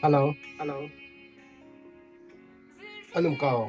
Hello. An um ko.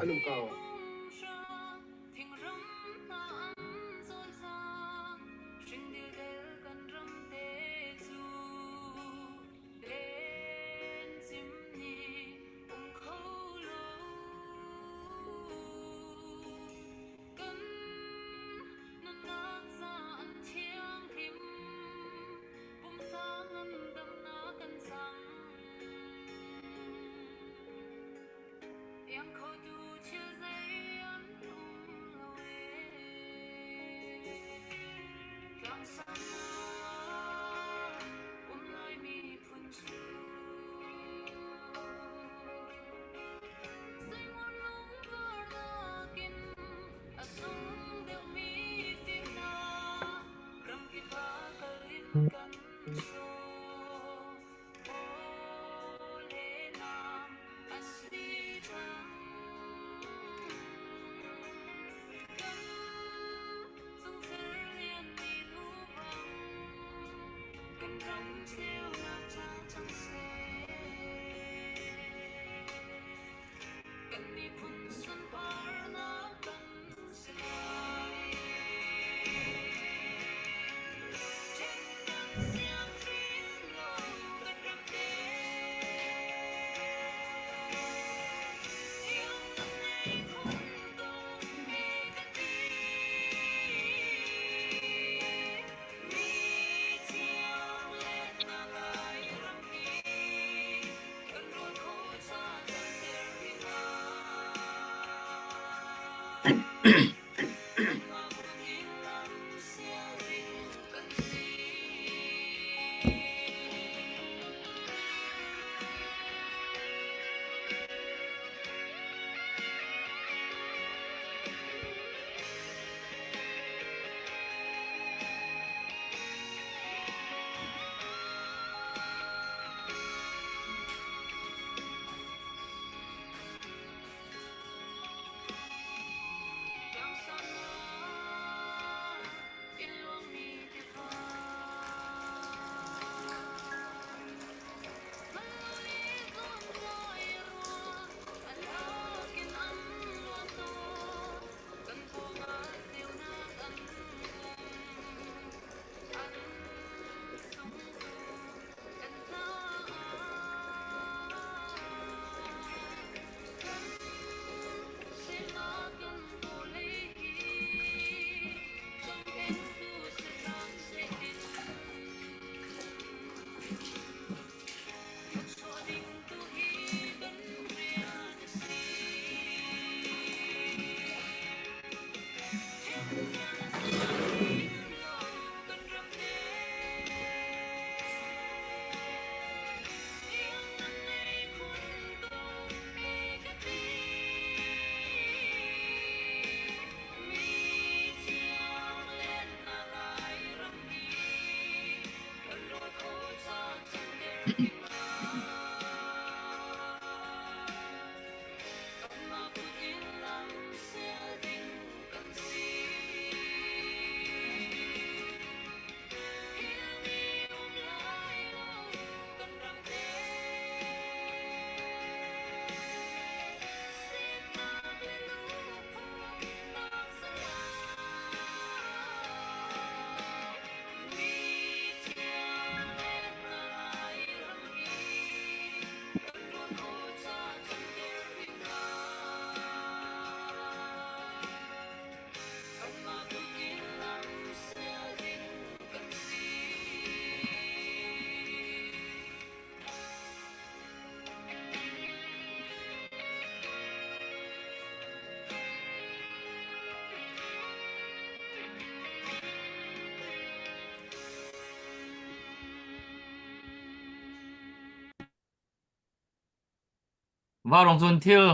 Vaurawng cun thil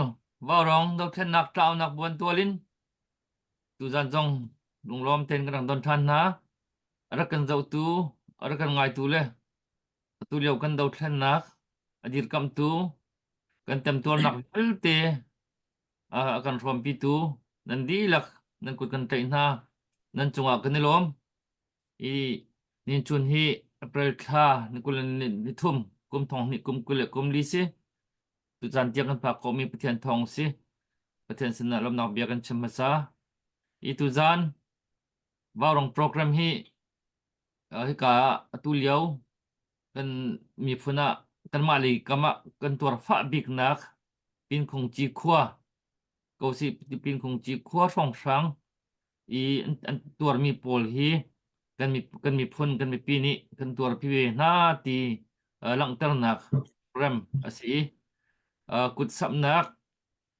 vaurawng dothlennak tlaunak buan tual in tuzan zong lunglawm tein kan rak don ṭhan hna. A rak kan zohtu, a rak kan ngaitu le atu lio kan dothlennak a dirkamhtu, kan temtuarnak vialte a kan hrawmpitu nan dihlak nan kut kan tlaih hna. Nan cungah kan i lawm. I ninchun hi April thla ni 23. Kum thong hnih kum 20 le kum li si. Tucaan tiang kan phak khawhmi Pathian thawng si. Pathian sinah lawmhnak bia kan chim hmasa. I tuzaan Vaurong program hi hika ah atu lio kan miphun ah kanmah lei kam ah kan tuar fah biknak Pinkhungci khua ko si Pinkhungci khua hrawnghrang i an tuarmi pawl hi kan kan miphun kan mipi nih kan tuarpi ve hna ti langhternak program a si i kut samhnak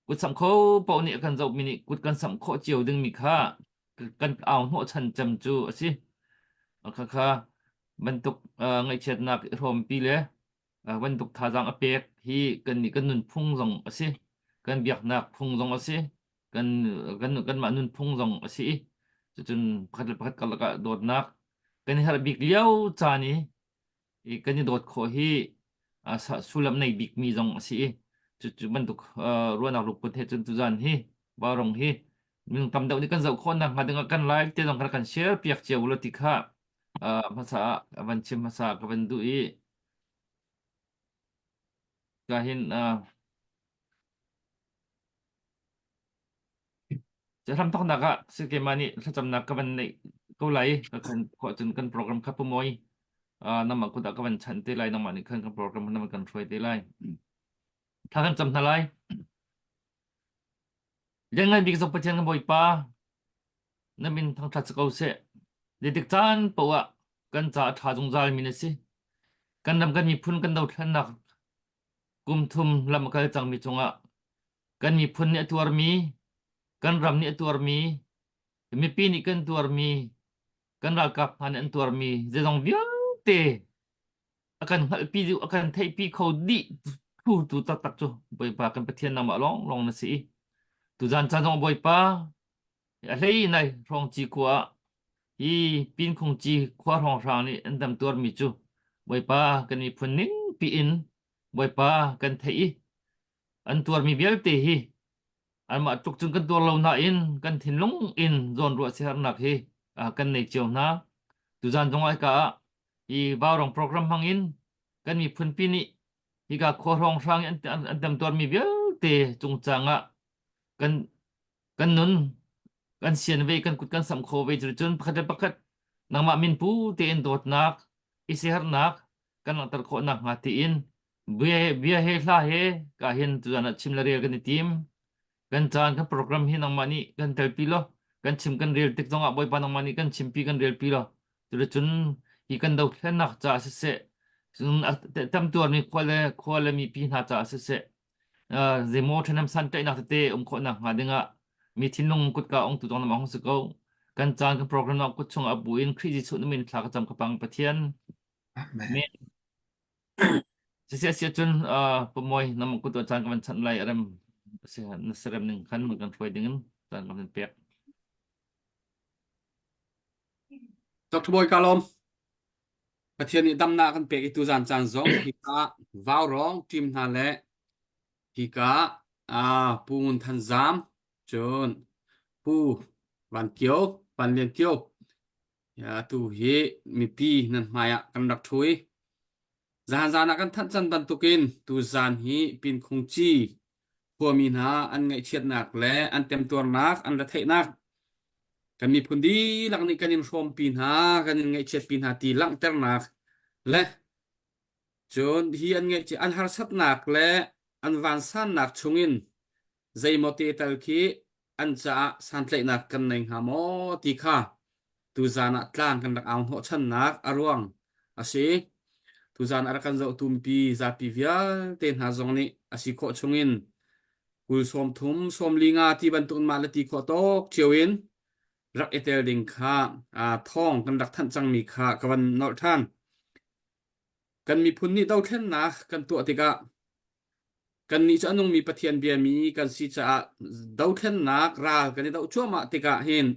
kut samh kho paoh nih a kan zohmi nih kut kan samh khawh cio dingmi kha kan au hnawhchan cem cu a si. Khakha bantuk ngaihchiatnak i hrawmpi le bantuk thazaang a pek hi kan nih kan nunphung zong a si. Kan biaknak phung zong a si. Kan kan kanmah nunphung zong a si i cucun pakhat le pakhat karlak ah dawtnak kan i harh bik lio caan i i kan i dawt khawh hi sullam nei bikmi zong a si i cucu bantuk ruahnak lungput he cun tuzan hi Vaurawng hi minung tam deuh nih kan zoh khawh nakhnga dingah kan live te zong kha kan share piak cio ulaw ti kha hmasa ah a van chim hmasa ka van duh i ka hin Hram thawknak ah keimah nih thlacamnak ka van neih ko lai. Ka kan khawh cun kan program kha pumawi nangmah kut ah ka van chanh te lai. Nangmah nih khan kan program na van kan hruai te lai. Thla kan cam hna lai. Lianngan bik zong Pathian kan Bawipa na min thangṭhat si ko seh. Zeitik caan paoh ah kan ca a ṭha zungzal mi na si. Kan ram kan miphun kan dothlennak kum thum lam a kal cangmi cungah kan miphun nih a tuarmi, kan ram nih a tuarmi, mipi nih kan tuarmi, kan ralkap hna nih an tuarmi zeizong vialte a kan hngalhpi a kan theihpi kho dih tu tu taktak cu Bawipa kan Pathian nangmah lawnglawng na si i tuzan caan zong Bawipa a hlei nai hrawngci khua ah hi Pinkhungci khua hrawnghrang nih an dam tuarmi cu Bawipa kan miphun ning piin Bawipa kan theih i an tuarmi vialte hi anmah tluk cun kan tuar lo nain kan thinlung in zawnruah siaherhnak hi kan nei cio hna. Tuzan zong ah hika ah hi Vaurong program hmang in kan miphunpi nih hika khua hrawnghrang i an, an temtuarmi vialte cungcang ah kan kan nun kan sian ve kan kut kan samh kho ve cun pakhat le pakhat nangmah min pu tein dawtnak i siaherhnak kan langhter khawh nakhnga tiin bia bia he hla he ka hin tuzan ah chim le rel kan i tim kan caan kan program hi nangmah nih kan telpi law kan chim kan rel tik zongah Bawipa nangmah nih kan chimpi kan relpi law cuticun hi kan dothlennak caah siseh cun tamtuarmi khua le khua le mipi hna caah siseh zeimaw ṭhahnem santlaihnak tete um khawh nakhnga dingah mi thinlung kutka ongtu zong namah hung si ko kan caan kan program nak kut chungah bu in Khrih Jesuh na min thla ka cam ka pang Pathian Amen. Sisi a si ahcun pamuai na kut caan ka van chanh lai a rem na serem ning khan kan hruai ding in caan ka van pek. Dr. Bawi ka lawm. Pathian nih damnak kan pek i tuzan caan zong hika Vaurawng team hna le hika Pu Ngun Than Zam cun Pu Van Kio Van Lian Kio Atu hi mipi nan hmai ah kan rak ṭhu i zahan zan ah kan thanh can bantukin tuzan hi Pinkhungci khuami hna an ngaihchiatnak le an temtuarnak an retheihnak kan miphun dihlak nih kan in hrawmpi hna kan in ngaihchiatpi hna ti langhternak le cun hi an ngaihchi an harsatnak le an vansannak chungin zeimaw te tal khi an caah santlaihnak kan nei hnga maw ti kha tuzan ah tlang kan rak au hnawhchannak a ruang a si. Tuzan a rak kan zohtu mipi zapi vialte hna zong nih a si khawh chungin kul 30 45 ti bantuk mah le ti khawh tawk cio in rak i tel ding kha thawng kan rak thanh cangmi kha ka van nolh ṭhan. Kan miphun nih dothlennak kan tuah tikah Kannih cu a nungmi Pathian biami kan si caah dothlennak ral kan i doh cuahmah tikah hin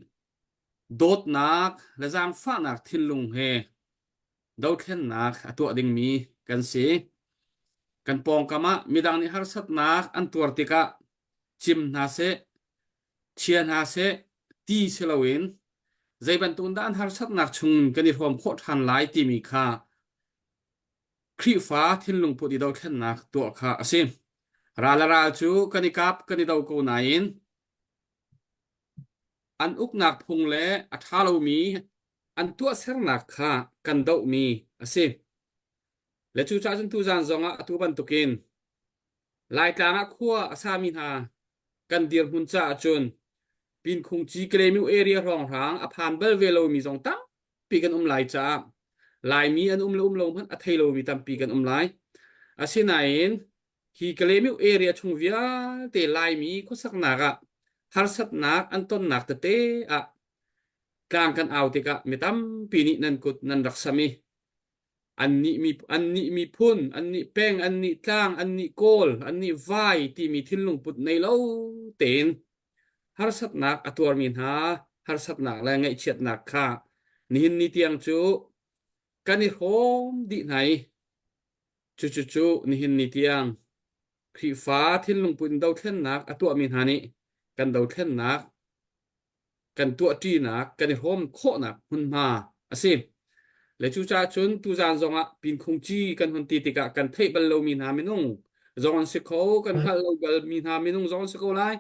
dawtnak le zaangfahnak thinlung he dothlennak a tuah dingmi kan si. Kan pawngkam ah midang nih harsatnak an tuar tikah cim hna seh, chia hna seh ti si loin zei bantuk dah an harsatnak chung kan i hrawm khawh ṭhan lai timi kha. Khrihfa thinlungput i dothlennak tuah kha a si. Ral le ral cu kan i kap kan i do ko nain an uknak phung le a ṭha lomi an tuahsernak kha kan dohmi a si. Le cucaah cun tuzaan zongah atu bantukin Laitlang ah khua a sami hna kan dirhmun caah cun Pinkhungci Kalemiu area hrawnghrang a phan bal ve lomi zong tampi kan um lai caah Laimi an um le um lo hmanh a thei lomi tampi kan um lai. Asinain hi Kalemiu area chung vialte Laimi khuasaknak ah harsatnak an tonnak tete ah tlang kan au tikah mi tampi nih nan kut nan rak sam i annih mi annih miphun annih peng annih tlang annih kawl annih vai timi thinlung put nei lo tein harsatnak a tuarmi hna harsatnak le ngaihchiatnak kha nihin ni tiang cu kan i hrawm dih hna i cucu cu nihin ni tiang Khrihfa thinlung put in dothlennak a tuahmi hna nih kan dothlennak kan tuahṭinak kan i hrawm khawhnak hmunhma a si. Le cucaah cun tuzaan zongah Pinkhungci kan hun ti tikah kan theih bal lomi hna minung zong an si kho, kan hngalh lo balmi hna minung zong an si ko lai.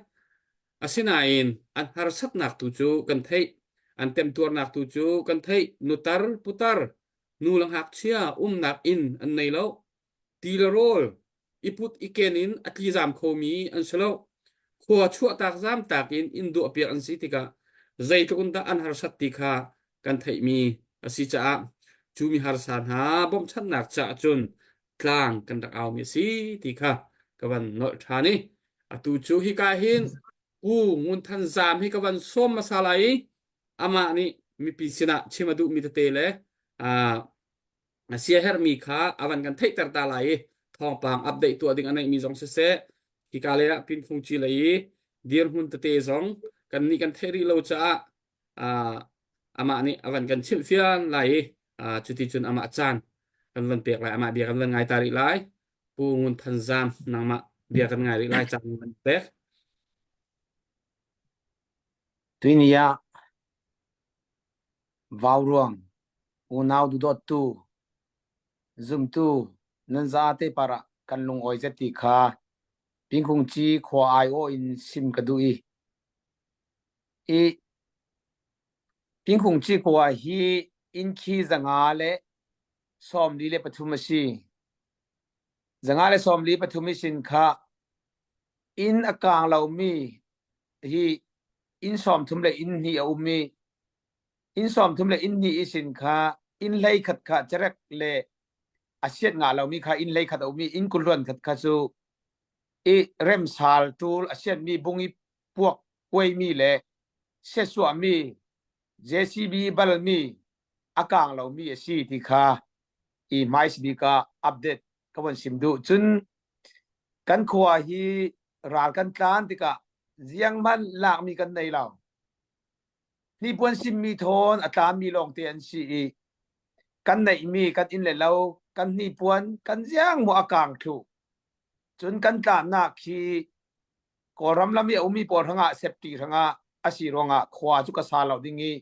Asinain an harsatnak tu cu kan theih, an temtuarnak tu cu kan theih. Nutar, putar, nu le ngakchia umnak inn an nei lo. Ti le rawl i put i ken in a tlizam khomi an si lo. Khua chuahtak zamtak in inn duahpiak an si tikah zeitluk in dah an harsat ti kha kan theihmi a si caah cu mi harsa hna bawmhchanhnak caah cun tlang kan rak aumi a si ti kha ka van nolh ṭhan i atu cu hika hin Pu Ngun Than Zam hi ka van sawm hmasa lai i amah nih mipi sinah chim a duhmi tete le a siaherhmi kha a van kan theihter ta lai i thawngpang update tuah ding a neihmi zong siseh hika lei ah Pinfung ci lei i dirhmun tete zong kan nih kan theih rih lo caah amah nih a van kan chimh fian lai i cuti cun amah caan kan van pek lai amah bia kan van ngai ta rih lai Pu Ngun Than Zam nangmah bia kan ngai rih lai caan van pek Tuini ah Vauruang, unau duhdawttu, zumtu nan zate par ah kan lungawi zet ti kha Pingkungci khua aiawh in sim ka duh i i Pingkungci khua hi inn khi 143 a si. 143 i sin kha inn a kaang lomi hi inn 30 le inn hnih a um i inn 30 le inn hnih i sin kha inn 11 kha cerek le a siat ngah lomi kha inn 11 a um i inn kulhluan khat kha cu i remsal ṭul a siatmi bung i puak kuaimi le siatsuahmi JCB balmi a kaang lomi a si ti kha i hmaisbik ah update ka von sim duh. Cun kan khua hi ral kan tlan tikah zianghmanh lakmi kan nei lo. Hnipuan simmi thawn a tlami lawngte an si i kan neihmi kan inn le lo kan hnipuan kan ziang maw a kaang thlu. Cun kan tlannak hi Kawlram lam i a ummi pawl hrangah safety hrangah a si ruangah khua cu ka sa lo ding i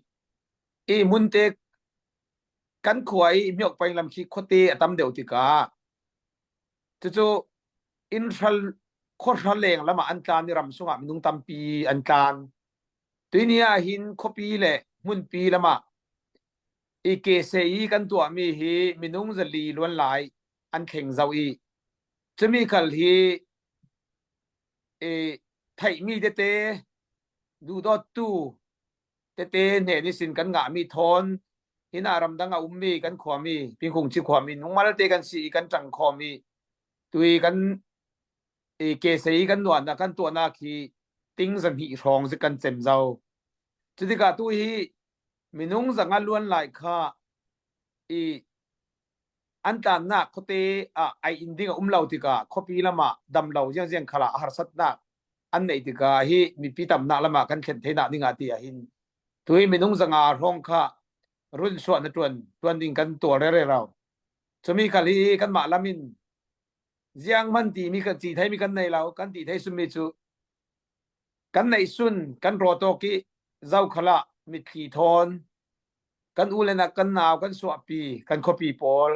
i hmunte kan khua i hmiok peng lam khi khuate a tam deuh tikah cucu inn hral khuahra leng lam ah an tlan i ram sungah minung tampi an tlan. Tuni ah hin khuapi le hmunpi lam ah i kese i kan tuahmi hi minung 400 luan lai an thleng zau i cumi khal hi i theihmi tete duhdawttu tete hne ni sin kan ngahmi thawn hina ramdang a ummi kan khuami Pingkungci khuami nungmal te kan si i kan ṭang khawm i tui kan i kesei kan nuahnak kan tuahnak hi ting 200 hrawng zik kan cem zau cutikah tu hi minung 500 luan lai kha i an tlannak khuate ah ai inn ding a um lo tikah khuapi lam ah dam lo ziangziang khala a harsatnak an neih tikah hi mipi tamnak lam ah kan thlen theinak ding ah ti ah hin tui minung 500 hrawng kha run suah na tuan tuan ding kan tual re re rau chumi khal hi kan mah lam in ziang man ti mi kan ti thei mi kan nei lo kan ti thei sumi cu kan neih sun kan ro to ki zau khala mitthli thawn kan u le nak kan nau kan suahpi kan khuapi pawl.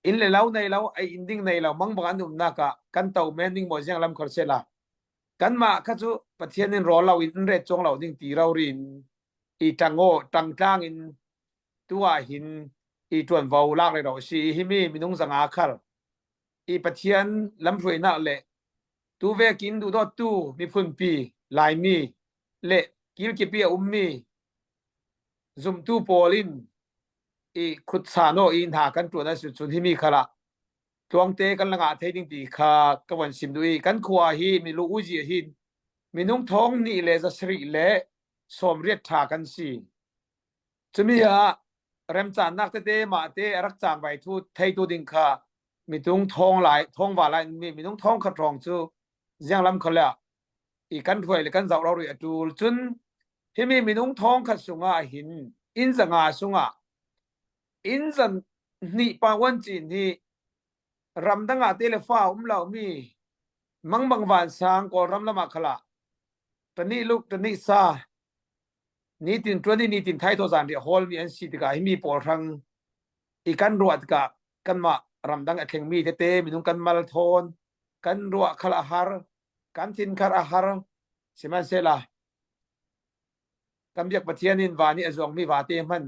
Inn le lo nei lo, ei inn ding nei lo, mangbang an umnak ah kan to men ding maw ziang lam khor sela. Kanmah kha cu Pathian in rawl lo in in ret cawng lo ding ti rori in i ṭangaw ṭangtlang in tu ah hin i ṭuanvo lak le ro si hi mi minung zanga khar i Pathian lamhruainak le tu vekin duhdawttu miphunpi Laimi le kilkipi a ummi zumtu pawl in i khutsa naw i hna kan ṭuan a si cun himi khala tluangte kan la ngah thei ding ti kha ka von sim duh i kan khua hi milu uzi hin minung thong ni le zasarih le 80 ṭha kan si. Cumi ah remcaannak tete mah te a rak cang vai thu theitu ding kha mitung thong lai thong wa lai mi minung thong khat rong cu ziang lam khale i kan hruai le kan zoh ro ri a tul cun himi minung thong khat sungah hin inn zanga sungah inn zan hnih pa wan cin hi ramdang ah te le fa um lo mi mangmang vansang kawlram lamah khala tani luk tani sa nitin tuan i nitin thai tho zan ri hol mi an si tikah hi mi pawl hrang i kan ruah tikah kanmah ramdang a thleng mi tete minung kan mal thawn kan ruah khal a har kan thin khar a har sihmanhsehla kan biak Pathian in va nih a zuang mi vate hman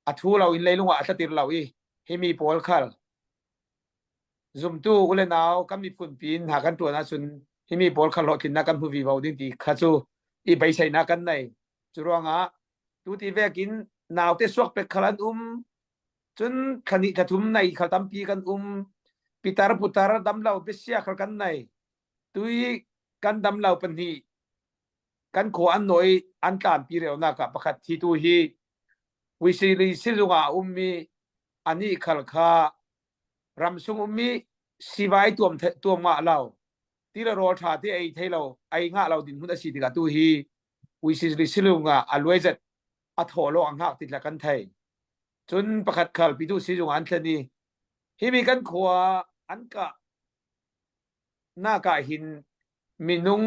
a thu lo in leilung ah a tlatir lo i hi mi pawl khal zumtu ule nau kan miphun pin hna kan tuan ahcun hi mi pawl khal hlawhtlinnak kan hmu vivo ding ti kha cu i beiseinak kan nei cu ruangah tu ti vek in naute suak pek khal an um cun thlani thlathum nei khal tampi kan um pitar putar damlo besia khal kan nei tui kan damlo pahnih kan khua an nawi an tlanpi reunak ah pakhat thi tu hi Wisili sizung ah ummi anih khal kha ramsung ummi sivai tuam tuam ngah lo ti le rawl tha te ei thei lo ei ngah lo din hun a si tikah tu hi Wisili silung ah a luai zet a thaw lo ang hak ti tla kan thei cun pakhat khal pitu sizung an thlen i hi mi kan khua an ka nak ah hin minung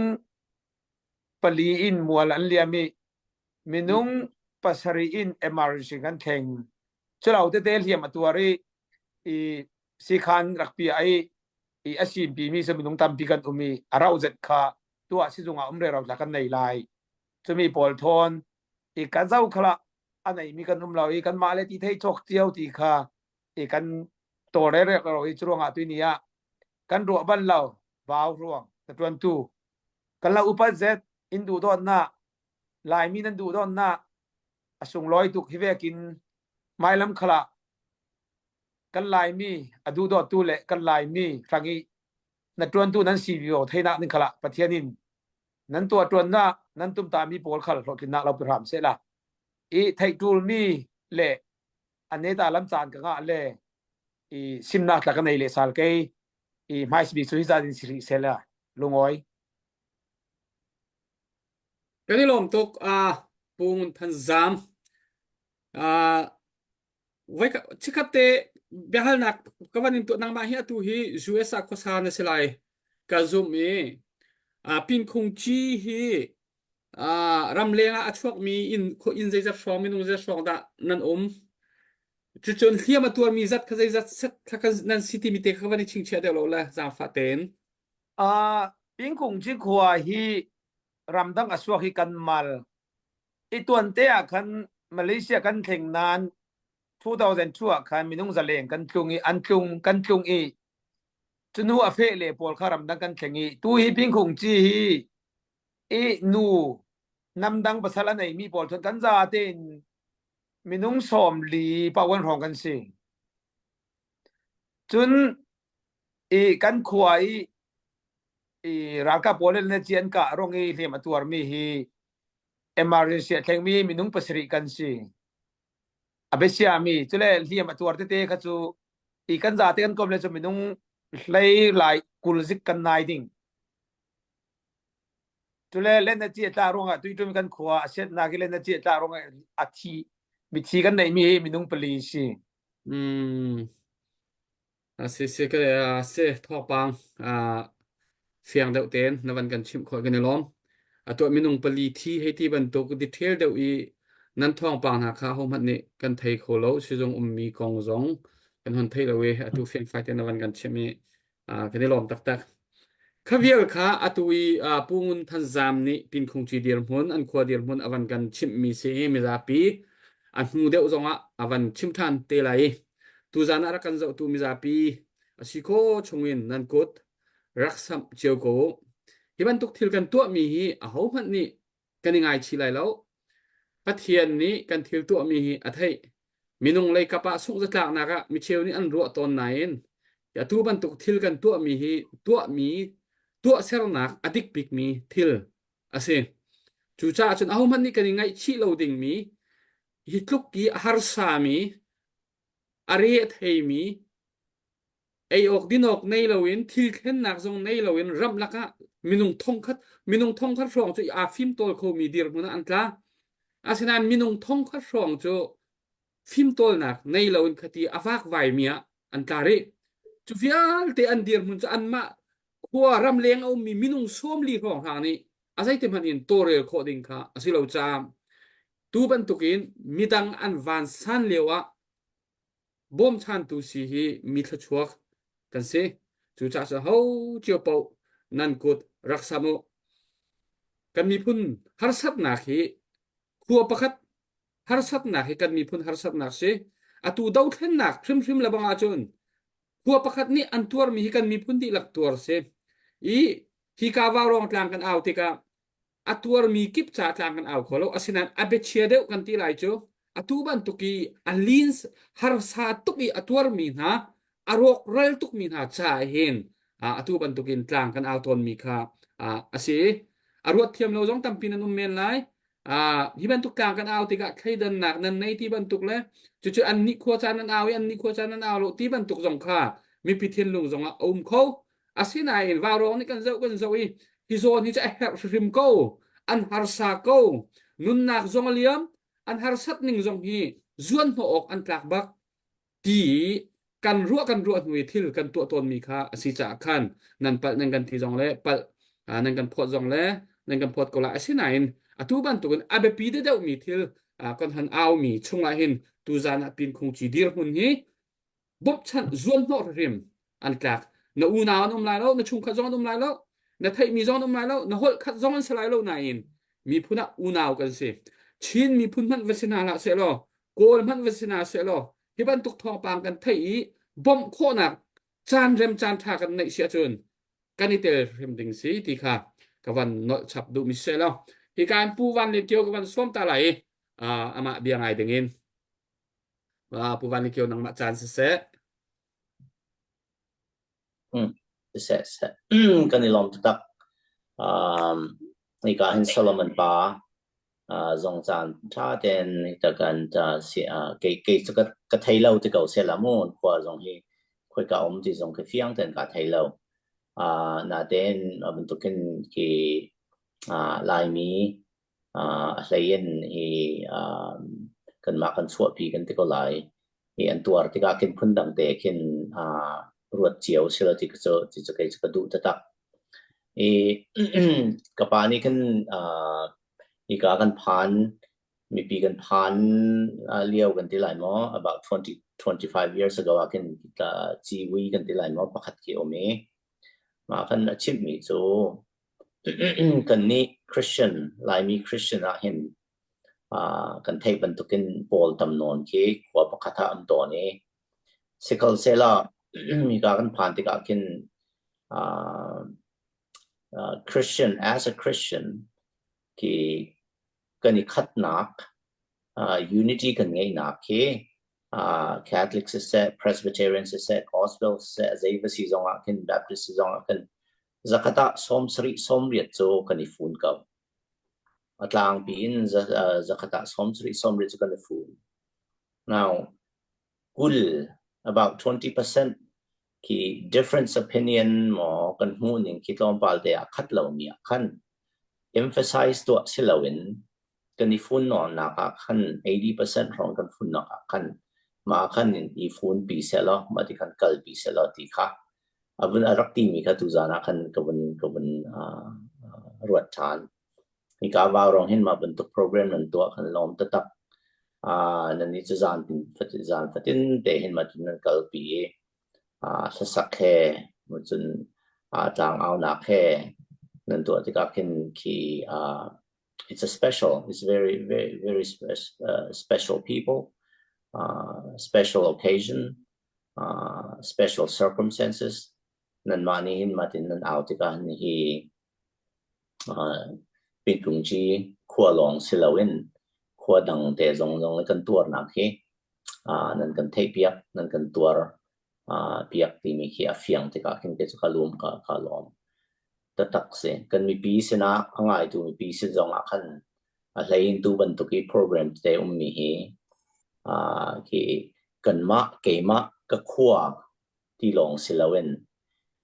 pali in mual an liam i minung pasarih in emergency kan thleng. Culo tete hliam a tuar i i sikhan rak piah i i a simpi mi cu minung tampi kan um i a rauh zet kha tuah sizung ah um rero tla kan nei lai. Cumi pawl thawn i kan zo khala a nei mi kan um lo i kanmah le ti thei cawk cio ti kha i kan tawlre rek ro i curuangah tuini ah kan ruah ban lo vau ruang ta tuantu kan la upat zet in duh dawtnak Laimi nan duh dawtnak a sunglawi tuk hi vekin hmailam khala kan Laimi a duh dawttu le kan Laimi hrang i na tuantu nan si vio theinak ning khala Pathian in nan tuah tuannak nan tumta mi pawl khal hlawhtlinnak lo pe hram se la i theih tul mi le aneta lam caan ka ngah le i simnak tla ka nei le sal kei i hmaisbi cu hi zan in siri sela lungawi Kan i lawm tuk a Pu Ngun Than Zam. Uh, voi chikkhat te biahalnak ka van in tuah nangmah hi atu hi US ah khuasa na si lai ka zum i uh, Pinkhung Ci hi uh, ramleng ah a chuakmi inn inn zeizat hrawng minung zeizat hrawng dah nan um cucun hliam a tuarmi zat kha zeizat set kha nan si timi te kha van i chingchiah deuh lo le zaangfah tein Uh, Pingkung Ci khua hi ramdang a suak hi kan mal. I tuan te ah khan Malaysia kan thleng nain 2002 ah khan minung zaleng kan tlung i an tlung kan tlung i cunu a feh le pawl kha ramdang kan thleng i tu hi Pingkung Ci hi i nu namdang pasal a neimi pawl cun kan za tein minung 40 pawan hrawng kan si. Cun i kan khua i i ralkap pawl le ci an kah rong i hliam a tuarmi hi emergency a thlengmi minung pasarih kan si. A biasiami cule hliam a tuar tete kha cu i kan zate kan kom le cu minung hlei lai 20 zik kan nai ding. Cule len a ci a tla ruangah tuitum kan khua a siatnak i len a ci a tla ruangah a thi mithi kan neihmi hi minung pali si. Mm. A si si ka a si thawngpang a fiang deuh tein na van kan chimh khawh kan i lawm. Atuah minung pali thi hei ti bantuk detail deuh i nan thawngpang hna kha hohmanh nih kan thei kho lo sizung ummi kong zong. Kan hon thei lo i atu fiangfai te na van kan chim i kan i lawm taktak. Kha vial kha atu i Pu Ngun Than Zam nih Pinkhung Ci dirhmun an khua dirhmun a van kan chimhmi si i mizapi a hnu deuh zongah a van chim ṭhan te lai i tuzan ah rak kan zohtu mizapi a si kho chungin nan kut rak samh cio ko u. Hi bantuk thil kan tuahmi hi ahohmanh nih kan i ngaichih lai lo. Pathian nih kan thil tuahmi hi a theih. Minung lei kap ah sungh-zatlaknak ah micheu nih an ruah tawn nain atu bantuk thil kan tuahmi hi tuahmi tuahsernak a dik bikmi thil a si. Cucaah cun ahohmanh nih kan i ngaihchih lo dingmi hi tluk i a harsami, a re a theimi, ei awk din awk nei loin thil thlennak zong nei loin ramlak ah minung thongkhat minung thongkhat hrawng cu aa fimtawl khomi dirhmun ah an tla. Asinain minung thongkhat hrawng cu fimtawlnak nei loin khati a vakvaimi ah an tla rih. Cu vialte an dirhmun cu anmah khua ramleng a ummi minung 40 hrawng hna nih a zeiti hmanh in tawlrel khawh ding kha a si lo caah tu bantukin midang an vansan lio ah bawmchantu si hi mi thluachuak kan si. Cucaah cun ho cio paoh nan kut rak sam u. Kan miphun harsatnak hi khua pakhat harsatnak hi kan miphun harsatnak si. Atu dothlennak hrimhrim le bang ahcun khua pakhat nih an tuarmi hi kan miphun dihlak tuar si. I hi ka vaurawng tlang kan au tikah a tuarmi kip ca tlang kan au kho lo asinain a biachia deuh kan ti lai cu atu bantuk i a lin harsa tuk i a tuarmi hna a rawkral tukmi hna ca hin atu bantukin tlang kan au tawnmi kha a si a ruat thiam lo zong tampi nan um men lai hi bantuk tlang kan au tikah thleidannak nan nei ti bantuk le cucu an nih khua caan nan au i an nih khua caan nan au lo ti bantuk zong kha mipi thinlung zongah a um kho Asinain vaurawng nih kan zoh kan zoh i hi zawn hi cu a herh hrimhrim ko. An harsa ko. Nunnak zong a liam. An harsat ning zong hi zuan hnawh awk an tlak bak ti kan ruah kan ruah hnu i thil kan tuah tawnmi kha a si caah khan nan palh nan kan ti zong le palh nan kan phawt zong le nan kan phawt ko lai. Asinain atu bantukin a biapi deuhmi thil kan han aumi chungah hin tuzan ah Pinkhung Ci dirhmun hi bawmhchanh zuanhnawh hrim an tlak na unau an um lai lo na chungkhat zong an um lai lo na theihmi zong an um lai lo na holh khat zong an si lai lo nain miphun ah unau kan si Chin miphun hmanh va si hna hlah seh law Kawl hmanh va si hna seh law hi bantuk thawngpang kan theih i bawmh khawhnak caan rem caan ṭha kan neih si ahcun kan i tel hrim ding si ti kha ka van nolh chap duhmi si lo hi kan pu van le kio ka van sawm ta lai i amah bia ngai ding in Pu Van Kio nangmah caan siseh. Siseh, siseh. Kan i lawm taktak. Um, hika hin Solomon pa uh, zong caan ṭha tein ta kan ta si uh, kei kei cu ka ka thei lo ti ko se la mu khua zong hi khoika um ti zong ka fiang ten ka thei lo. Uh, natein bantukin ki uh, Laimi a hlei in hi kanmah kan chuahpi kan ti ko lai. Hi an tuar tikah khin phundang te khin ruat cio si lo ti cu ti cu kei cu ka duh taktak. I ka pa nih khin hika kan phan mipi kan phan lio kan ti lai maw about 20 25 years ago ah khin ciwi kan ti lai maw pakhat khi um i mah khan a chimhmi cu Kannih Christian, Laimi Christian ahhin kan theih bantukin pawl tam nawn khi khua pakhat ah an tawn i sikhalsehla hika kan phan tikah khin Christian as a Christian khi kan i khatnak unity kan ngeihnak khi Catholic siseh, Presbyterian siseh, Gospel siseh, zei va si zongah khin Baptist si zongah khin zakhat ah 70 80 cu kan i fun ko. A tlangpi in zakhat ah 70 80 cu kan i fun. Now, 20 about 20% khi difference opinion maw kan hmuh ning khi tlawmpal te ah khat lomi ah khan emphasize tuah si loin kan i fun nawlnak ah khan 80% hrawng kan funnak ah khan mah khan in i funpi sehlaw mah ti khan kalpi sehlaw ti kha a vun a rak timi kha tuzan ah khan ka vun ka vun ruat ṭhan. Hika vaurawng hin mah bantuk program nan tuah kan lawm taktak. Uh, nan nih cu zan fatin zan fatin te hin ma cun nan kalpi i uh, hlasak he cun uh, tlangaunak he nan tuah tikah khin khi uh, it's a special it's very very very spe- uh, special people uh, special occasion uh, special circumstances nanmah nih hin matin nan au tikah hin hi Pintlungci khua lawng si loin khua dang te zong zong le kan tuarnak hi nan kan theihpiak, nan kan tuar piak timi khi a fiang tikah khin kei cu ka lum ka ka lawm taktak si. Kan mipi sinah a ngaitu mipi sin zong ah khan a hlei in tu bantuk i program tete ummi hi khi kanmah keimah ka khua ti lawng si loin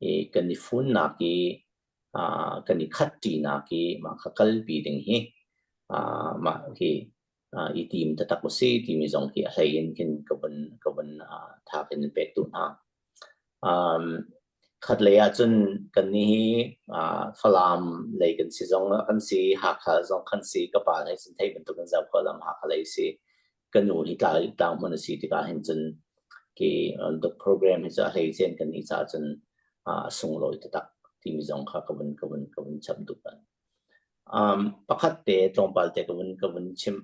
i kan i funnak i kan i khat ṭinak i mah kha kalpi ding hi mah hi i tim taktak u si timi zong hi a hlei in khin ka vun ka vun thak in pek duh hna. Um, khat lei ah cun kan nih hi Falam lei kan si zong kan si Hakha zong kan si ka pa he cun thei bantuk in Zokhua lam Hakha lei si ka nu hi tlang tlang hmun a si tikah hin cun ki the program hi cu a hlei cen kan nih caah cun a sunglawi taktak timi zong kha ka vun ka vun ka vun chap duh kan. Um, pakhat te tlawmpal te ka vun ka vun chim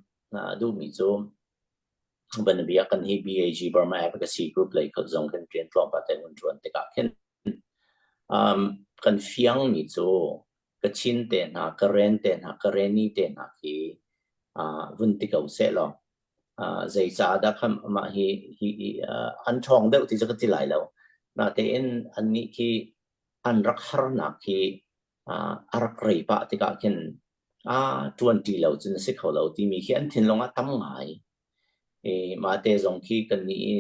duhmi cu banabia kan hi BAG Burma Advocacy Group lei khat zong kan rian tlawmpal te vun ṭuan tikah khin um, kan fiangmi cu Kachin te hna, Karen te hna, Kareni te hna khi uh, vun ti ko seh law uh, zeicahdah kha mah hi, hi, hi uh, an ṭhawng deuh ti cu ka ti lai lo. Natein annih khi an rak harnak khi uh, a rak rei pah tikah khin a ṭuan ṭi lo cun a si kho lo timi khi an thinlung ah tam ngai. I mahte zong khi kannih i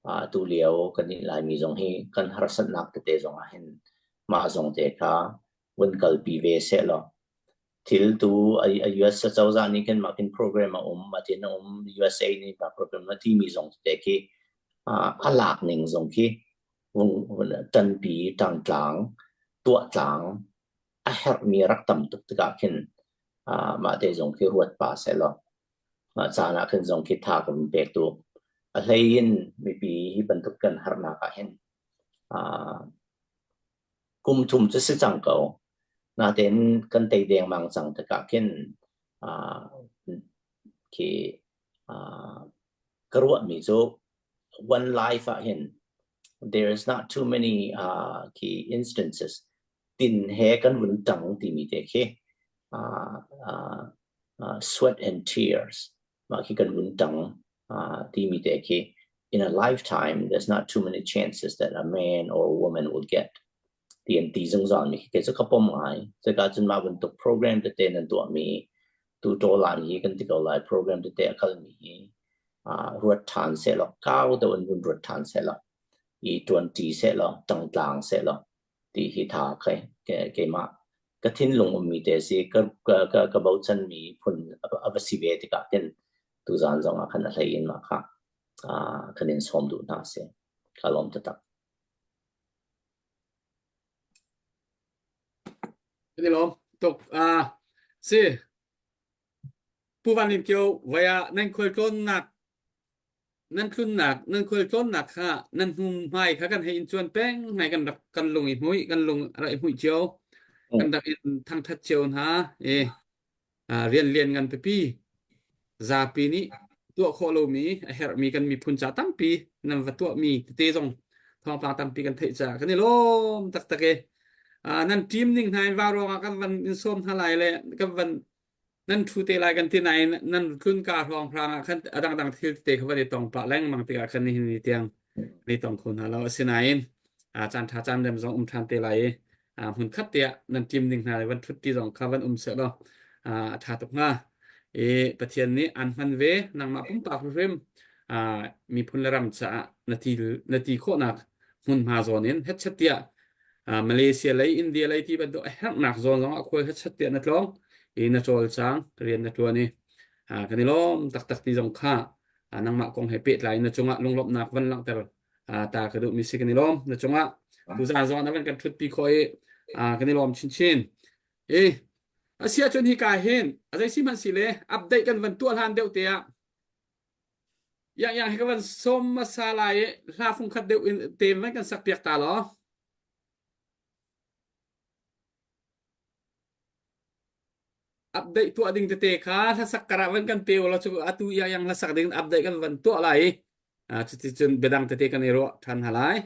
atu lio kannih Laimi zong hi kan harsatnak tete zong ah hin mah zong te kha vun kalpi ve sehlaw thil tu a US cozah nih khin mah khin program a um atin a um USA nih mah program a timi zong tete khi a lak ning zong khi vung ṭanpi ṭangtlang tuahtlang a herhmi rak tam tuk tikah khin mah te zong khi ruat pa sehlaw Mah caan ah khin zong khi tha kan pek tu. A hlei in mipi hi bantuk kan harnak ah hin kum thum cu si cang ko. Natein kan tei dengmang cang tikah khin khi ka ruahmi cu one life ah hin there is not too many uh, khi instances tin he kan vun tang timi te khi uh, uh, uh, sweat and tears mah khi kan vun tang uh, timi te khi in a lifetime there's not too many chances that a man or a woman will get ti an ti zungzal mi khi cu ka pom ngai cuka cun mah bantuk program tete nan tuah mi tu ṭawlan hi kan ti ko lai program tete a kal mi hi uh, ruat ṭhan sehlaw kau deuh in vun ruat ṭhan sehlaw i ṭuan ṭi sehlaw ṭangtlang sehlaw ti hi tha kai keimah ka thinlung ummi te si ka ka ka, ka bochanmi phun a va si ve tikah hin tuzan zong ah khan a hlei in mah kha kan in sawm duh hna si ka lawm taktak. Kan i lawm tuk. Ah, si Pu Van Lim Kio vaya nan khualtlawnnak nan tlunnak nan khualtlawnnak kha nan hnu hmai kha kan hei in cuan peng ngai kan rak kan lung i hmuih kan lung rak i hmuih cio kan rak in thangthat cio hna i rian lian ngan pipi zapi nih tuah khawh lomi a herhmi kan miphun ca tampi nan va tuahmi tete zong thawngpang tampi kan theih caah kan i lawm taktak i nan team ning hna in vaurawng ah kan van in sawm hna lai le kan van nan ṭhu te lai kan ti nain nan tlun ka hrawnghrang ah khan a dangdang thil tete kha van i tong pah lengmang tikah khan nihin ni tiang ni tong kho hna lo. Asinain caan ṭha caan rem zong um ṭhan te lai i hmun khat te ah nan ṭim ding hna le van ṭhut ti zong kha van um seh law a ṭha tuk hnga. I Pathian nih aan hman ve nangmah pumpak hrimhrim miphun le ram caah na ti na ti khawhnak hmunhma zawn in hetchet tiah Malaysia lei India lei ti bantuk a herhnak zawn zong ah khual hetchet tiah na tlawng i na cawlcang rian na ṭuan i kan i lawm taktak ti zong kha nangmah kong he pehtlai na cungah lunglawmhnak van langhter ta ka duhmi si kan i lawm na cungah tuzaan zong na van kan ṭhutpi khawh i kan i lawm chinchin i a si ahcun hi ka hin a zei si hmanh si le update kan van tuah hlan deuh te ah. Yang yang hi ka van som hmasa lai i hla fungkhat deuh in tem van kan sak piak ta law. Update tuah ding tete kha hlasak karah van kan pe law cu atu yang yang hlasak ding update kan van tuah lai i cuticun biadang tete kan i ruah ṭhan hna lai.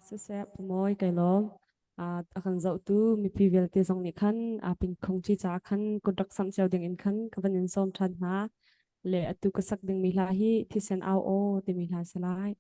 Siseh Pu Mawi kai lawm. A kan zohtu mipi vialte zong nih khan pingkhung ci ca khan kut rak samh cio ding in khan ka van in sawm ṭhan hna. Le atu ka sak dingmi hla hi thisen au aw timi hla si lai.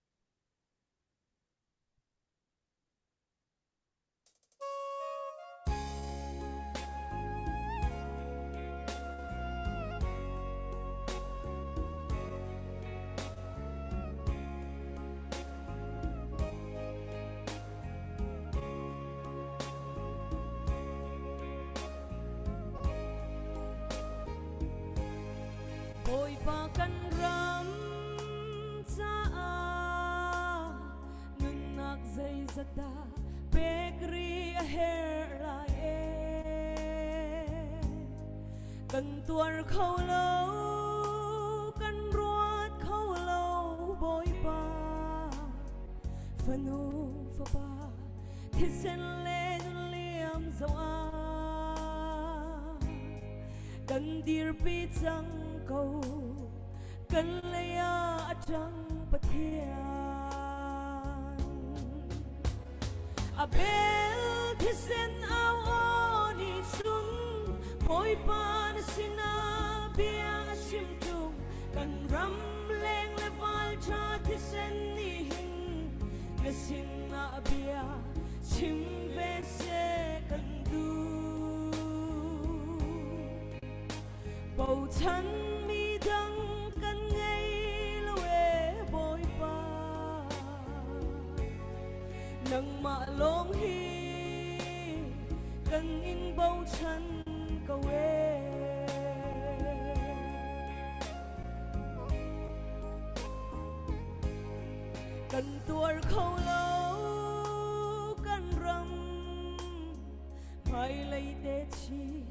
Bawipa kan ram caah nunnak zeizat dah pek rih a herh lai ee kan tuar kho lo kan ruat kho lo Bawipa fanu fapa thisen le nun liam zoh ah kan dirpi cang ko kan lei ah a ṭang Pathian. A bel thisen au aw nih cun Bawipa na sinah bia a chim ṭung kan ram leng le val ṭha thisen nih hin na sinah bia chim ve seh kan duh. Bochan mi dang kan ngei lo ee Bawipa nangmah lawng hi kan in bochan ko ee kan tuar kho lo kan ram Hmailei te chi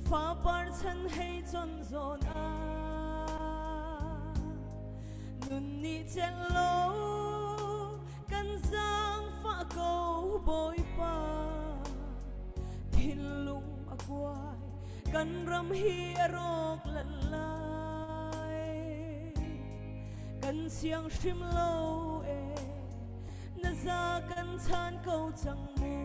fapar chan hei chon zawn ah nun nih celh lo kan zaangfah ko Bawipa thinlung a kuai kan ram hi a rawk lan lai kan siang hrim lo ee na za kan chan ko cang mu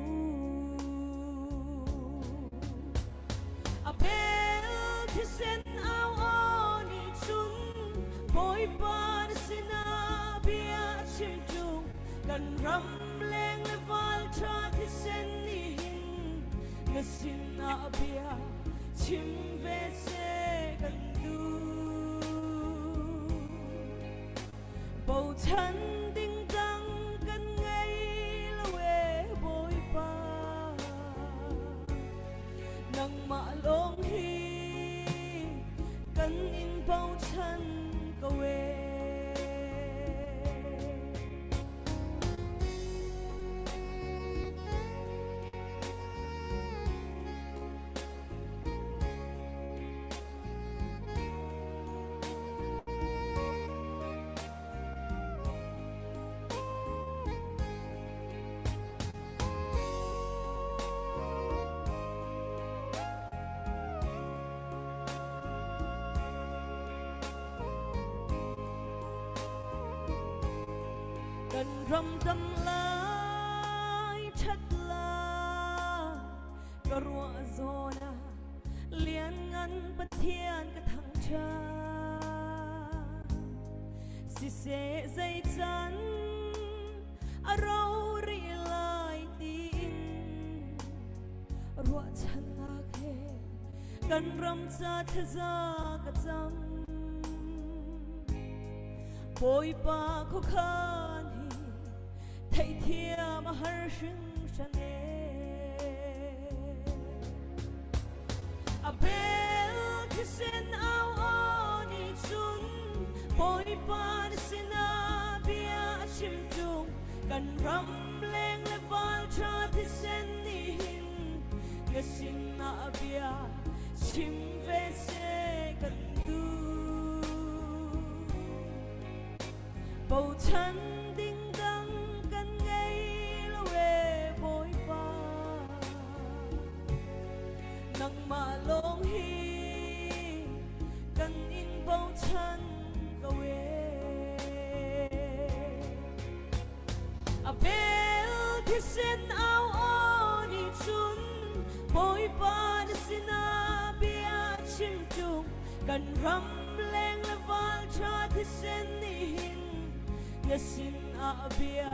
a bel thisen au aw nih cun Bawipa na sinah bia a chim ṭung kan ram leng le val ṭha thisen nih hin na sinah bia chim ve seh kan duh Bochan ding dang kan ngei lo ee Bawipa nangmah lawng hi kan in bochan ko ee. Kan ram dam lai ṭhat lai ka ruah zawn ah Lianngan Pathian ka thangṭhat. Siseh zeican a ro rih lai tiin ruahchannak he kan ram ca thlaza ka cam. Bawipa khuakhan hi theihthiam a har hringhran ee. Abel thisen au aw nih cun Bawipa na sinah bia a chim ṭung. Kan ram leng le val ṭha thisen nih hin na sinah bia chim ve seh kan duh. Bochan ding dang kan ngei lo ee Bawipa. Nangmah lawng hi kan in bochan ko ee. Abel thisen au aw nih cun Bawipa na sinah bia chim ṭung kan ram leng le val ṭha thisen nih hin na sinah bia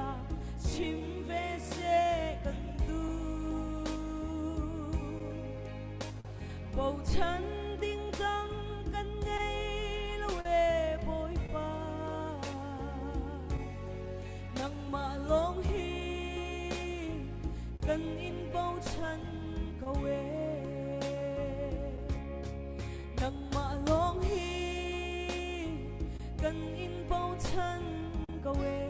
chim ve seh kan duh. Bochan ding dang kan ngei lo ee Bawipa. Nangmah lawng hi kan in bochan ko ee. Nangmah lawng hi kan in bochan ko ee.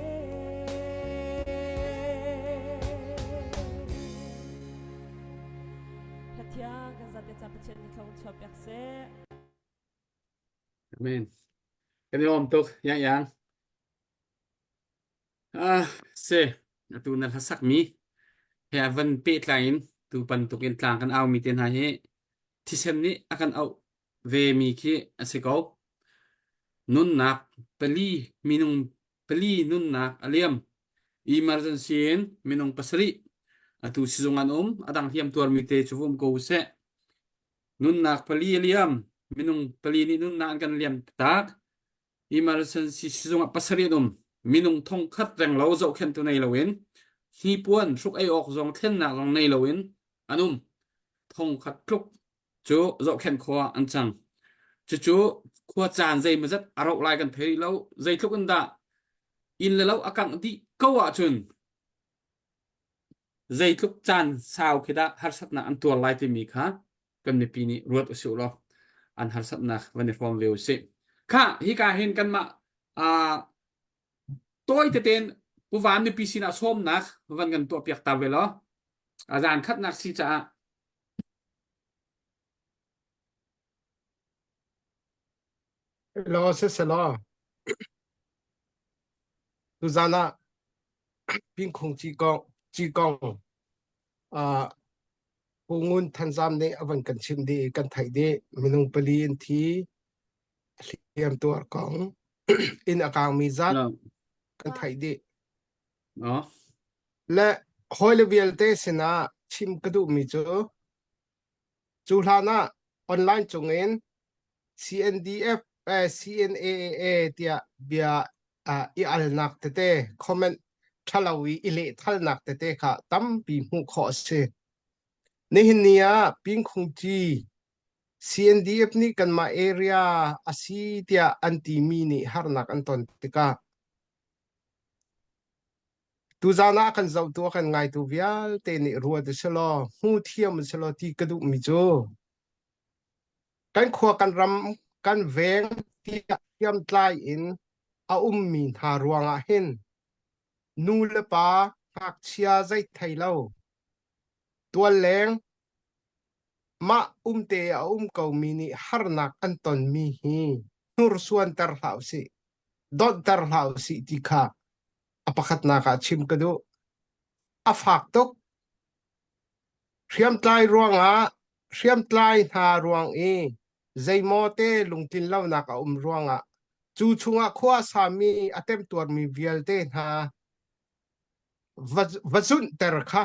Pathian kan zate ca Pathian nih thawng chuah piak seh. Amen. Kan i lawm tuk yang yang. Ah, si, atu na hlasakmi he a van pehtlai in tu bantukin tlang kan aumi te hna hi thisen nih a kan auh ve mi khi a si ko. Nunnak pali minung pali nunnak a liam. Emergency in minung pasarih atu sizung an um, a dang hliam tuarmi te cu um ko seh. Nunnak pali a liam, minung pali nih nunnak an kan liam tak. Emergency sizung ah pasarih an um. Minung thongkhat renglo zohkhenhtu nei loin hnipuan hruk ei awk zong thlennak zong nei loin an um. Thongkhat tluk cu zohkhenh khua an cang. Cucu khua caan zeimawzat a rauh lai kan thei rih lo. Zeitluk in dah inn le lo a kangh dih ko ahcun zeitluk caan sau khi dah harsatnak an tuar lai timi kha kan mipi nih ruat usih law an harsatnak van i hrawm ve usih. Kha hika hin kanmah uh, tawi teten Pu Van mipi sinah sawmnak van kan tuah piak ta ve law a zan khatnak si caah Law siselaw tuzan ah Pingkhung Cikong Cikong uh, Pu Ngun Thanzam nih a van kan chim dih i kan theih dih. Minung pali an thi. Hliam tuar kong inn a kaangmi zat no. kan theih dih. No. Le hawile vialte sinah chim ka duhmi cu cu hlan ah online cungin CNDF eh, CNAAA tiah bia uh, i alnak tete comment ṭhalo i i lehthalnak tete kha tampi hmuh khawh a si. Nihin ni ah Pingkhung Ci CNDF nih kanmah area a si tiah an timi nih harnak an ton tikah tuzan ah kan zohtu a kan ngaitu vialte nih ruat u silaw hmu thiam u silaw ti ka duhmi cu Kan khua kan ram kan veng tiah hriamtlai in a ummi hna ruangah hin nu le pa ngakchia zei thei lo tualleng mah umte a um komi nih harnak an tonmi hi hnursuanter hlah usih donhter hlah usih ti kha a pakhatnak ah chim ka duh. A fak tuk. Hriamtlai ruangah hriamtlai hna ruang i zeimaw te lungtlin lonak a um ruangah cu chungah khua a sami a temtuarmi vialte hna va, va zunhter kha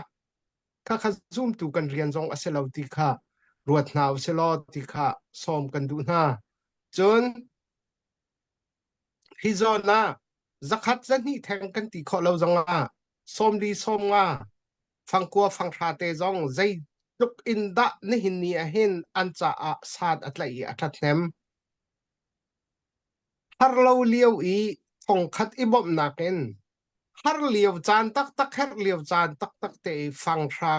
khakha zumtu kan rian zong a si lo ti kha ruat hna u si law ti kha sawm kan duh hna. Cun hi zawn ah zakhat zahnih theng kan ti khawh lo zongah sawmli sawmnga fangkua fanghra te zong zeitluk in dah nihin ni ah hin an caah san a tlaih i a ṭhathnem. Har lo lio i thongkhat i bawmhnak in har lio caan taktak herh lio caan taktak te i fanghra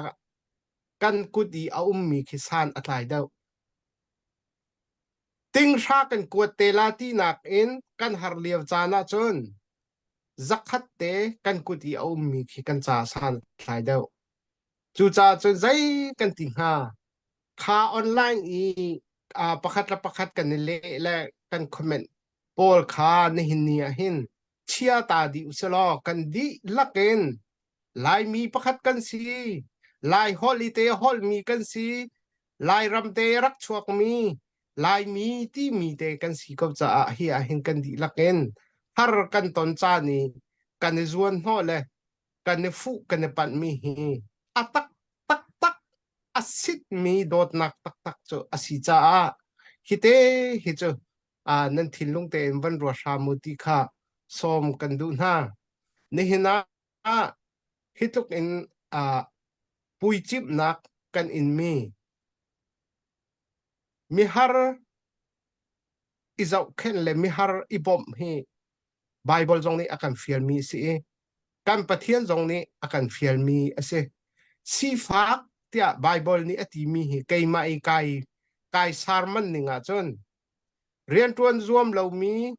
kan kut i a ummi khi san a tlai deuh. Tinghra kan kuat te la tinak in kan har lio caan ahcun zakhat te kan kut i a ummi khi kan ca san tlai deuh. Cucaah cun zei kan ti hnga? Kha online i uh, pakhat le pakhat kan i leh le kan comment pawl kha nihin ni ah hin chia ta dih usilaw kan dihlak in Laimi pakhat kan si, Lai holh i te holhmi kan si, Lairam te rak chuakmi, Laimi timi te kan si ko caah hi ah hin kan dihlak in har kan ton caan i kan i zuan hnawh le kan i fuh kan i panhmi hi a tak taktak a sitmi dawtnak taktak cu a si caah hi te hi cu ah nan thinlung tein van ruat hram u ti kha sawm kan duh hna. Nihin ah hi tluk in ah puicimhnak kan inmi mihar i zohkhenh le mihar i bawmh hi Baibal zong nih a kan fialmi a si i kan Pathian zong nih a kan fialmi a si. Sifak tiah Baibal nih a timi hi keimah i kai kai sarman ning ahcun rianṭuan zuam lomi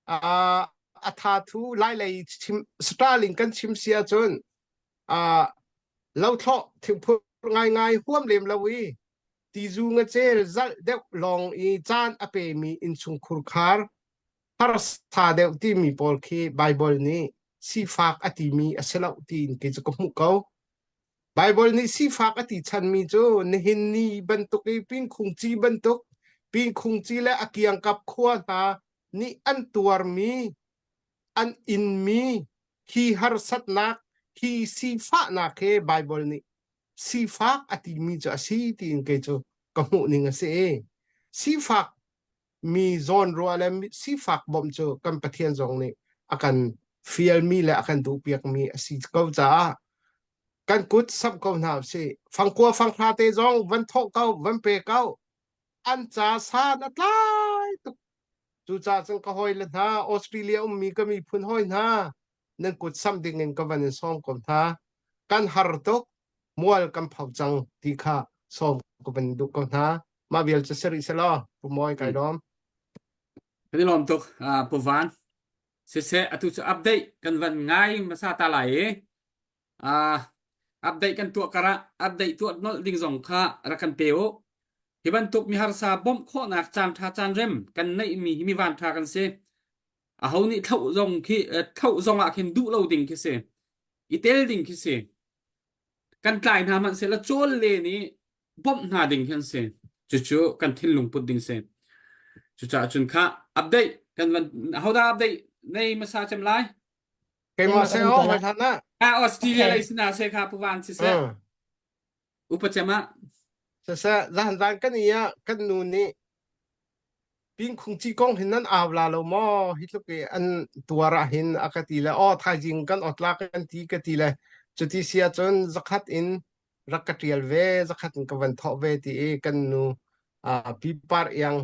uh, a tha thu lailei chim Stalin kan chim si ahcun uh, lothlawh thingphur ngaingai huam lem lo i tizu ngacel zalh deuh lawng i caan a pemi innchungkhur khar harsa deuh timi pawl khi Baibal nih sifak a timi a si lo tiin kei cu ka hmuh ko. Baibal nih sifak a ti chanmi cu nihin ni bantuk i pingkhung ci bantuk pingkhung ci le a kiangkap khua hna nih an tuarmi an inmi hi harsatnak hi sifahnak he Baibal nih sifak a timi cu a si tiin kei cu ka hmuh ning a si. Sifak mi zawnruah le sifak bawmh cu kan Pathian zong nih a kan fialmi le a kan duhpiakmi a si ko caah kan kut samh ko hna usih. Fangkua fanghra te zong van thawh ko, van pe ko. An ca san a tlai tuk. Cucaah cun ka hawile hna, Australia ummi ka miphun hawi hna, nan kut samh ding in ka van in sawm ko hna. Kan har tuk, mual kan pho cang ti kha sawm ka van duh ko hna. Mah vial cu si rih selaw, Pu Mawi kai lawm. Kan i lawm tuk, uh, Pu Van. Siseh, atu cu update kan van ngai hmasa ta lai i uh, update kan tuah karah update tuah nolh ding zong kha rak kan pe u. Hi bantuk mi harsa bawmh khawhnak caan ṭha caan rem kan neihmi hi mi van ṭha kan si. Aho nih thloh zong khi thloh zong ah khin duh lo ding khi si. I tel ding khi si. Kan tlai hna hmanh sehla cawl len i bawmh hna ding khi an si. Cucu kan thinlung put ding si. Cucaah cun kha update kan van hodah update nei hmasa cem lai? Keimah se o hoi hlan ah. Ah Australia lei sina se kha Pu Van si seh. Upa cem ah. Siseh zan zan kan i ah kan nu nih Pingkhung ci kong hin nan au la lo maw? Hi tluk i an tuar ah hin a ka ti le aw thaizing kan ot la kan ti ka ti le cuti si ahcun zakhat in rak ka ṭial ve zakhat in ka van thawh ve ti i kan nu uh, pi par iang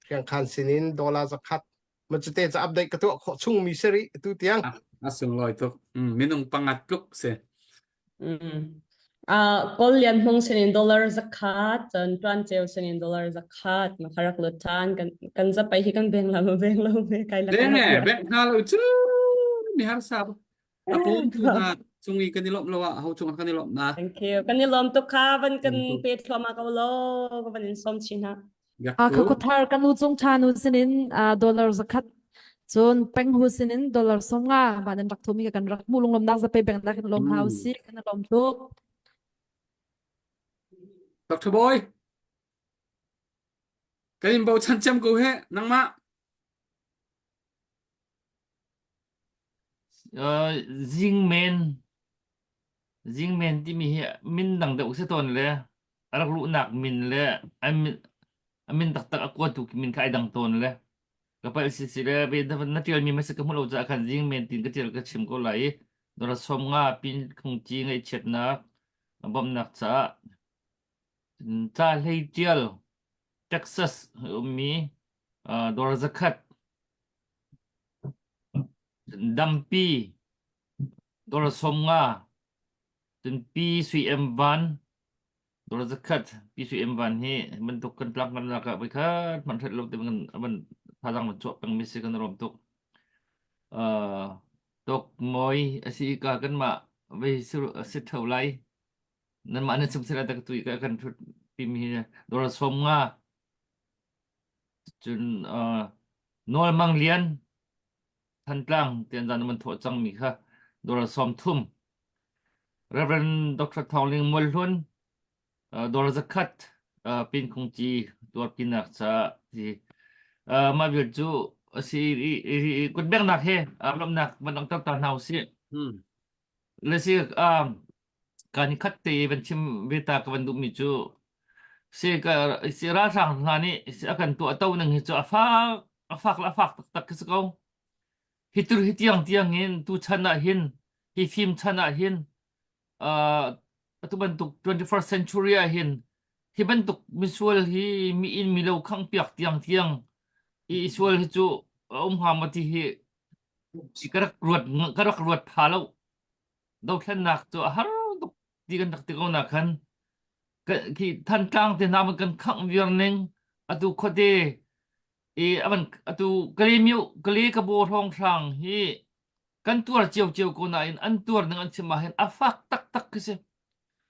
hriangkhan sinin dollar zakhat ma cute ca update ka tuah khawh chung mi si rih tu tiang a sunglawi tuk minung pangat tluk si Mm. Uh, Kawl Lian Hmung sinin dollar zakhat, cun Tuan Ceu sinin dollar zakhat, ma kharak lut than kan kan zapai hi kan beng la ma beng lo me kai la Beng e, beng hna lo cu mi harsa a pum tu hna cung i kan i lawmh lo ah ho cung ah kan i lawmh na. Thank you. Kan i lawm tuk kha van kan pe thluahmah ko lo ka van in sawm chin ha. Khakuthar kan nu cung ṭha nu sinin dollar zakhat cun peng hu sinin dollar 50 van in rak thumi kan rak hmuh lunglawmnak zape beng nak in lawm hna usih kan lawm tuk. Dr. Boy kan in bochan cem ko he nangmah Uh, zingmen Zingmen timi hi min dang deuh si tawn le a rak luhnak min le a min, a min taktak a kuatu min kha ai dang tawn le ka palh si si le ve na ṭialmi ma si ka hmuh lo caah khan zingmen tin ka ṭial ka chim ko lai i dora som nga pin khungci ngaihchiatnak bawmhnak caah ca hlei ṭial Texas ummi uh, dora zakhat dampi Dawr 50, cun Pi Sui Em Van. Dollar zakhat Pi Sui Em Van hi bantuk kan tlang kan lak ah voikhat hmanh hret lo te kan van thazang van chuah peng mi si kan rom tuk. Uh, tok moi asi ka kan mah vei si tho lai. Nan mah nan chim sila tak tui ka kan thut pi mi dollar som nga cun uh, Nawl Mang Lian Thantlang tian zan man thawh cang mi kha dollar 30 Reverend Dr. Thawng Ling Mualhlun dollar zakhat pin khung ci tuarpinak ca ti mah vial cu asi i kutbengnak he lawmhnak van langhter ta hna usih. Le si kan khat te van chim ve ta ka van duhmi cu si ka si ralhrang hna nih a kan tuah to ning hi cu a fak a fak le a fak taktak khi si ko. Hi tur hi tiang tiang in tu chan ah hin hi fim chan ah hin uh, atu bantuk 21st century ah hin hi bantuk misual hi mi in mi lo khang piak tiang tiang i sual hi cu a um hnga maw ti hi ka rak ruat ka rak ruat pha lo dothlennak cu a har tuk ti kan rak ti ko na khan khi Thantlang te hna man kan khangh viar ning atu khuate i avan atu Kale Kale Kabo hrawnghrang hi kan tuar cio cio ko nain an tuar ning an chim ah hin a fak taktak khi si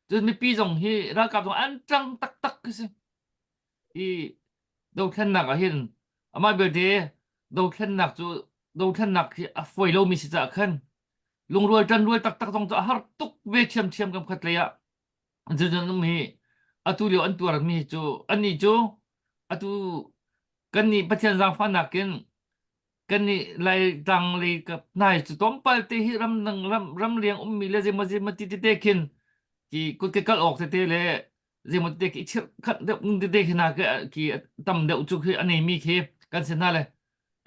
cun mipi zong hi ralkap zong an ṭang taktak khi si i dothlennak ah hin amah belte dothlennak cu dothlennak hi a fawi lomi si caah khan lungrual ṭanrual taktak zong cu a har tuk ve ṭhiamṭhiam kam khat lei ah cucun um hi atu lio an tuarmi cu annih cu atu kannih Pathian zaangfahnak in kannih Laitlang lei kap hnai cu tlawmpal te hi ramdang ram ramleng ummi le zeimaw zeimaw ti tete khin ki kut ke kal awk tete le zeimaw tete khi chirh khat deuh ning tete khi na ki tam deuh cu khi a neimi khi kan si hna le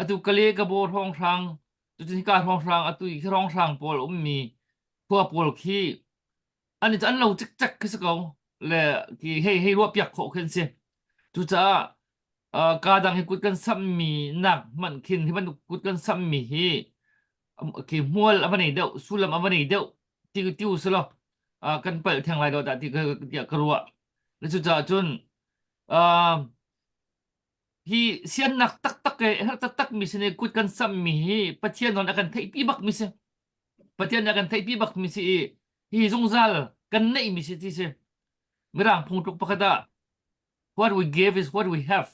atu kale ka bo hrawnghrang cucu hika hrawnghrang atu hi hrawnghrang pawl ummi khua pawl khi an an lo cikcek khi si ko le ki hei hei ruah piak khawh khin si cucaah uh, ka dang hi kut kan sammi nak hmanh khin hi bantuk kut kan sammi hi khi hmual a va nei deuh sullam a va nei deuh ti ti u silo uh, kan palh theng lai lo dah ti ka tiah ka ruah le cucaah cun uh, hi siannak taktak ke her taktak mi sin kut kan sammi hi Pathian non a kan theihpi bak mi si Pathian nih a kan theihpi bak mi si i hi zungzal kan neih mi si ti si Mirang phungtluk pakhat ah what we gave is what we have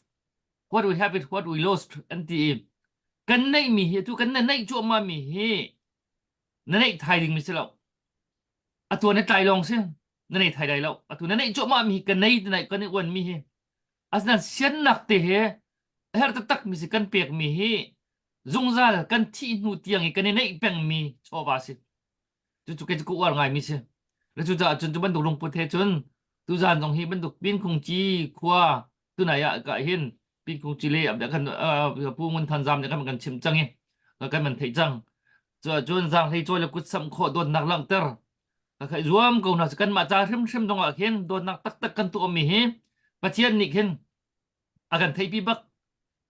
what we have is what we lost an ti i kan neih mi hi atu kan neih cuahmah mi hi na neih thai ding mi si lo atu na tlai lawng si na nei thai lai lo atu na neih cuahmah mi hi kan nei ti kan i uan mi hi Asinain siannak te he a herh taktak mi si kan pek mi hi zungzal kan thih hnu tiang i kan i neih peng mi chawva si. Cucu kei cu ka uar ngai mi si. Le cucaah cun cu bantuk lungput he cun tuzaan zong hi bantuk Pinkhungci khua tunai ah ka hin Pinkhungci le kan Pu Ngun Than Zam nih kan kan chim cang i kan man theih cang. Cuahcun zaanghlei cawi le kut samh khawh dawtnak langhter ka zuam ko hna kanmah ca hrimhrim zong ah khin dawtnak taktak kan tuahmi hi Pathian nih khin a kan theihpi bak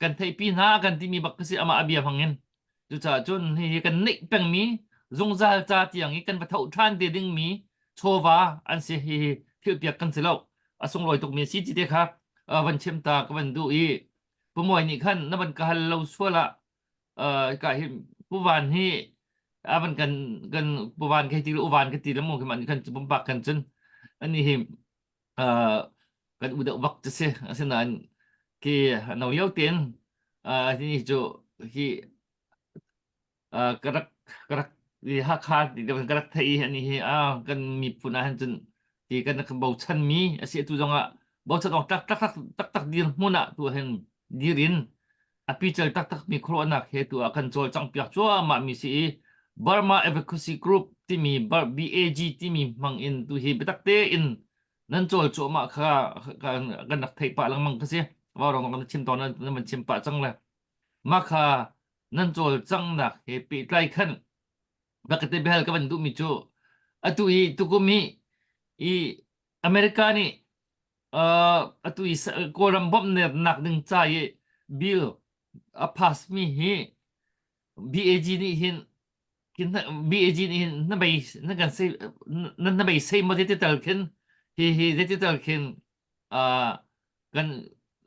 kan theihpi hna a kan timi bak kasi amah a bia hmang in cucaah cun hihi kan neih pengmi zungzal ca tiang i kan va tho ṭhan te dingmi chawva an si hihi philhpiak kan si lo a sunglawi tukmi si ti te kha van chim ta ka van duh i Pu Mawi nih khan na van ka hal lo sual ah ka hi Pu Van hi a van kan kan Pu Van khi ti u Van ka ti le mu khi man kan pumpak kan cun ani hi kan u deuh bak cu si asinain khi no lio tein hi cu hi ka rak ka rak i Hakha ti ka rak theih i ani hi kan miphun ah hin cun ti kan kan bochan mi a si atu zong ah bochan awk tak tak tak tak dir hmun ah tu hin dir in a pical taktak mi khuaruahnak he tu ah kan cawlcangh piak cuahmah mi si i Burma Advocacy Group timi BAG timi hmang in tu hi biatak tein nan cawl cuahmah kha kan kan rak theih pah lengmang ka si. Vaurawng kan chim tawn nan van chim pah cang le mah kha nan cawlcanghnak he pehtlai khan bakate behal ka van duhmi cu atu i tukum hi i America nih uh, atu i Kawlram bawmhnak ding ca i bill a pass mi hi BAG nih hin BAG nih hin na bei na kan sei na na bei sei mo te tal khin Hi hi digital khin uh, kan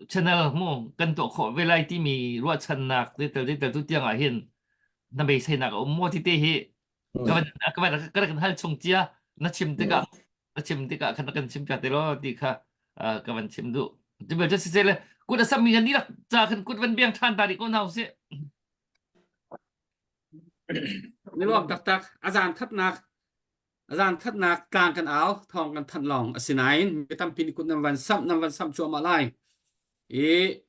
channel mu kan tuah khawh ve lai timi ruahchannak digital digital tu tiang ah hin na beiseinak a um maw ti te hi ka van ka van ka kan hal chung cia na chim tikah na chim tikah khan kan chim piak te lo ti kha ka van chim duh tibel cu siseh le kut a sammi kan dihlak ca khan kut van biang ṭhan ta rih ko hna usih Ni lawm taktak a zan thatnak a zan thatnak tlang kan au thawng kan thanh lawng asinain mi tampi nih kut nan van samh nan van samh cuahmah lai i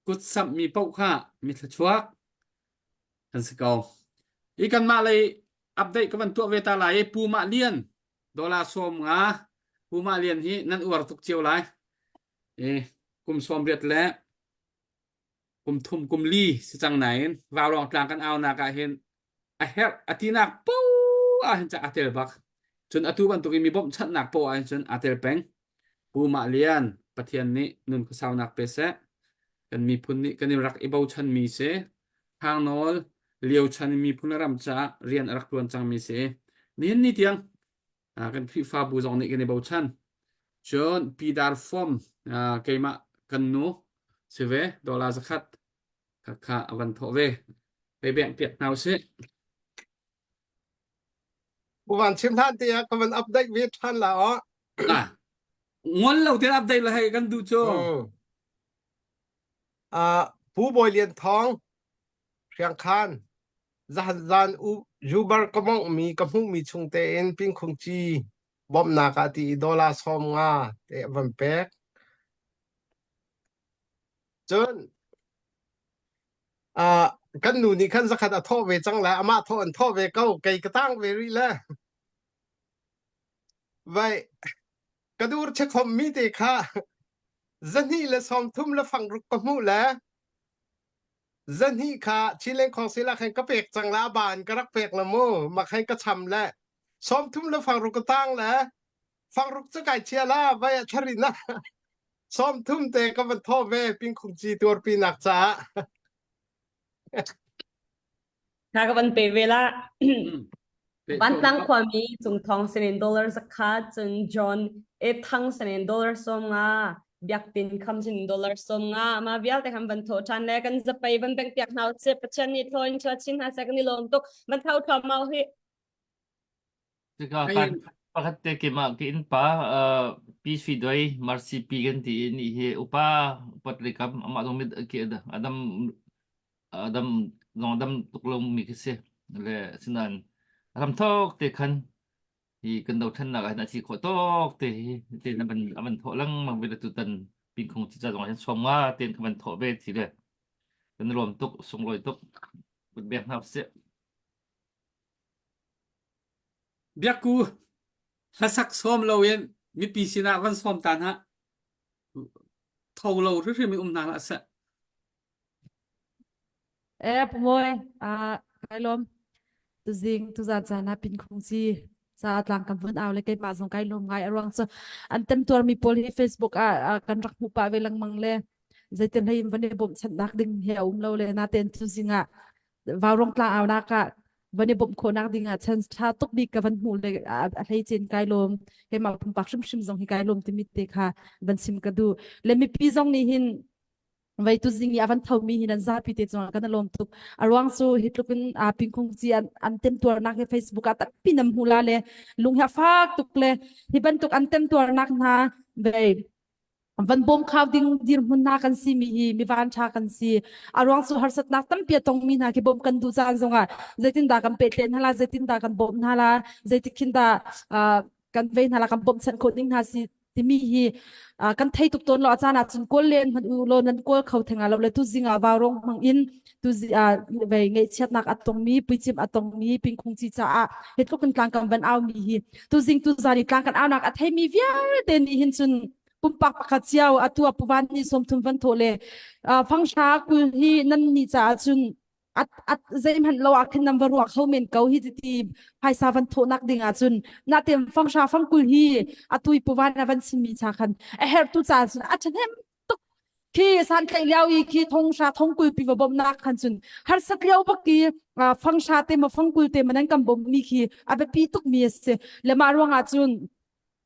kut samh mi paoh kha mi thluachuak kan si ko i kanmah lei update ka van tuah ve ta lai i Pu Mah Lian dollar 50 Pu Mah Lian hi nan uar tuk cio lai i kum 80 le kum thum kum li si cang nain Vaurawng tlang kan aunak ah hin a herh a tinak poah ah hin a tel bak cun atu bantukin mi bawmhchanhnak poah ah hin cun aa tel peng Pu Mah Lian Pathian nih nun khuasaunak pe seh kan miphun nih kan i rak i bochan mi si Thangnawl lio chan miphun le ram caah rian a rak tuan cang mi si nihin ni tiang kan Khrihfabu zong nih kan i bochan. Cun Pidar Fom keimah kan nu si ve dollar zakhat kha a van thawh ve. Hei beng piak hna usih. Pu Van chim hlan te ah ka van update ve than la aw. Ah, ngol lo te update la hei kan duh cu. Uh, Pu Bawi Lian Thawng, Hriang Khan, Zahan Uber ka mawngmi ka hmuhmi chung tein pingkhung ci bawmhnak ah ti i dollar 50 te a van pek. Cun uh, kan nu nih khan zakhat a thawh ve cang le amah thawh an thawh ve ko kei ka tang ve rih le vai ka dur chekhom mi te kha zahnih le 30 le fang ruk ka hmuh le Zahnih kha Chinland Council ah khan ka pek cang la ban ka rak pek la mu ma khan ka cham le 30 le fangruk ka tang le fangruk cu kai chia la vai a tharin na 30 te ka van tho ve pingkhung ci tuarpi nak caah Kha ka van pe ve la. Vantlang khuami Cungthawng sinin dollar zakhat, cun John E Thang sinin dollar 50, Biaktin Kham sinin dollar 50, mah vialte khan van thawh ṭhan le kan zapei van bengh piak hna usih. Pathian nih thaw in chuah chin hna seh kan i lawm tuk. Van tho thluahmah uhih. Cuka kan pakhat te keimah ka innpa uh, Pi Sui Doi Marcy Pi kan ti i nih hi upa upat likam amah zong mit ki adam adam zong adam tuk lo mi khi si le sinan ram thok te khan hi kan dothlennak ah hin a thi khawh tawk te hi te na ban avan thawh lengmang ve le tutan pingkhung ci ca zong ah hin sawm nga ten ka van thawh ve ti le kan lawm tuk sunglawi tuk kut bek hna usih Biakku hlasak sawm loin mipi sinah van sawm ta hna. Tho lo hrimhrim in um hna hlah seh. Eh, Pumawi, ah, kai lawm. Tuzing, tuzan caan ah pinkhung ci ca tlang kan vun au le keimah zong kai lawm ngai a ruang cu an temtuarmi pawl hi Facebook ah ah kan rak hmuh pah ve lengmang le zeitin hlei in van i bawmhchanhnak ding hi a um lo le natein tuzing ah Vaurawng tlang aunak ah van i bawmh khawhnak ding ah chance ṭha tuk bik ka van hmuh le a hleicin kai lawm keimah pumpak hrimhrim zong hi kai lawm timi te kha van chim ka duh le mipi zong nih hin vei tu zing i a van thomi hi nan zapi te cungah kan lawm tuk a ruang cu hi tluk in a pingkhung ci an an temtuarnak hi Facebook ah tampi nam hmu la le lung hi a fak tuk le hi bantuk an temtuarnak hna vei van bawm khau ding dirhmun hna kan si mi hi mi van tha kan si a ruang cu harsatnak tampi a tongmi hna khi bawmh kan duh caan zongah zeitindah kan pehtlen hna la zeitindah kan bawmh hna la zeitik khin dah kan vei hna la kan bawmhchanh khawh ding hna si timi hi kan thei tuk tawn lo a caan ah cun kawl len hmanh u law nan kawl kho theng lo le tu zing ah vaurong hmang in tu vei ngaihchiatnak a tongmi puicim a tongmi pingkhung ci caah hi tluk in tlang kan van au mi hi tu zing tu zan i tlang kan aunak a theimi vialte nih hin cun pumpak pakhat cio atu a puvan ni 30 van thawh le fangsha 20 hi nan ni caah cun at at zeihmanh lo ah khin nan va ruah kho men ko hi ti phaisa van thawhnak ding ah cun na tem fangsha fangkul hi atui puvan a van chimmi cha khan a herh tu ca cun a ṭhahnem tuk khi san tlaih lio i khi thong sha thong kul pi va bawmhnak khan cun harsat lio bak i fangsha te ma fangkul te ma nan kan bawmh mi khi a biapi tuk mi a si le mah ruangah cun.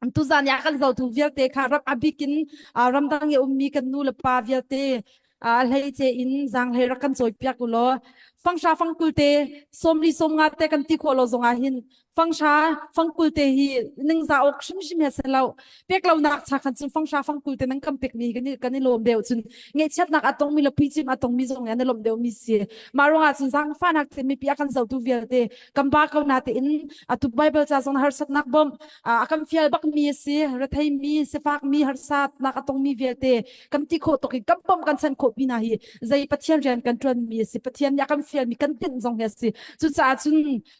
Tuzan ya kan zotu vialte kha ram abikin ramdang i ummi kan nu le pa vialte a hlei ce in zang hlei rak kan cawi piak u law fangsha fangkul te sawmli sawmnga te kan ti khawh lo zong ah hin fangsha fangkul te hi ningza awk hrimhrim he se lo pek lo nak cha khan cun fangsha fangkul te nang kan pek mi kan i kan i lawm deuh cun ngeihchiatnak a tongmi le puicim a tongmi zong an i lawmh deuh mi si mah ruangah cun zangfahnak te mipi a kan zotu vialte kan ba ko na te in atu bible ca zong harsatnak bawmh a kan fial bak mi a si rethei mi sifak mi harsatnak a tongmi vialte kan ti khawh tuk i kan bawmh kan chan khawh pina hi zei pathian rian kan tuan mi a si pathian nih a kan fial mi kan tinh zong hi a si cucaah cun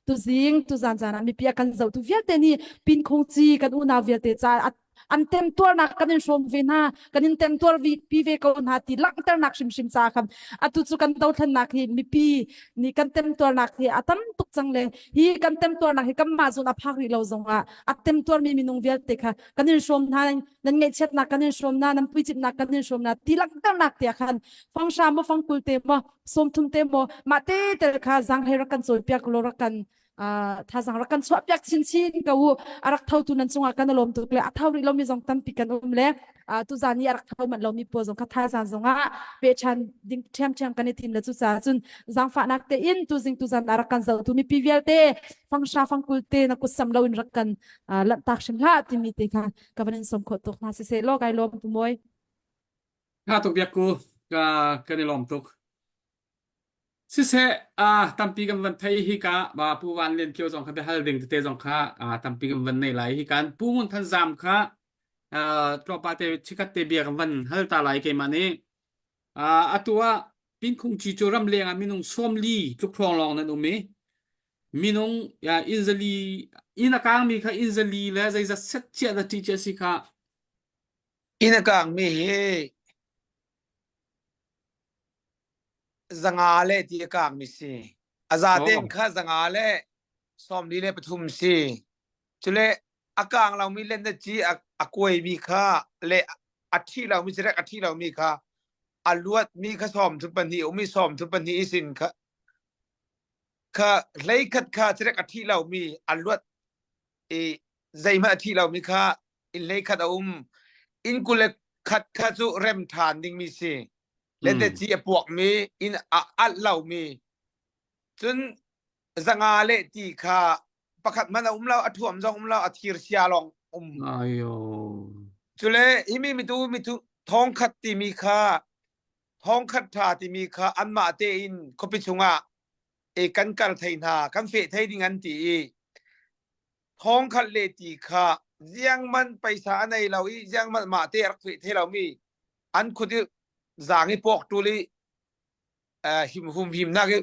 tuzing tuzan zan ah mipi a kan zohtu vialte nih pin khung ci kan unau vialte ca an temtuarnak kan in hrawm ve hna kan in temtuar pi ve ko hna ti langhternak hrimhrim ca khan atu cu kan dothlennak hi mipi nih kan temtuarnak hi a tam tuk cang le hi kan temtuarnak hi kanmah zun a phak rih lo zongah a temtuarmi minung vialte kha kan in hrawm hna nan ngaihchiatnak kan in hrawm hna nan puicipnak kan in hrawm hna ti langhternak tiah khan fangsha maw fangkul te maw sawmthum te maw mah te tel kha zang he rak kan cawipiak law rak kan thazang rak kan chuah piak chinchin ko u a rak tho tu nan cungah kan lawm tuk le a tho rih lomi zong tampi kan um le tuzan i a rak tho manh lomi pawl zong kha thazang zongah pe ṭhan ding ṭhiamṭhiam kan i tim le cucaah cun zaangfahnak tein tuzing tuzan a rak kan zohtu mipi vialte fangsha fangkul te na kut sam loin rak kan lanhtak hrim hlah timi te kha ka van in sawm khawh tuk hna siseh law kai lawm pu mawi Tha tuk biak ku ka kan i lawm tuk Siseh, ah tampi kan van thei hika ba Pu Van Lian Kio zong kha biahal ding tete zong kha ah tampi kan van nei lai. Hika Pu Ngun Than Zam kha ah tlawmpal te chikat te bia kan van hal ta lai keimah nih. Ah atu ah Pinkhung Ci cu ramleng ah minung 40 tluk hrawng lawng nan um i minung ya inn zali inn a kangmi kha inn zali le zeizat set chiah da ṭih chiah si kha Inn a kangmi hi 500 le ti a kangmi si. A zaten Oh. kha 143 si. Cule a kang lomi le na ci a, a kuaimi kha le a thi lomi cirek a thi lomi kha a luatmi kha 32 um i 32 sin kha kha hleikhat kha cirek a thi lomi a luat i zeihmanh a thi lomi kha inn hleikhat a um inn 21 kha cu rem ṭhan dingmi si. Lente ci a puakmi inn a alh lomi cun 500 le ti kha pakhat hmanh a um lo a thuam zong um lo a thir sia lawng um Ayo. cule himi mitu mitu thongkhat timi kha thongkhat tha timi kha anmah tein khuapi chungah e kan kal thei hna kan feh thei ding an ti i thongkhat le ti kha ziangman paisa a nei lo i ziangman mah te a rak feh thei lomi an khut i zaang i puak ṭul i him hum himnak i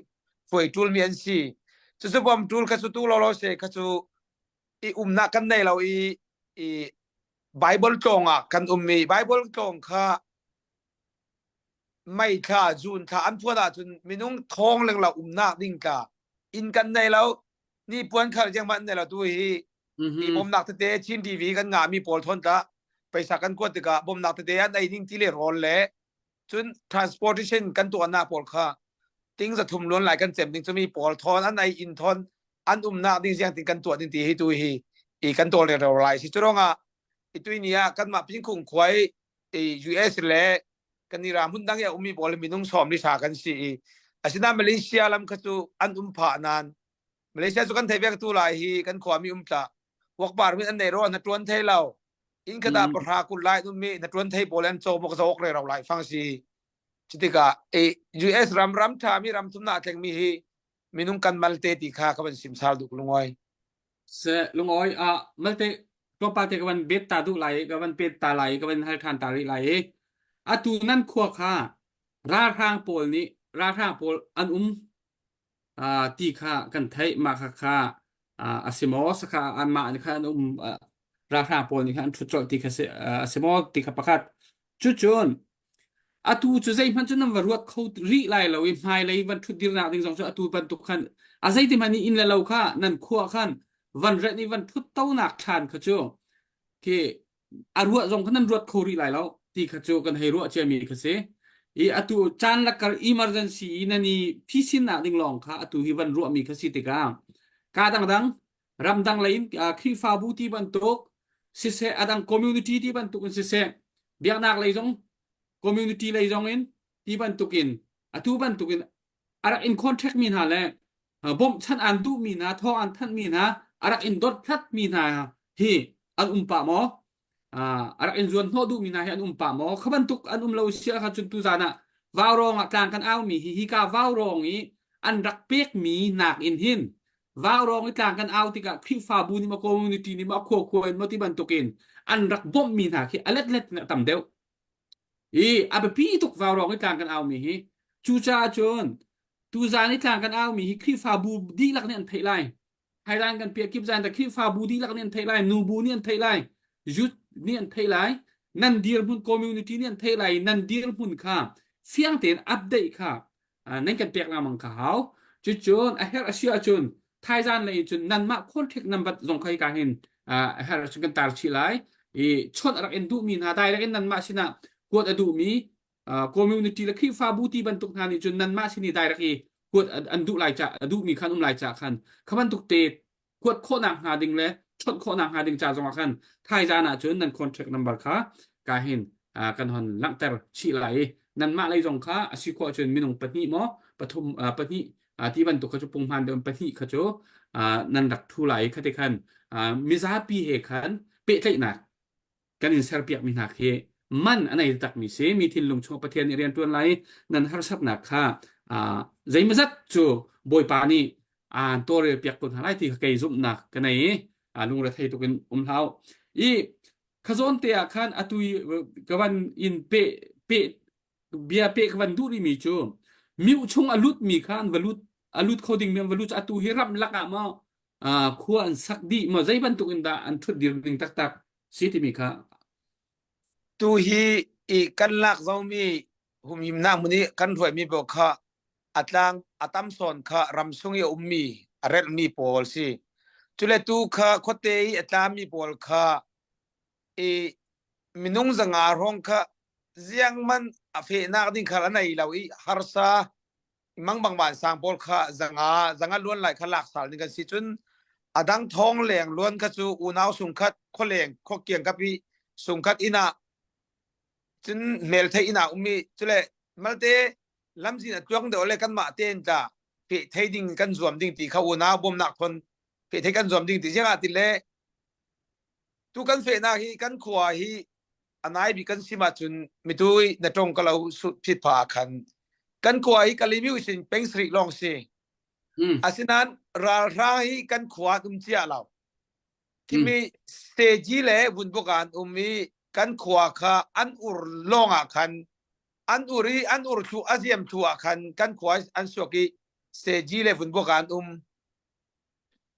fuai ṭulmi an si. Cucu bom ṭul kha cu tu lawlaw se kha cu i umnak kan nei lo i i Bible tlawng ah kan um i Bible tlawng kha May thla June thla an phuan ahcun minung thong lenglo umnak ding tla inn kan nei lo ni puan khal jeng man nei lo tu hi i bawmnak tete Chin TV kan ngahmi pawl thawn tah paisa kan kuat tikah bawmnak tete an ei ding ti le rawl le cun transportation kan tuahnak pawl kha ting 300 luan lai kan cem ding cumi pawl thawn an ei inn thawn an umnak ding ziang tin kan tuah ding ti hi tu hi i kan tawl re lai si curongah i tui ni ah kanmah pingkhung khuai i US le kan i ra hmun dang i a ummi pawl minung sawm li tha kan si i asinain Malaysia lam kha cu an um phah nan Malaysia cu kan thei vek tu lai hi kan khuami um tla wakpar min an nei ro na tuan thei lo in ka da pahra kul lai um mi na tuan thei pawl an cho bok zawk re ro lai fang si cutikah e US ram ram tha mi ram thum na thleng mi hi minung kan malte ti kha ka van sim sal duk lungoi Se lungoi a malte tlawmpal te ka van bet ta duh lai ka van pet ta lai ka van hal than ta rih lai i atu nan khua kha ralhrang pawl nih ralhrang pawl an um ti kha kan theih mah kha kha a si maw sakha anmah nih khan an um ralhrang pawl nih khan an ṭhut colh ti kha si a si maw ti kha pakhat cucun atu cu zeihmanh cu nan va ruat kho rih lai lo i hmailei van ṭhut dirnak ding zong cu atu bantuk khan a zeiti hmanh inn le lo kha nan khua khan van renh i van ṭhut tonak ṭhan kha cu khi a ruah zong kha nan ruat kho rih lai lo ti kha cu kan hei ruah ciami kha si i atu caan lakar emergency i nan i phisinnak ding lawng kha atu hi van ruahmi kha si tikah ka dangdang ramdang lei in Khrihfabu ti bantuk. Siseh adang community ti bantuk in siseh biaknak lei zong community lei zong in ti bantuk in atu bantuk in a rak in contract mi hna le bawmhchanh an duhmi hna thawng an thanhmi hna a rak in dothlat mi hna hi an um pah maw a rak in zuan hnawh duhmi hna hi an um pah maw kha bantuk an um lo sia kha cun tuzan ah vaurawng ah tlang kan aumi hi hika vaurawng i an rak pekmi nak in hin vaurawng i tlang kan au tikah Khrihfabu nih maw community nih maw khua khua in maw ti bantukin an rak bawmhmi hna khi a letlet in a tam deuh I a biapi tuk vaurawng i tlang kan aumi hi. Cucaah cun tuzaan i tlang kan aumi hi Khrihfabu dihlak nih an theih lai. Thailand kan piah kip zan ta Khrihfabu dihlak nih an theih lai, nubu nih an theih lai, youth nih an theih lai, nan dirhmun community nih an theih lai, nan dirhmun kha fiang tein update kha nan kan pek lengmang kha hau. Cucun a herh a si ahcun thaizan lei cun nanmah contact number zong kha hika hin a herh ahcun kan tar chih lai. I chawnh a rak in duhmi hna direct in nanmah sinah kuat a duhmi community le Khrihfabu ti bantuk hna nih cun nanmah sin i direct i kuat an duh lai ca a duhmi khan um lai ca khan kha bantuk te kuat khawhnak hnga ding le chawnh khawhnak hnga ding ca zongah khan thaizan ahcun nan contract number kha ka hin kan hon langhter chih lai i nanmah lei zong kha a si khawh ahcun minung pahnih maw pathum pahnih ti bantuk kha cu punghman deuh pahnih kha cu nan rak thu lai i khati khan mizapi he khan pehtlaihnak kan in serpiakmi hna khi man a nei takmi si mi thinlung chung Pathian nih rian ṭuan lai nan harsatnak kha zeimazat cu Bawipa nih aan tawlrel piak ko hna lai ti kha kei zumhnak ka nei i lungrethei tuk in um hlah i khazawn te ah khan atu ka van in pe pe bia pe ka van duh rihmi cu miu chung a lut mi kha an va lut a lut kho ding mi an va lut atu hi ram lak ah maw khua an sak dih maw zei bantuk in dah an ṭhut dir ding taktak si timi kha Tu hi i kan lak zomi humhimnak hmun i kan hruaimi pawl kha a tlang a tam sawn kha ramsung i a ummi a relhmi pawl si. Cule tu kha khuate i a tlami pawl kha i minung zanga hrawng kha ziangman a fehnak ding khal a nei lo i harsa mangbang vansang pawl kha zanga zanga luan lai kha lak sal ning kan si cun adang thong leng luan kha cu unau sungkhat khualeng khuakiang kapi sungkhat ina cun mel thei ina ummi cule malte lamzin a tluang deuh le kanmah tein tla pe thei ding kan zuam ding ti kha unau bawmnak thon pe thei kan zuam ding ti ziangah ti le Tu kan fehnak hi kan khua hi a nai bik kan sim ahcun mitu i na tong ka lo phit pha ah khan kan khua hi Kalimiu sin peng sarih lawng si. Mm. Asinain ralhrang hi kan khua an um cia lo. Khimi Seji le Vunbuk ah an um i kan khua kha an ur lawng ah khan an ur i an ur thlu a ziam thlu ah khan kan khua an suak i Seji le Vunbuk ah an um.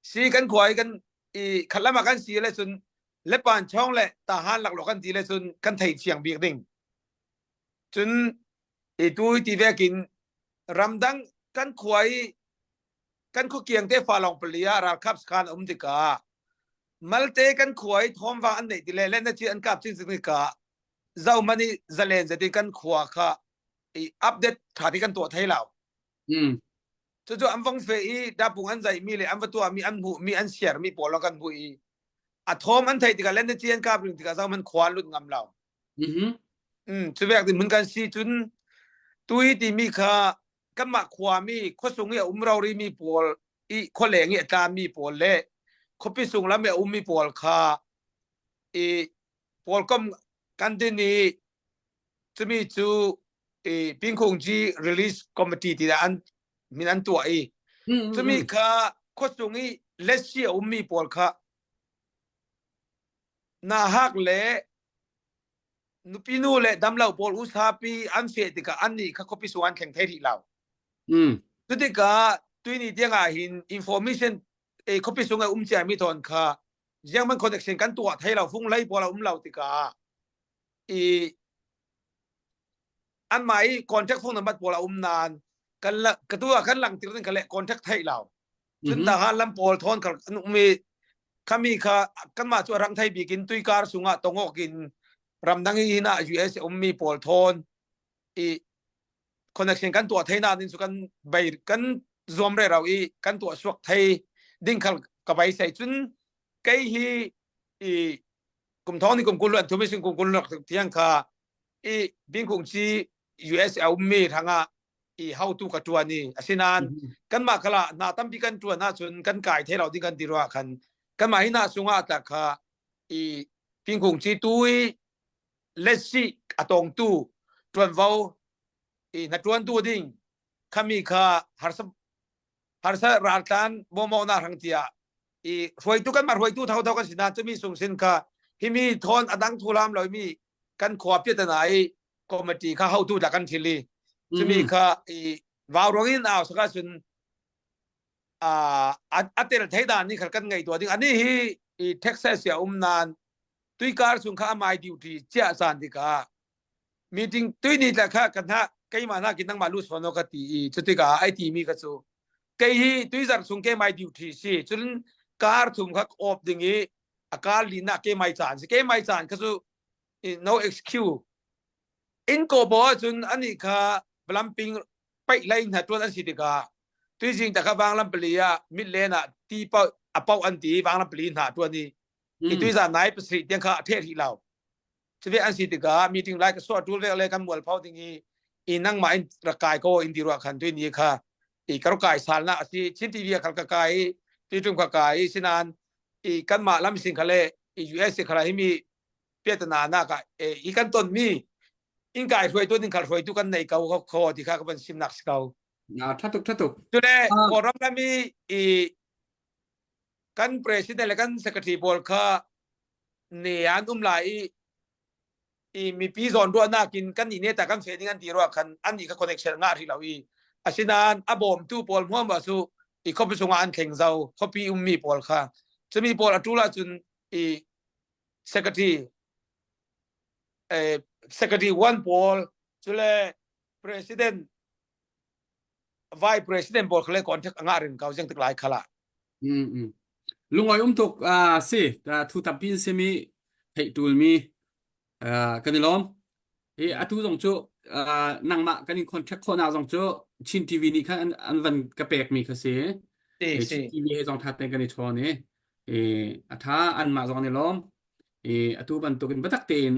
Si kan khua i kan i khatlam ah kan si le cun lepan chong le tahan laklawh kan ti le cun kan thei thiang bik ding. Cun i tu ti vekin ramdang kan khua i kan khuakiang te fa lawng pali ah ralkap sakhan um tikah malte kan khua i thawmvang an neih ti le le na chi an kap chin tikah zohman i zalen zetin kan khua kha i update tha ti kan tuah thei lo. Mm. Cucu an vong fe i dapung an zaihmi le an va tuahmi an hmuhmi an siarmi pawl kan hmuh i a thawm an theih tikah le na ci an kap ring tikah zohman khua lut ngam lo. Mm-hmm. Mm, cu vek din mun kan si cun tu hi timi kha kanmah khuami khuasung i a um rori mi pawl i khualeng i a tlami pawl le khuapi sung lam i a ummi pawl kha i pawl kom kan din i cumi cu i Pingkhungji Release Committee ti an min an tuah i cumi kha khuasung i lesi a ummi pawl kha nahak le nupi nu le damlo pawl usapi an feh tikah an nih kha khuapi sung an thleng thei rih lo. Cutikah tuini tiang ah hin information e khuapi sung a um ciami thawn kha ziangman connection kan tuah thei lo fung lei pawl a um lo tikah i anmah i contact phone number pawl a um nain kan la ka tu ah kan langtir ding kha le contact theih lo cun ta ha lam pawl thon khal an um i khami kha kanmah cu rang thei bik in tuikar sungah tongok in ramdang i hin ah US ummi pawl thon i connection kan tuah thei na din cu kan bei kan zuam re rau i kan tuah suak thei ding khal ka bai sei cun kei hi i. kum thong ni kum kul an thum sin kum kul nak tiang kha i bingkung chi US a ummi ranga i how to ka tuan i asinan kanmah khala na tampi kan tuan ahcun kan kai the lo ding kan ti ruah khan kanmah hi na sungah ta kha i pingkung chi tu i letsi a tong tu tuanvo i na tuan tu ding khami kha harsa harsa raltlan bomo na rang tia i hruaitu kan mah hruaitu tho tho kan si na chumi sung sin kha himi thon adang thulam lo mi kan khua piatana i committee kha hotu ta kan thil i chumi kha i vau rong in au saka sun a a tel thei dan ni khal kan ngai to ding ani hi i Texas ya um nan tuikar chung kha amai duty chia san dika meeting tui ni tla kha kan ha keimah na kin nangmah lu sono ka ti i chutika ai ti mi kha chu kei hi tui zar chung ke mai duty si chun kar thum kha op ding i a kar li na ke mai chan si ke mai chan kha chu no excuse in ko bo cun ani kha blamping paih lei hna tuan an si tikah tuizing ta kha vanglam pali ah mit len ah ti pau a pau an ti vanglam pali hna tuan i i tuizan nai pasri tiang kha a theh rih lo cuve an si tikah meeting lai ka suah tul ve le kan mual phau ding i i nangmah in rak kai ko in ti ruah khan tu ni kha i kar kai sal na asi Chin TV khal ka kai ti tum ka kai sinan i kanmah lam sin khale i US khala hi mi piatana na ka i kan ton mi in kai hruai tu ding khal hruai tu kan nei ko kho ti kha ka van sim nak si ko na thatuk thatuk tule kawlram lami i kan president le kan secretary pawl kha ne an um lai i i mipi zawn ruahnak in kan nih ne ta kan fe ding an ti ruah khan an nih kha connection ngah rih lo i asinain a bawmtu pawl hmuam wa su i khuapi chungah an thleng zau khuapi ummi pawl kha cumi pawl a tul ahcun i secretary eh, secretary one pawl cule president vice president pawl kha le contact anga rin kau jeng tik lai khala mm mm lungoi um tuk a si thu tampi in simi theih tul mi kan i lawm i atu zong cu nangmah kan in contact khawh nak zong cu Chin TV nih khan an van ka pek mi kha si Chin TV he zong tha ten kan i chawn i a tha an mah zong an i lawm i atu bantuk in batak tein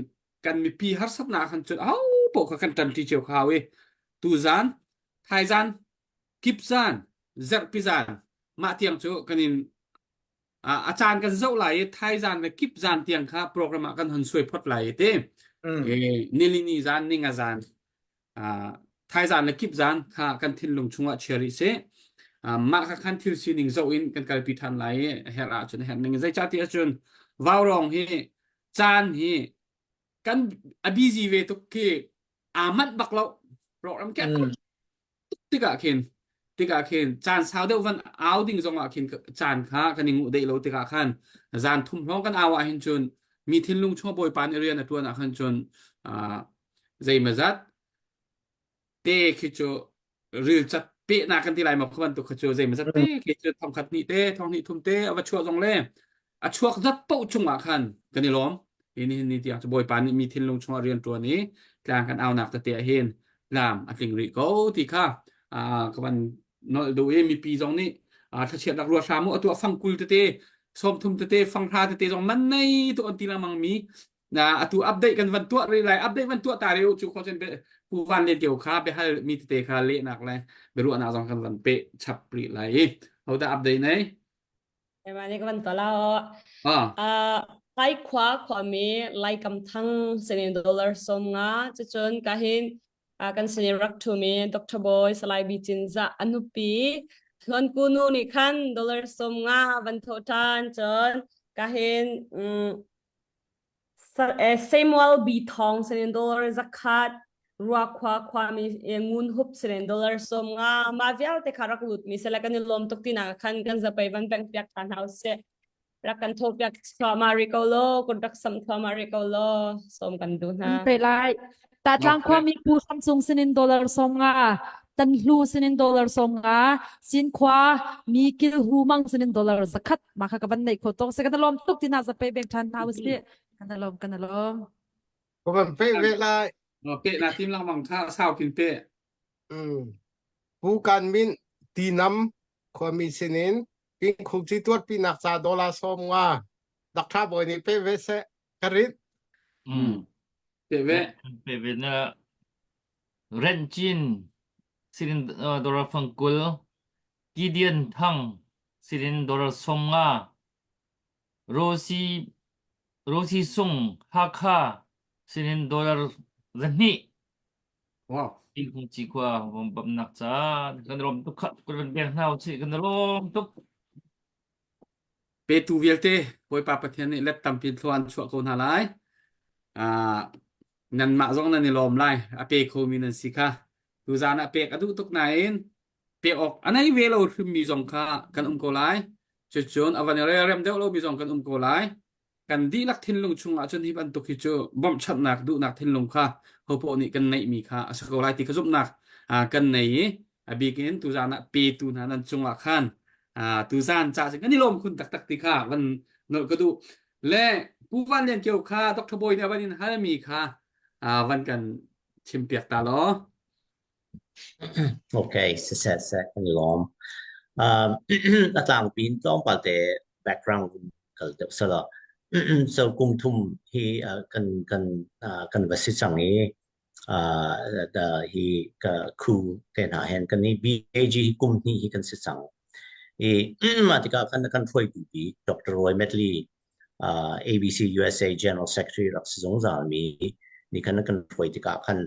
kan mipi harsatnak khan cun au poh kha kan ṭanṭi cio kha hau i tuzan thaizan kipzan zarhpi zan mah tiang cu kan in a caan kan zoh lai i thaizan le kipzan tiang kha program ah kan hon suai phot lai i ti nilini zan ninga zan thaizan le kipzan kha kan thinlung chungah chia rih sih mah kha khan thil sining zoh in kan kalpi ṭhan lai i herh ahcun herh ning zeicahti ahcun vaurong hi caan hi kan a busy ve tuk khi aa manh bak lo program ke tikah khin tikah khin caan sau deuh van au ding zong ah khin caan kha kan i nguh deih lo tikah khan zan thum hlong kan au ah hin cun mi thinlung chung bawipa nih rian a tuan ah khan cun zeimazat te khi cu rilcat pehnak kan ti lai maw kha bantuk kha cu zeimazat te khi cu thongkhat hnih te thonghnih thum te a va chuah zong le a chuak zat paoh cungah khan kan i lawm hi ni ni tiang cu bawipa nih mi thinlung chungah rian ṭuan i tlang kan aunak tete ah hin tlam a tling rih ko ti kha ka van nolh duh i mipi zong nih thlachiat rak ruat hram u atu ah fangkul tete sawmthum tete fanghra tete zong man nei tu an ti lengmang mi na atu update kan van tuah rih lai update van tuah ta rih u cu kho cun pu van len keu kha biahal mi tete kha lehnak le biaruahnak zong kan van pe chap rih lai i hodah update nei Keimah nih ka van tuah la aw. Ah. Lai khua khuami Lai Kam Thang sinin dollar 50 cucun ka hin kan sinin rak thumi Dr. Boy Salai Bi Cin Za a nupi Hlon Ku nu nih khan dollar 50 van thawh ṭhan cun ka hin Samuel B. Thawng sinin dollar 100, Ruakhua khuami Ngun Hup sinin dollar 50, mah vialte kha rak lut mi sele kan i lawm tuk tinak khan kan zapei van peng piak tha hna usih. Rak kan tho piak thluahmah rih ko law, kun rak sam thluahmah rih ko law, sawm kan duh hna. Pe lai. Tatlang khuami Pu Sam Cung sinin dollar 50, Tan Hlu sinin dollar 50, Cinkhua mi Kil Hu Mang sinin dollar 100 mah kha ka van neih kho tuk se kan lawm tuk tina za pe beng than hna usih kan lawm kan lawm Ka van pe ve lai. Pe na tim lengmang kha sau kin pe. Mm. Pu kan min ti nam khuami sinin ping khung chi tuat pi nak ca dollar 50 Dakṭha bawi nih pe ve seh. Ka rit. Mm. Pe ve. Pe ve na Ren Chin sirin dollar fangkul Gideon Thang sirin dollar 50 Rosie Rosie Sung Hakha sinin dollar 200 Wow. Tingkung ci khua vom bamnak ca kan rom tuk kha kan beng hna u kan rom tuk Petu vialte Bawipa Pathian nih let tampi thlua an chuah ko hna lai. Ah, nanmah zong nan i lawm lai. A pe khomi nan si kha. Tuzan ah pek a duh tuk nain pek awk a nei ve lo hrimmi zong kha kan um ko lai. Cucun a van i relrem deuh lomi zong kan um ko lai. Kan dihlak thinlung chungah cun hi bantuk hi cu bawmhchanhnak duhnak thinlung kha hopoh nih kan neihmi kha a si ko lai ti kha zumhnak kan nei i a bik in tuzan ah petu hna nan cungah khan tuzan ca cu kan i lawm khun taktak ti kha van nolh ka duh. Le Pu Van Lian Kio kha Dr. Bawi nih a van in halmi kha van kan chimpiak ta law. Okay, siseh seh kan i lawm. Um, a tlangpi in tlawmpal te background kal deuh sala. so kum thum hi uh, kan kan uh, kan va si cang i uh, the, hi ka khu te hna hen kan ni BAG hi kum hnih hi kan si cang. I mah tikah kan kan hruaitu bi Dr. Roy Medley uh, ABC USA General Secretary rak si zungzal mi nih khan kan hruai tikah khan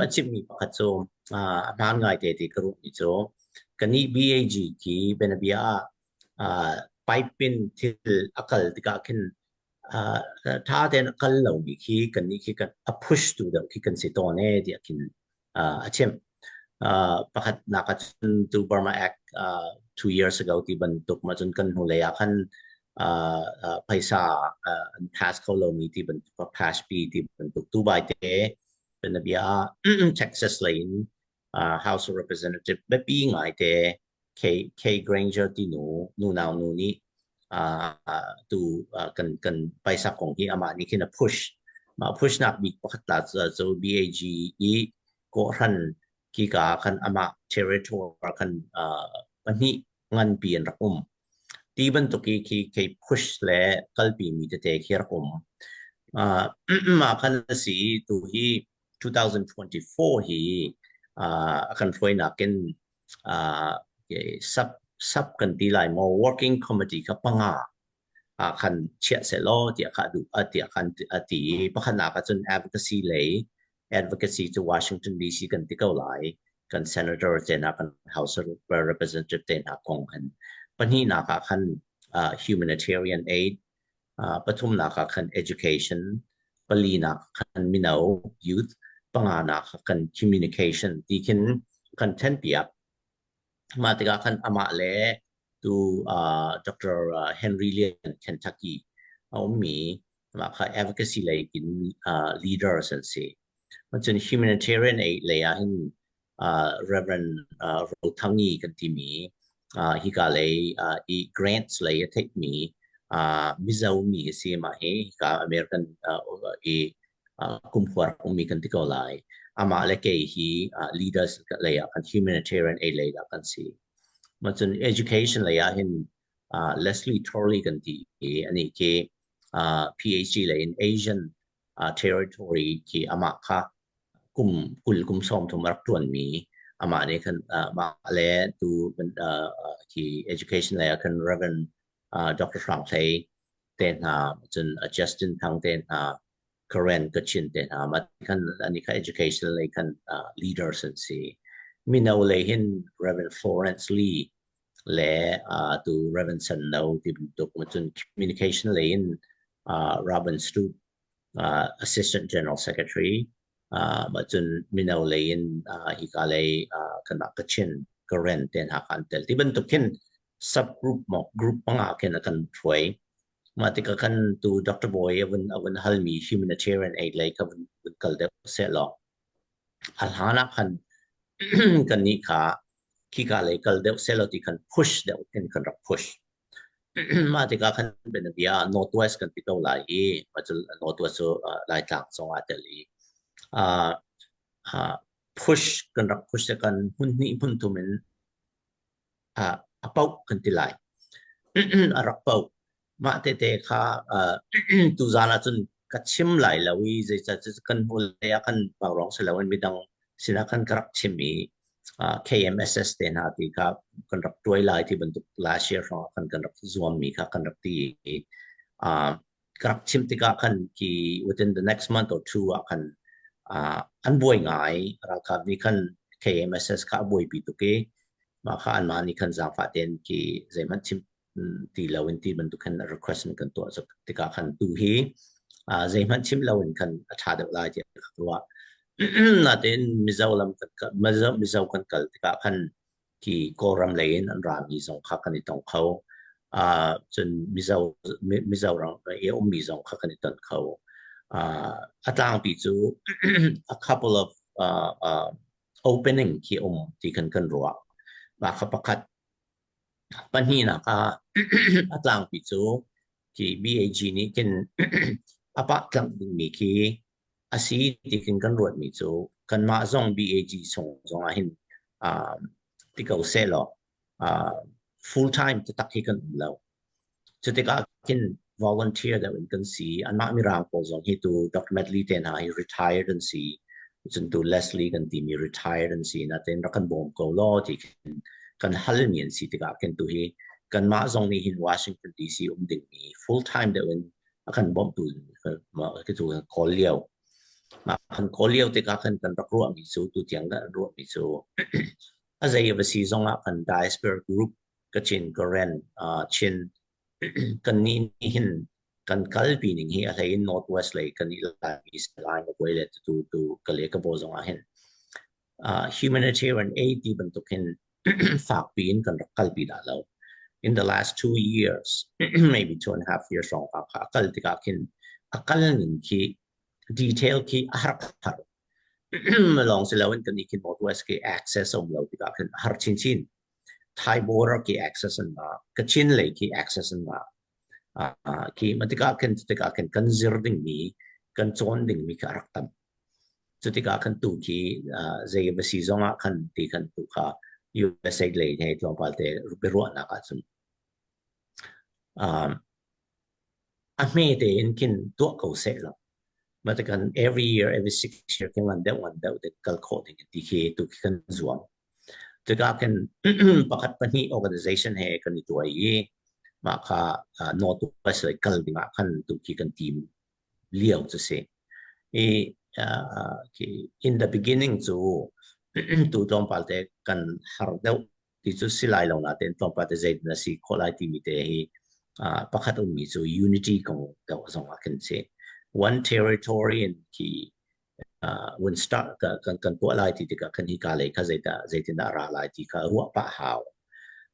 a chimmi pakhat cu uh, a hmaan ngai te ti ka ruahmi cu kannih BAG khi bianabia ah uh, pipe in thil a kal tikah khin uh, tha tein a kal lomi khi kannih khi kan a push tu deuh khi kan si tawn e tiah khin uh, a chim. Uh, pakhat nak ahcun tu Burma Act uh, 2 years ago ti bantuk ma cun kan hnulei ah khan uh, uh, phaisa uh, an pass kho lomi ti bantuk a pass pi ti bantuk tu bai te bia Texas lei in uh, House of Representative biapi ngai te Kay, Kay Granger ti nu nunau nu nih uh, tu uh, kan kan paisa kong hi amah nih khin a push mah push nak bik pakhat la cu BAG i kawhhran ki ka khan amah territory khan uh, pahnih nganpi an rak um ti bantuk i khi khi push le kalpi mi tete khi rak um uh, mah khan a si tu hi 2024 hi uh, a kan hruainak in uh, sub sub kan ti lai maw working committee kha panga ah khan chiah selaw tiah kha duh tiah khan a ti pakhatnak ah cun advocacy lei advocacy cu Washington DC kan ti ko lai kan senator te hna kan House of Representative te hna kong han pahnihnak ah khan uh, humanitarian aid uh, pathumnak ah khan education palinak khan mino youth panganak khan communication ti khin kan then piak mah tikah khan amah le tu uh, Dr. Henry Lian Kentucky a ummi mah kha advocacy lei in uh, leaders an si cun humanitarian aid lei ah hin uh, Reverend uh, Rothangi kan timi uh, hika lei uh, i grants lei a theihmi uh, Mizo mi a si mah hi hika American uh, i uh, kumkhuar ummi kan ti ko lai amah le kei hi uh, leaders lei ah kan humanitarian aid lei ah kan si ma cun education lei ah hin uh, Leslie Torley kan ti i ani khi uh, PhD lei in Asian uh, territory khi amah kha kum 20 kum 30 a rak ṭuanmi amah nih khan mah le tu khi education lei ah khan Reverend Dr. Hrang Hlei te hna cun Justin Thang te hna Karen Kachin te hna mah khan ani kha education lei khan leaders an si mino lei hin Reverend Florence Lee le tu Reverend San No ti bantuk cun communication lei in Robin Stoop uh, Assistant General Secretary uh, mah cun mino lei in uh, hika lei uh, kanmah Kachin Karen te hna kha an tel ti bantuk khin subgroup mo group panga khin a kan hruai mah tikah khan tu Dr. Boy a vun a vun halmi humanitarian aid lei kha vun vun kal deuh seh law a hlan ah khan kan nih kha khika lei kal deuh seh law ti khan push deuh in kan rak push Mah tikah khan bianabia ah Northwest kan ti ko lai i mah cu Northwest cu Laitlang zong aa tel i uh, uh, push kan rak push te kan hmun hnih hmun thum in uh, a paoh kan ti lai. A rak paoh. Mah tete kha uh, tuzan ahcun ka chim lai lo i zeicah kan hnulei ah kan vaurawng si loin midang sinah khan ka rak chim i uh, KMSS te hna ti kha kan rak tuai lai ti bantuk last year hrawng ah khan kan rak zuammi kha kan rak ti i uh, ka rak chim tikah khan ki within the next month or two ah khan uh, an buai ngai ralkap nih khan KMSS kha a buaipi tuk i mah kha anmah nih khan zaangfah tein ki zeihmanh chim ti lo in ti bantuk khan request in kan tuah tikah khan tu hi zeihmanh chim lo in khan a ṭha deuh lai tiah ka ruah. Natein Mizo lam kan Mizo, Mizo kan kal tikah khan ki Kawlram lei in an rami zong kha kan i tong kho. Uh, cun Mizo Mizoram i ummi zong kha kan i ton kho. Uh, a tlangpi cu a couple of uh, uh, opening khi um ti khan kan ruah. Mah kha pakhat Pahnihnak ah a tlangpi cu khi BAG nih khin a pah tlangh dingmi khi a si ti khin kan ruatmi cu kanmah zong BAG chung zong ah hin uh, ti ko sehlaw uh, full time taktak hi kan um lo. Cutikah khin volunteer deuh in kan si. Anmah Mirang pawl zong hi tu Dr. Medley te hna hi retired an si. Cun tu Leslie kan timi retired an si. Natein rak kan bawm ko law ti khin kan halmi an si tikah khin tu hi kanmah zong nih hin Washington DC um dingmi full time deuh in a kan bawmhtu khi tu kan kawl lio. Mah kan kawl lio tikah khan kan rak ruahmi cu tu tiang kan ruahmi cu a zei a va si zong ah kan diaspora group Kachin, Karen, uh, Chin kan nih hin kan kalpi ning hi a hlei in Northwest lei kan i Laimi Lai Magway le tu tu kale ka bo zong ah hin uh, humanitarian aid ti bantuk hin fakpi in kan rak kalpi dah lo. In the last 2 years, maybe 2.5 years rong ka kha kal tikah khin a kal ning khi detail khi a har har long si lo in kan i khin Northwest ki access um lo tikah khin har chin chin. Thai border ki access an ma Kachin lei ki access an ma khi ma tikah khin tikah khin kan zir ding mi kan cawn ding mi kha rak tam cu tikah khan tu khi zei va si zong ah khan ti khan tu kha USA lei he tlawmpal te biaruahnak ahcun a hme tein khin tuah ko seh law matakan every year every 6 year khin ngan deuh ngan deuh te kal khawh ding ti khi tu khi kan zuam. Tikah khin pakhat pahnih organization he kan i tuai i mah kha North West lei kal dingah khan tu khi kan team lio cu si. I uh, in the beginning cu tu tlawmpal te kan har deuh ti cu si lai lo natein tlawmpal te zeitin a si khawh lai timi te hi uh, pakhat ummi cu unity kong deuh zong ah khin si. One territory in khi uh, when start kan kan tuah lai ti tikah kan hika lei kha zeidah zeitindah ra lai ti kha ruah pah hau.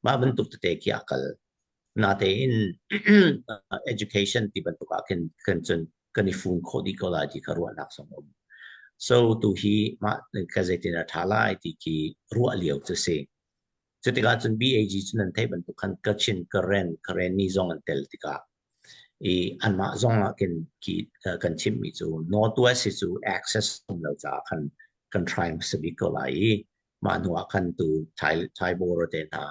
Mah bantuk tete khi a kal. Natein education ti bantuk ah khin kan cun kan i fun khawh dih ko lai ti kha ruahnak zong um. So tu hi mah ka zeitin a tha lai ti khi ruah lio cu si. Cutikah cun BAG cu nan theih bantuk khan Kachin, Karen, Karenni zong an tel tikah i anmah zong ah khin khi kan chimmi cu Northwest hi cu access um lo caah khan kan try hmasa bik ko lai i mah hnu ah khan tu Thai Thai border te hna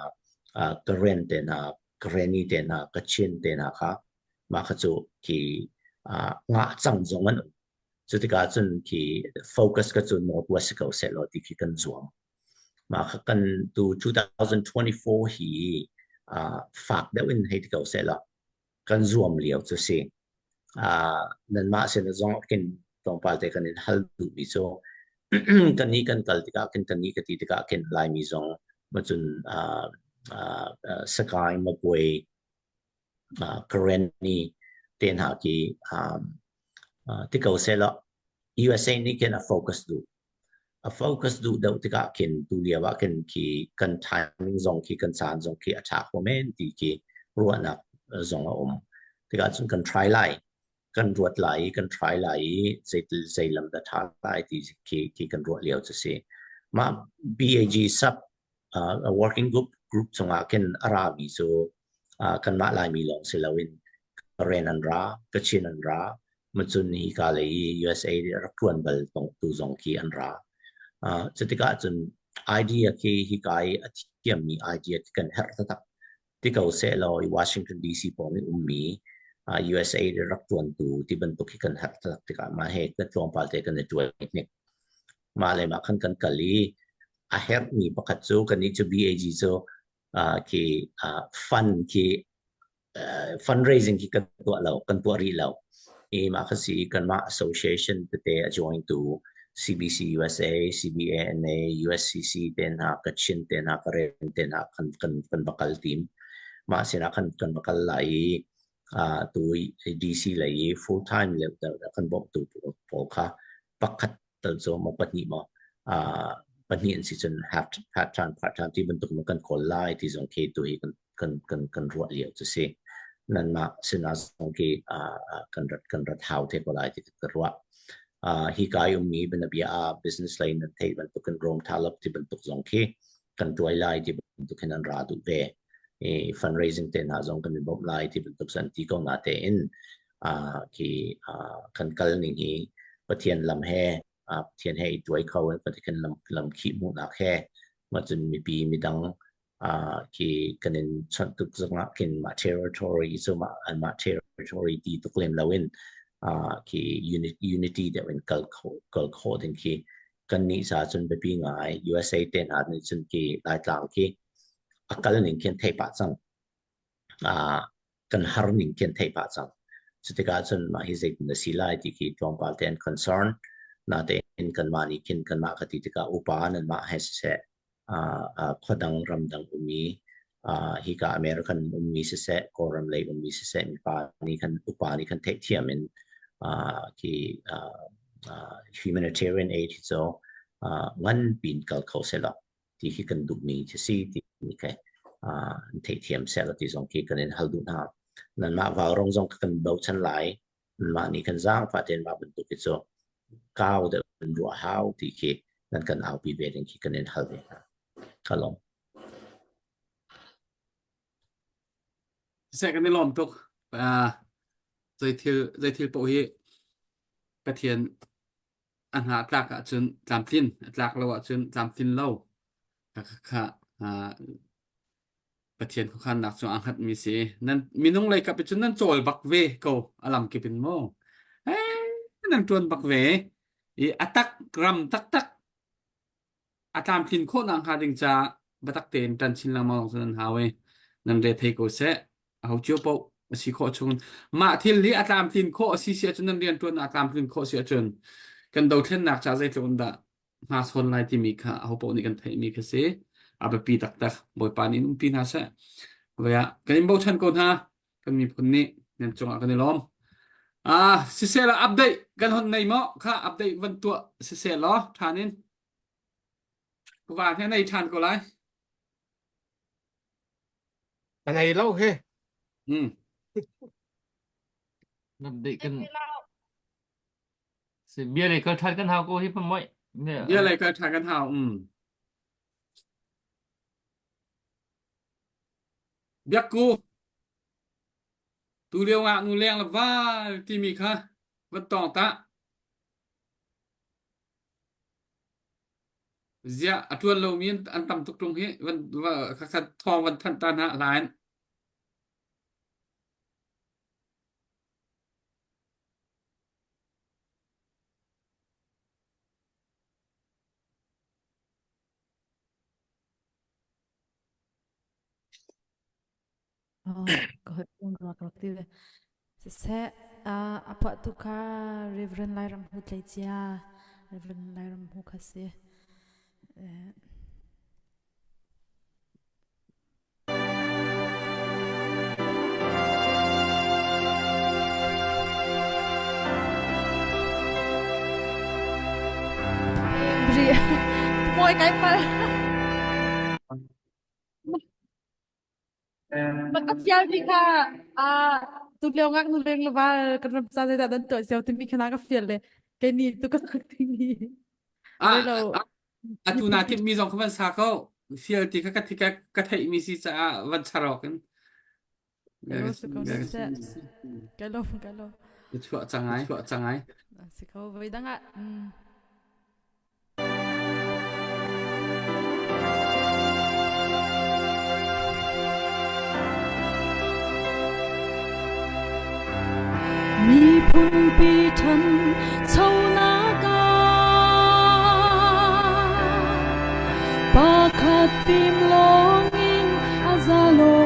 Karen te hna Karenni te hna Kachin te hna kha mah kha cu khi ngah cang zong an um. Cu tikah cun khi focus ka cu Northwest si ko sehlaw ti khi kan zuam. Mah kha kan tu 2024 hi uh, fak deuh in hei ti ko sehlaw kan zuam lio cu si. Uh, nanmah sin zong kin tlawmpal te kan in hal duhmi cu kan ni kan kal tikah khin kan ni ka ti tikah khin Laimi zong macun uh, uh, uh, Sagaing Magway uh, Karenni te hna khi um, uh, ti ko sehlaw USA nih khin a focus duh. A focus duh deuh tikah khin tu lio ah khin khi kan timing zong khi kan caan zong khi a ṭha kho men ti khi ruahnak zong a um. Tikah cun kan try lai. Kan ruat lai i kan try lai i zeitil zei lam dah ṭha lai ti khi, khi kan ruah lio cu si. Mah BAG sub uh, a working group group chungah khin a rami cu uh, kanmah Laimi lawng si loin Karen an ra, Kachin an ra, macun hika lei i USA rak ṭuan bal tu zong khi an ra. Uh, cutikah cun idea khi hika i a thiammi idea khi kan herh taktak. Ti ko sehlaw Washington DC pawng i ummi USA rak ṭuantu ti bantuk hi kan herh taktak tikah mah he tlawmpal te kan i ṭuai hnik. Mah le mah khan kan kal i a herhmi pakhat cu kannih cu BAG cu khi fund khi fundraising khi kan tuah lo, kan tuah rih lo. I mah kha si kanmah association tete a join tu CBC USA, CBANA, USCC te hna, Kachin te hna, Karen te hna kan kan kan va kal tim. Mah sinah khan kan va kal lai i uh, tu DC lei i full time le kan bawmhtu pawl kha pakhat tal cu maw pahnih maw uh, pahnih an si cun half part time part time ti bantuk ma kan kawl lai ti zong khi tu hi kan kan kan kan ruah lio cu si nanmah sinah zong khi uh, kan rat kan rat hau te ko lai ti ka ruah uh, hi kai ummi banabia ah business lei nan theih bantuk kan rom thalap ti bantuk zong khi kan tuai lai ti bantuk hin an ra duh ve i fundraising te hna zong kan i bawmh lai ti bantuk san ti ko na te in uh, khi uh, kan kal ning hi Pathian lam he uh, Pathian he i tuai kho in Pathian lam lam khih hmuhnak he ma cun mipi midang uh, khi kan in chawnh tuk zongah khin mah territory cu mah anmah territory ti tuk lem loin uh, khi unity deuh in kal kho kal khawh ding khi kan nih sa cun biapi ngai USA te hna nih cun khi Laitlang khi a kal ning khin thei pah cang uh, kan har ning khi an theih pah cang. Cutikah cun mah hi zeitin a si lai ti khi tlawmpal te an concern. Natein kanmah nih khin kanmah ka ti tikah upa nanmah he siseh khuadang ramdang ummi hika American ummi siseh Kawlram lei ummi siseh mipa nih khan upa nih khan theihthiam in khi humanitarian aid hi cu ngan pin kal kho selaw ti khi kan duhmi khi si ti khi an theihthiam seh ti zong khi kan in hal duh hna. Nanmah vaurong zong kan bochan lai. Nanmah nih kan zaangfah tein mah bantuk hi cu kau deuh in ruah hau ti khi nan kan aupi ve ding khi kan in hal ve hna. Ka lawm. Seh kan i lawm tuk. Uh, zei thil zei thil paoh hi Pathian a hna a tlak ahcun tlamtlin, a tlak lo ahcun tlamtlin lo. Kha Pathian khuakhannak cu aa hngatmi si. Nan minung lei kap i cun nan cawl bak ve ko a lam kip in mu. Eh, nan ṭuan bak ve. I a tak ram taktak a tlamtlin khawhnak hnga ding ca biatak tein ṭan chin lengmang zong cu nan hau i nan re thei ko seh. Aho cio paoh a si khawh chung mah thil hi a tlamtlin khawh a si si ahcun nan rianṭuannak a tlamtlin khawh si ahcun kan dothlennak ca zeitluk in dah hma sawn lai timi kha aho paoh nih kan theihmi kha si. A biapi taktak. Bawipa nih in umpi hna seh. Voi ah kan in bochan ko hna. Kan miphun nih nan cungah kan i lawm. Ah, siseh la update kan hon nei maw? Kha update van tuah siseh law ṭhan in. Kuva he nei ṭhan ko lai. Ka nei lo he. Hmm. Update kan si bia lei kal ṭhan kan hau ko hi pamoi. Bia lei kal ṭhan kan hau. Um. Biakku tu lio ngah nu leng le val timi kha van tawng ta. Ziah a ṭuan lomi an tam tuk ṭung hi van khakhat thawng van thanh ta hna hlain. Oh, ka holh rak rak ti le. Siseh, a phuahtu kha Reverend Lairam Hu Tleicia, Reverend Lairam Hu kha si. Moi kai pal. Ka fial mi kha tu lio ngak nu leng leval kan ram ca zeidah dan tuah cio timi khana ka fial le kei ni tu ka sak timi Ah, atu na timh mi zong kha van sa ko fial ti kha ka ka ka theih mi si caah van charok in ka lom ka lom chuah cangai chuah cangai si ko voi dang ah Miphunpi ṭhanchonak ah pakhat fim lawngin a za lo.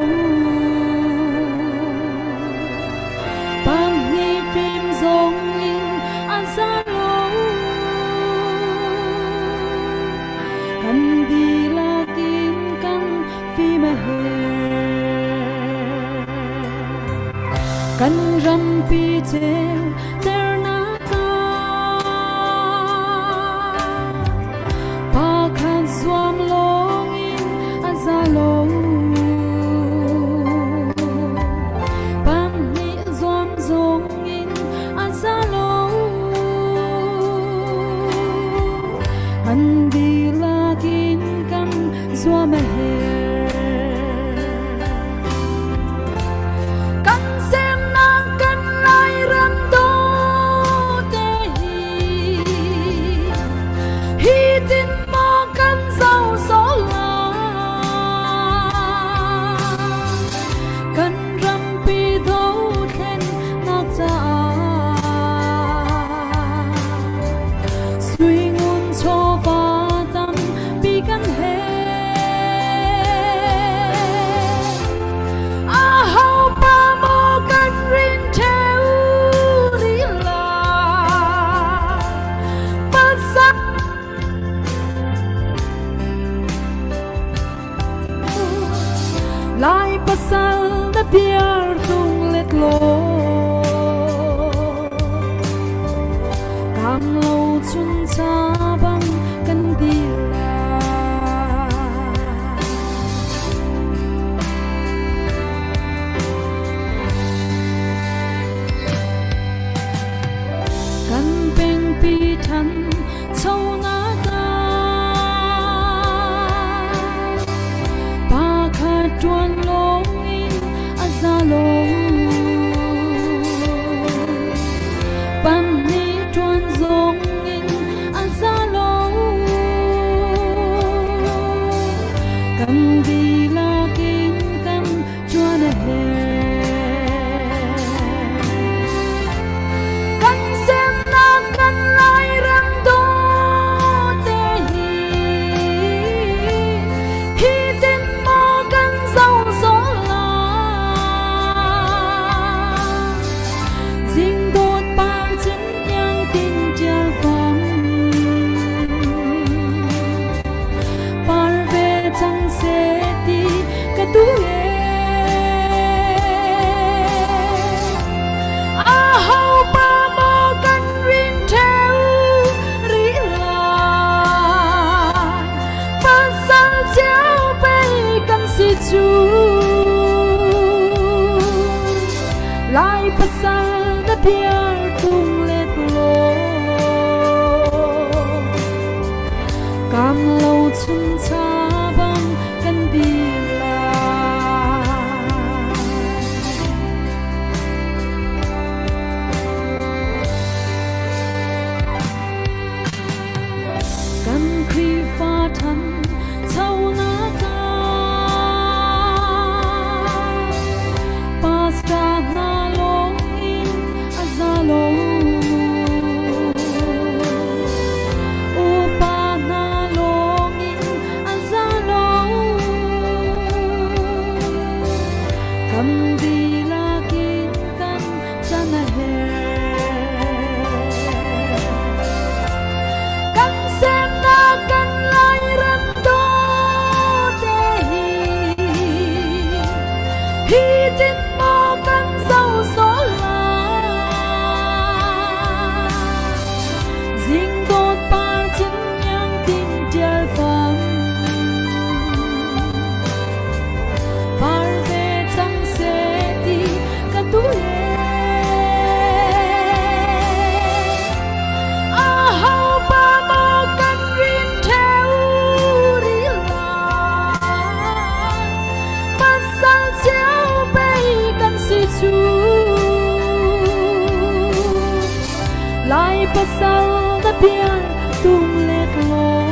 Pahnih fim zongin a za lo. Kan dihlak in kan fim a herh. Kan rampi ceu ternak ah pakhat zuam lawngin a za lo. Pahnih zuam zongin a za lo. Kan dihlak in kan zuam a herh. Kan semnak kan Lairam dawte hi hi tin maw kan zoh sawh lai? Kan rampi dothlennak caah Suingun chawva tampi kan herh. Aho pa maw kan rin ṭheu rih lai? Pasal Lai pasal na biar tung let law Kam lo chun cha bang kan dir lai. Kan pengpi than chonak ah pakhat ṭuan lawngin a za lo. Pahnih ṭuan zongin a za lo. Kan dihlak in kan ṭuan a herh. Kan semnak kan Lairam dawte hi hi tin maw kan zoh sawh lai? Zingdawt par cin iang tin ṭial fang par ve cang seh ti ka duh ee. Aho pa maw kan rin ṭheu rih lai? Pasal cio pei kan si cu. Lai pasal na biar tung let law Kam lo chun cha bang kan dir lai. Kan Khrihfa than chonak ah pastor hna lawng in a za lo. Upa hna lawng in a za lo. Kan dihlak in kan chan a herh. Kan semnak kan Lairam dawte hi hi tin maw kan zoh sawh lai? Zingdawt par cin iang tin ṭial fang par ve cang seh ti ka duh ee. Aho pa maw kan rin ṭheu rih lai? Pasal cio pei kan si cu. Lai pasal na biar tung let law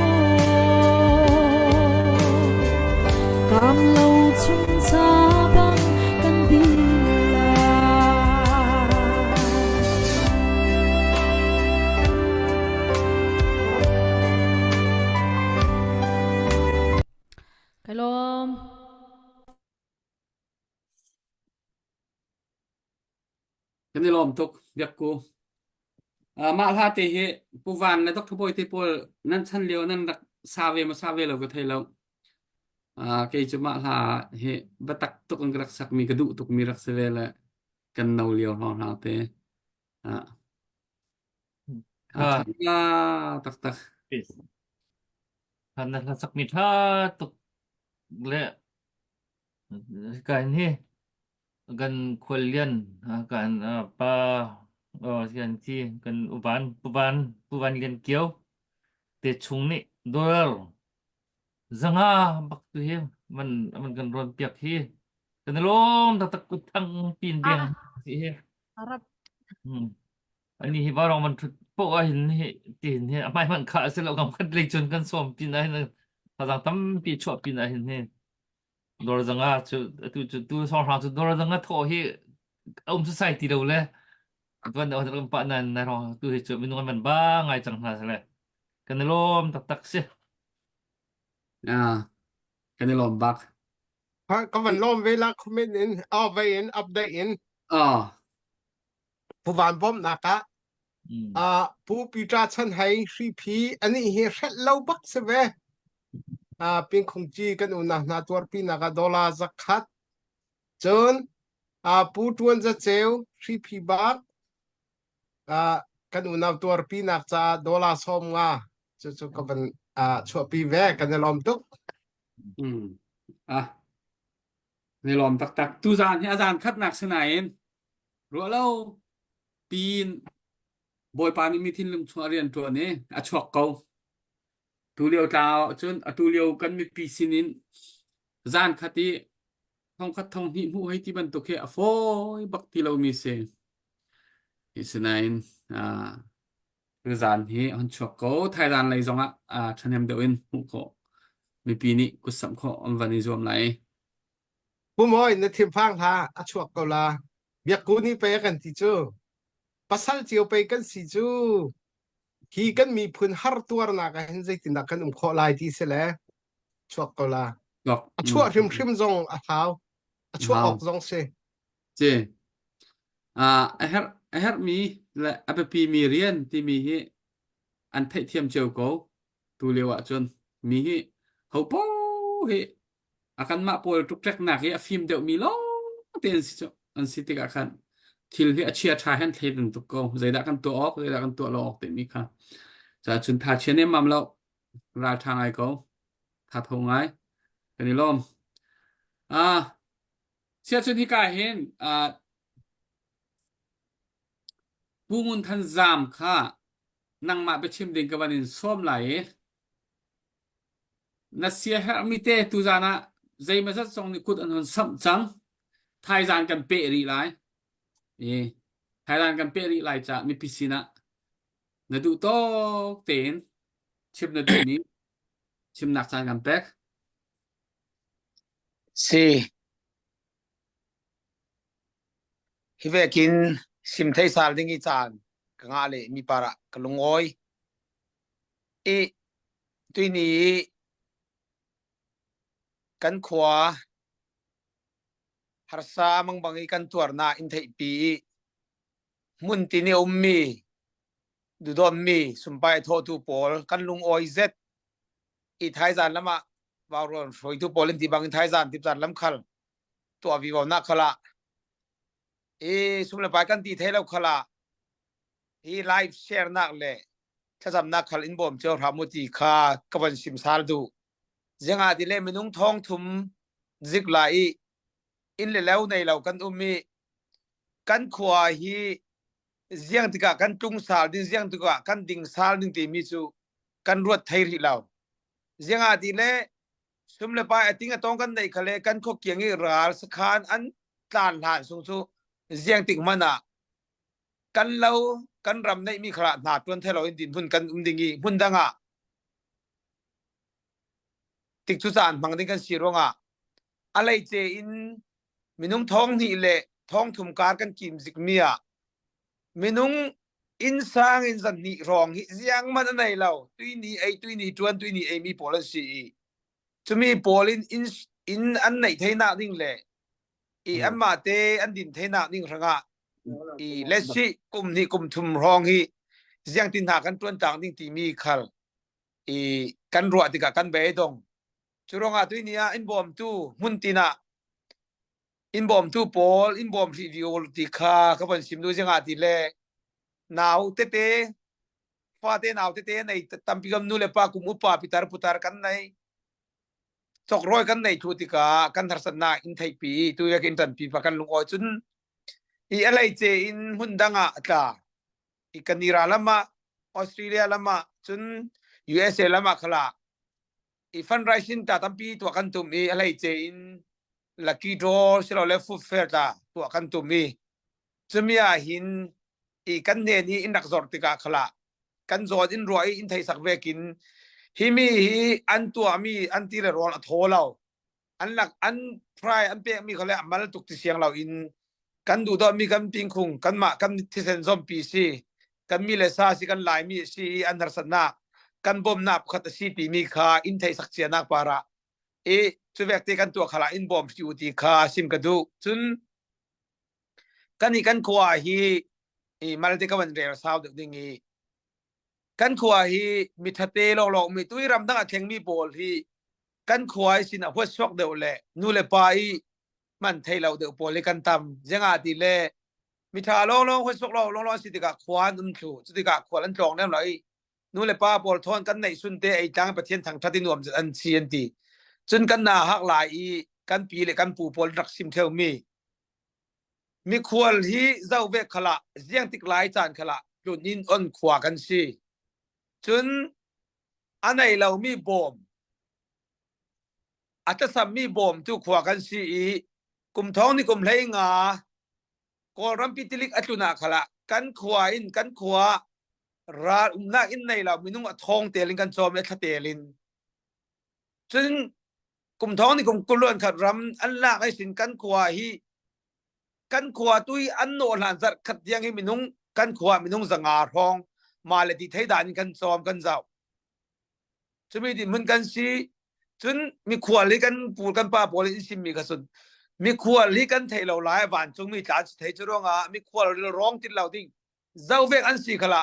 Kam lo chung cha bang kan dir lai. Kan i lawm tuk biakku. Uh, mah hla te hi Pu Van le Dr. Bawi te pawl nan chan lio nan rak sa ve ma sa ve lo ka thei lo. Uh, kei cu mah hla hi biatak tuk in ka rak sakmi ka duh tukmi rak si ve le kan no lio hrawng hna te. Uh, Ah. tha taktak. Kan na hla sakmi tha tuk le kan hi kan khuallian kan pa kan thi kan uvan puvan puvan lian kio te chung nih dollar zanga bak tu hi man man kan ron piak hi kan lom taktak kut thang pin deng si hi Arab ani hi varong man thut po ah hin hi tin hi amai man kha se lo ngam khat lei chun kan som pin ah hin thazang tampi chuah pin ah hin hi Dawr zanga cu atu cu tu song hrang cu dawr zanga thawh hi a um sasai ti lo le tuan deuh kan pah nan na rong tu hi cu minung an van ba ngai cang hna sale kan i lawm taktak si Ah, kan i lawm bak. Ha, ka van lawm ve la comment in oh vai in update in Ah, Pu Van bawmhnak ah Mm. uh, Pu Peter Chan Hei Hriphi ani hi hrelh lo bak si ve. Uh, Pingkhung Ci kan unau hna tuarpi nak ah dollar zakhat. Cun uh, Pu Tuan Za Ceu Hriphi bak uh, kan unau tuarpi nak caah dollar 50 cu cu ka van uh, chuahpi ve kan i lawm tuk. mm. Ah, ni lawm taktak. Tu zan hi a zan khatnak sinain Ruah lo piin Bawipa nih mi thinlung chungah rian ṭuan i a chuak ko. Tu lio tla ahcun atu lio kan mipi sinin zan khat i thongkhat thong hnih hmuh hei ti bantuk hi a fawi bak ti lomi si. Hi sinain ah tuzan hi hon chuak ko. Thailand lei zongah ah ṭhahnem deuh in hmuh khawh. Mipi nih kutsamh khawh an van i zuam lai. Pu Mawi na thinphang hlah a chuak ko la. Biakku nih pei a kan ti cu. Pasal cio pei kan si cu. Hi kan miphun har tuarnak ah hin zeitindah kan um khawh lai ti si le chuak ko la. Chuak. A chuah hrimhrim zong a hau. A chuah Hau. awk zong si. Ci. Ah, a herh a herhmi le a biapimi rian timi hi an theihthiam cio ko. Tu lio ahcun mi hi hopo hi a kanmah pawl ṭukṭeknak hi a fim deuhmi lawng te an si cu an si tikah khan thil hi a chia ṭha he an thleidan tuk ko zeidah kan tuah awk zeidah kan tuah lo awk timi kha ca cun tha chia nemmam lo ral ṭha ngai ko tha tho ngai kan i lawm ah sia cun hika hin ah Pu Ngun Than Zam kha nangmah biachim ding ka van in sawm lai i Na siaherhmi te tuzaan ah zeimawzat zong nih kut an hun samh cang. Thaizaan kan peh rih lai. I thaizaan kan peh rih lai caah mipi sinah na duh tawk tein chim na duhmi chimnak caan kan pek. Si. Hi vekin sim thei sal ding i caan ka ngah le mi parah ka lungawi. I tuini i kan khua harsa mangbang i kan tuarnak in theihpi i hmun tin i a ummi duhdawmmi sumpai a thawhtu pawl kan lungawi zet i thaizan lam ah vauruan hruaitu pawl in ti bang in thaizan tipzan lam khal tuah vivo nak khal ah i sum le pai kan ti thei lo khal ah hi live share nak le thlacamnak khal in bawm cio hram u ti kha ka van sim sal duh. Ziangah ti le minung thong thum zik la i inn le lo nei lo kan um i kan khua hi ziang tikah kan tlung sal ding ziang tikah kan ding sal ding timi cu kan ruat thei rih lo. Ziangah ti le sum le pai ating atong kan neih khale kan khua kiang i ral sakhan an tlan hlan sung cu ziang tik man ah kan lo kan ram neihmi kha hna tuan thai lo in din hmun kan um ding i hmun dang ah tik cu caan hmang ding kan si ruangah a leice in minung thong hnih le thong thum kar kan kim zik mi ah minung inn sang in zan hnih rong hi ziang man a nei lo tui ni ei tui ni tuan tui ni ei mi pawl an si i cumi pawl in inn inn an neih theinak ding le i anmah te an din theinak ding hrangah Mm. I let's see kum hnih kum thum hrawng hi ziang tin hna kan tuan tang ding timi khal i kan ruah tikah kan beidong. Cu ruangah tui ni ah in bawmtu hmun tin ah in bawmtu pawl in bawm hrih viol ti kha ka von sim du zingah ti le nau tete fate nau tete nei tampi kam nu le pa kum upa pitar putar kan nei chokroy kan nei thu tikah kan harsatnak in theihpi tu ya kin tanpi pa kan lungawi cun i alei ce in hmun dang ah tla i kanira lama Australia lama cun USA lama khala i fundraising ta tampi tuah kan tum i alei ce in lucky draw silole food fair ta tuah kan tum i cumi ah hin i kan nen i in rak zor tikah khala kan zawn in ruah i in theisak vekin hi mi hi an tuahmi an ti le rawl a thaw lo an lak an fry an pekmi kha le a mal tuk ti siang lo in kan duh dawtmi kan pingkhung kanmah kan thisen zompi si kan mi le sa si kan laimi si i an harsatnak kan bawmnak pakhat a si timi kha in theihsak cianak para i cu vek te kan tuah khala in bawm si u ti kha sim ka duh cun kan i kan khua hi i malte ka van rel sau deuh ding i kan khua hi mi thate lawnglawng mi tui ram dang a thleng mi pawl hi kan khua i sin a huat suak deuh le nu le pa i man thei lo deuh pawl hi kan tam zenga ti le mi tha lawnglawng huat suak lo lawnglawng si tikah khua an um thlu cu tikah khual an tlawng lem lo i nu le pa pawl thawn kan neih sun te ei tlang pathian thangthat i nuam an si an ti cun kan na hak lai i kan pi le kan pu pawl rak sim theo mi Mikhual hi zoh ve khalah ziang tik lai caan khalah tlun in on khua kan si. Cun a nei lomi bawm a tlasammi bawm tu khua kan si i kum thong ni kum hlei nga Kawlrampi tilik a tlun ah khalah kan khua in kan khua ral umnak in nei lo minung a thong tel in kan cawm i a thla tel in cun kum thong ni kum kuluan khat ram an lak ai sin kan khua hi kan khua tu hi an nawh hlan zarh khat tiang hi minung kan khua minung zanga hrawng ma le ti thei dan in kan cawm kan zau cumi di mun kan si cun mikhual hi kan pu kan pa pawl in sim mi kha sun mikhual hi kan thei lo lai vancung mi tla thei chu ruangah mikhual ril rong tin lo ding zo vek an si khala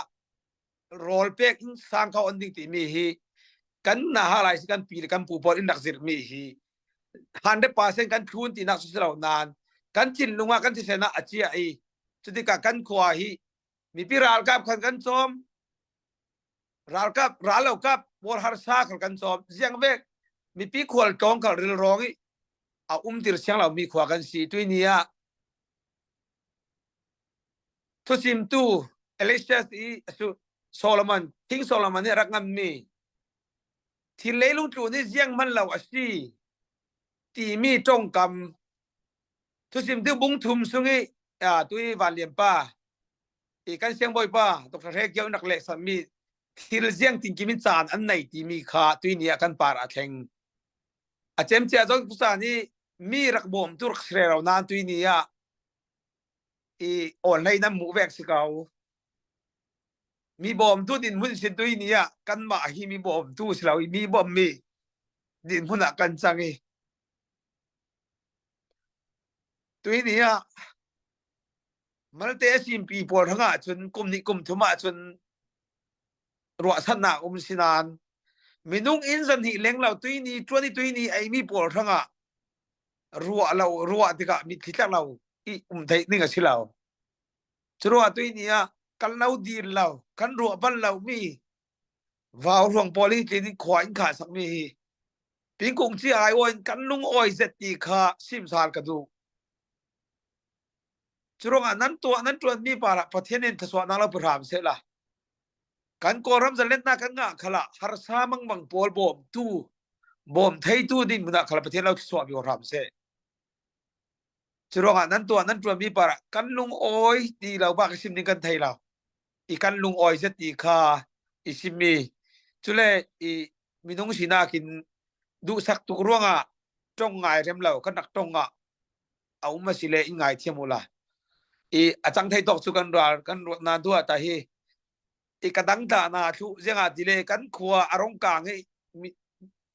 rawl pek in sang kho an ding timi hi kan na ha lai si kan pi le kan pu pawl in rak zirh mi hi 100% kan thlun ti nak si lo nain kan thinlung ah kan thisen ah a chia i cutikah kan khua hi mipi ralkap khan kan cawm ralkap ralokap pawl harsa khal kan cawm ziang vek mipi khual tlawng khal ril rong i a um tir siang lo mi khua kan si tui ni ah Thusimtu Elisha i Solomon, King Solomon nih a rak ngammi thil leilung tlu nih ziang hman lo a si timi tongkam thusimtu bung thum sung i tu i Van Lian pa i kan siangbawipa Dr. Hre Kio rak leh sammi thil ziang tinkim in caan an nei timi kha tui ni ah kan par a thleng a cemcia zong pusa nih mi rak bawm tu rak sre ro nan tui ni ah i awl hlei nan hmuh vek si ko. Mi bawmtu dinhmun sin tu ni ah kanmah hi mi bawmtu si lo i mi bawmmi dinhmun ah kan cang i tui ni ah malte a simpi pawl hrangah cun kum hnih kum thum ah cun ruahchannak um si nain minung inn zan hnih leng lo tui ni tuan i tui ni ei mi pawl hrangah ruah lo ruah tikah mitthli tlak lo i um theih ning a si lo cu ruah tui ni ah kan lo dir lo kan ruah bal lo mi vau ruang pawl hi tlin in khua in khah sak mi hi pingkung ci ai awi kan lung awi zet ti kha simsal ka duh cu ruangah nan tuah nan tuan mi para Pathian in thasuahnak lo hram se la Kan Kawlram zalennak kan ngah khala harsa mangmang pawl bawmtu bawm theitu ding hmun ah khala Pathian lo thluachuah bi hram seh. Cu ruangah nan tuah nan tuan mi par ah kan lung awi ti lo bak sim ding kan thei lo. I kan lung awi zet ti kha i sim mi cule i minung sinak in duhsak tuk ruangah tong ngai rem lo kan rak tong ah a um a si le in ngai thiam ula i a cang thei tawk cu kan ral kan ruat na dua ta hi i ka dang ta na thlu zenga ti le kan khua a rong kang i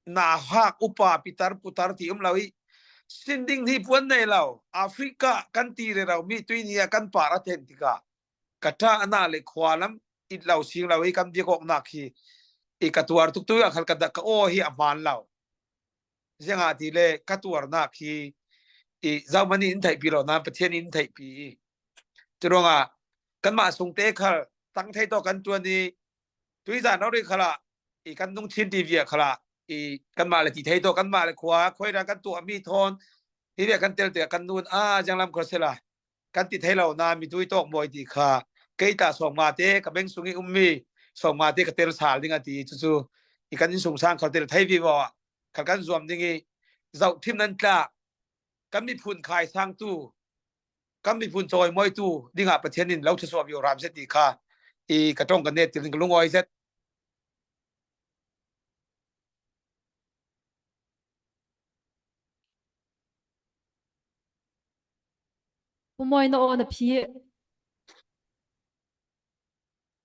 na hak upa pitar putar ti um lo i. Sin ding hi puan nei lo. Africa kan ti re ro mi tui ni ah kan par a then tikah ka ṭa ana le khua lam it lo sing lo i kan biakawk nak hi i ka tuar tuk tu ah khal ka ka aw hi a hmaan lo. Ziangah ti le ka tuarnak hi i zohmanh in theihpi lo nain Pathian in theihpi. Curuangah kanmah sung te khal tang thei to kan tuan i tuizan ro ri khala i kan nung chin TV ah khala i kanmah le ti thei to kanmah le khua khoi ra kan tuah mi thawn hi ve kan tel te kan nun a janglam khor sela kan ti thei lo na mi tui tok moi ti kha kei ta song ma te ka beng sung i ummi song ma te ka tel sal ding ati chu chu i kan in sung sang khal tel thei vi wa khal kan zuam ding i zau thim nan tla kan miphun khai sang tu kan miphun cawi moitu dingah Pathian in lo thasuam yo ram set ti kha i ka tong ka net tilin ka lungoi zet Pumoy na aw na phi.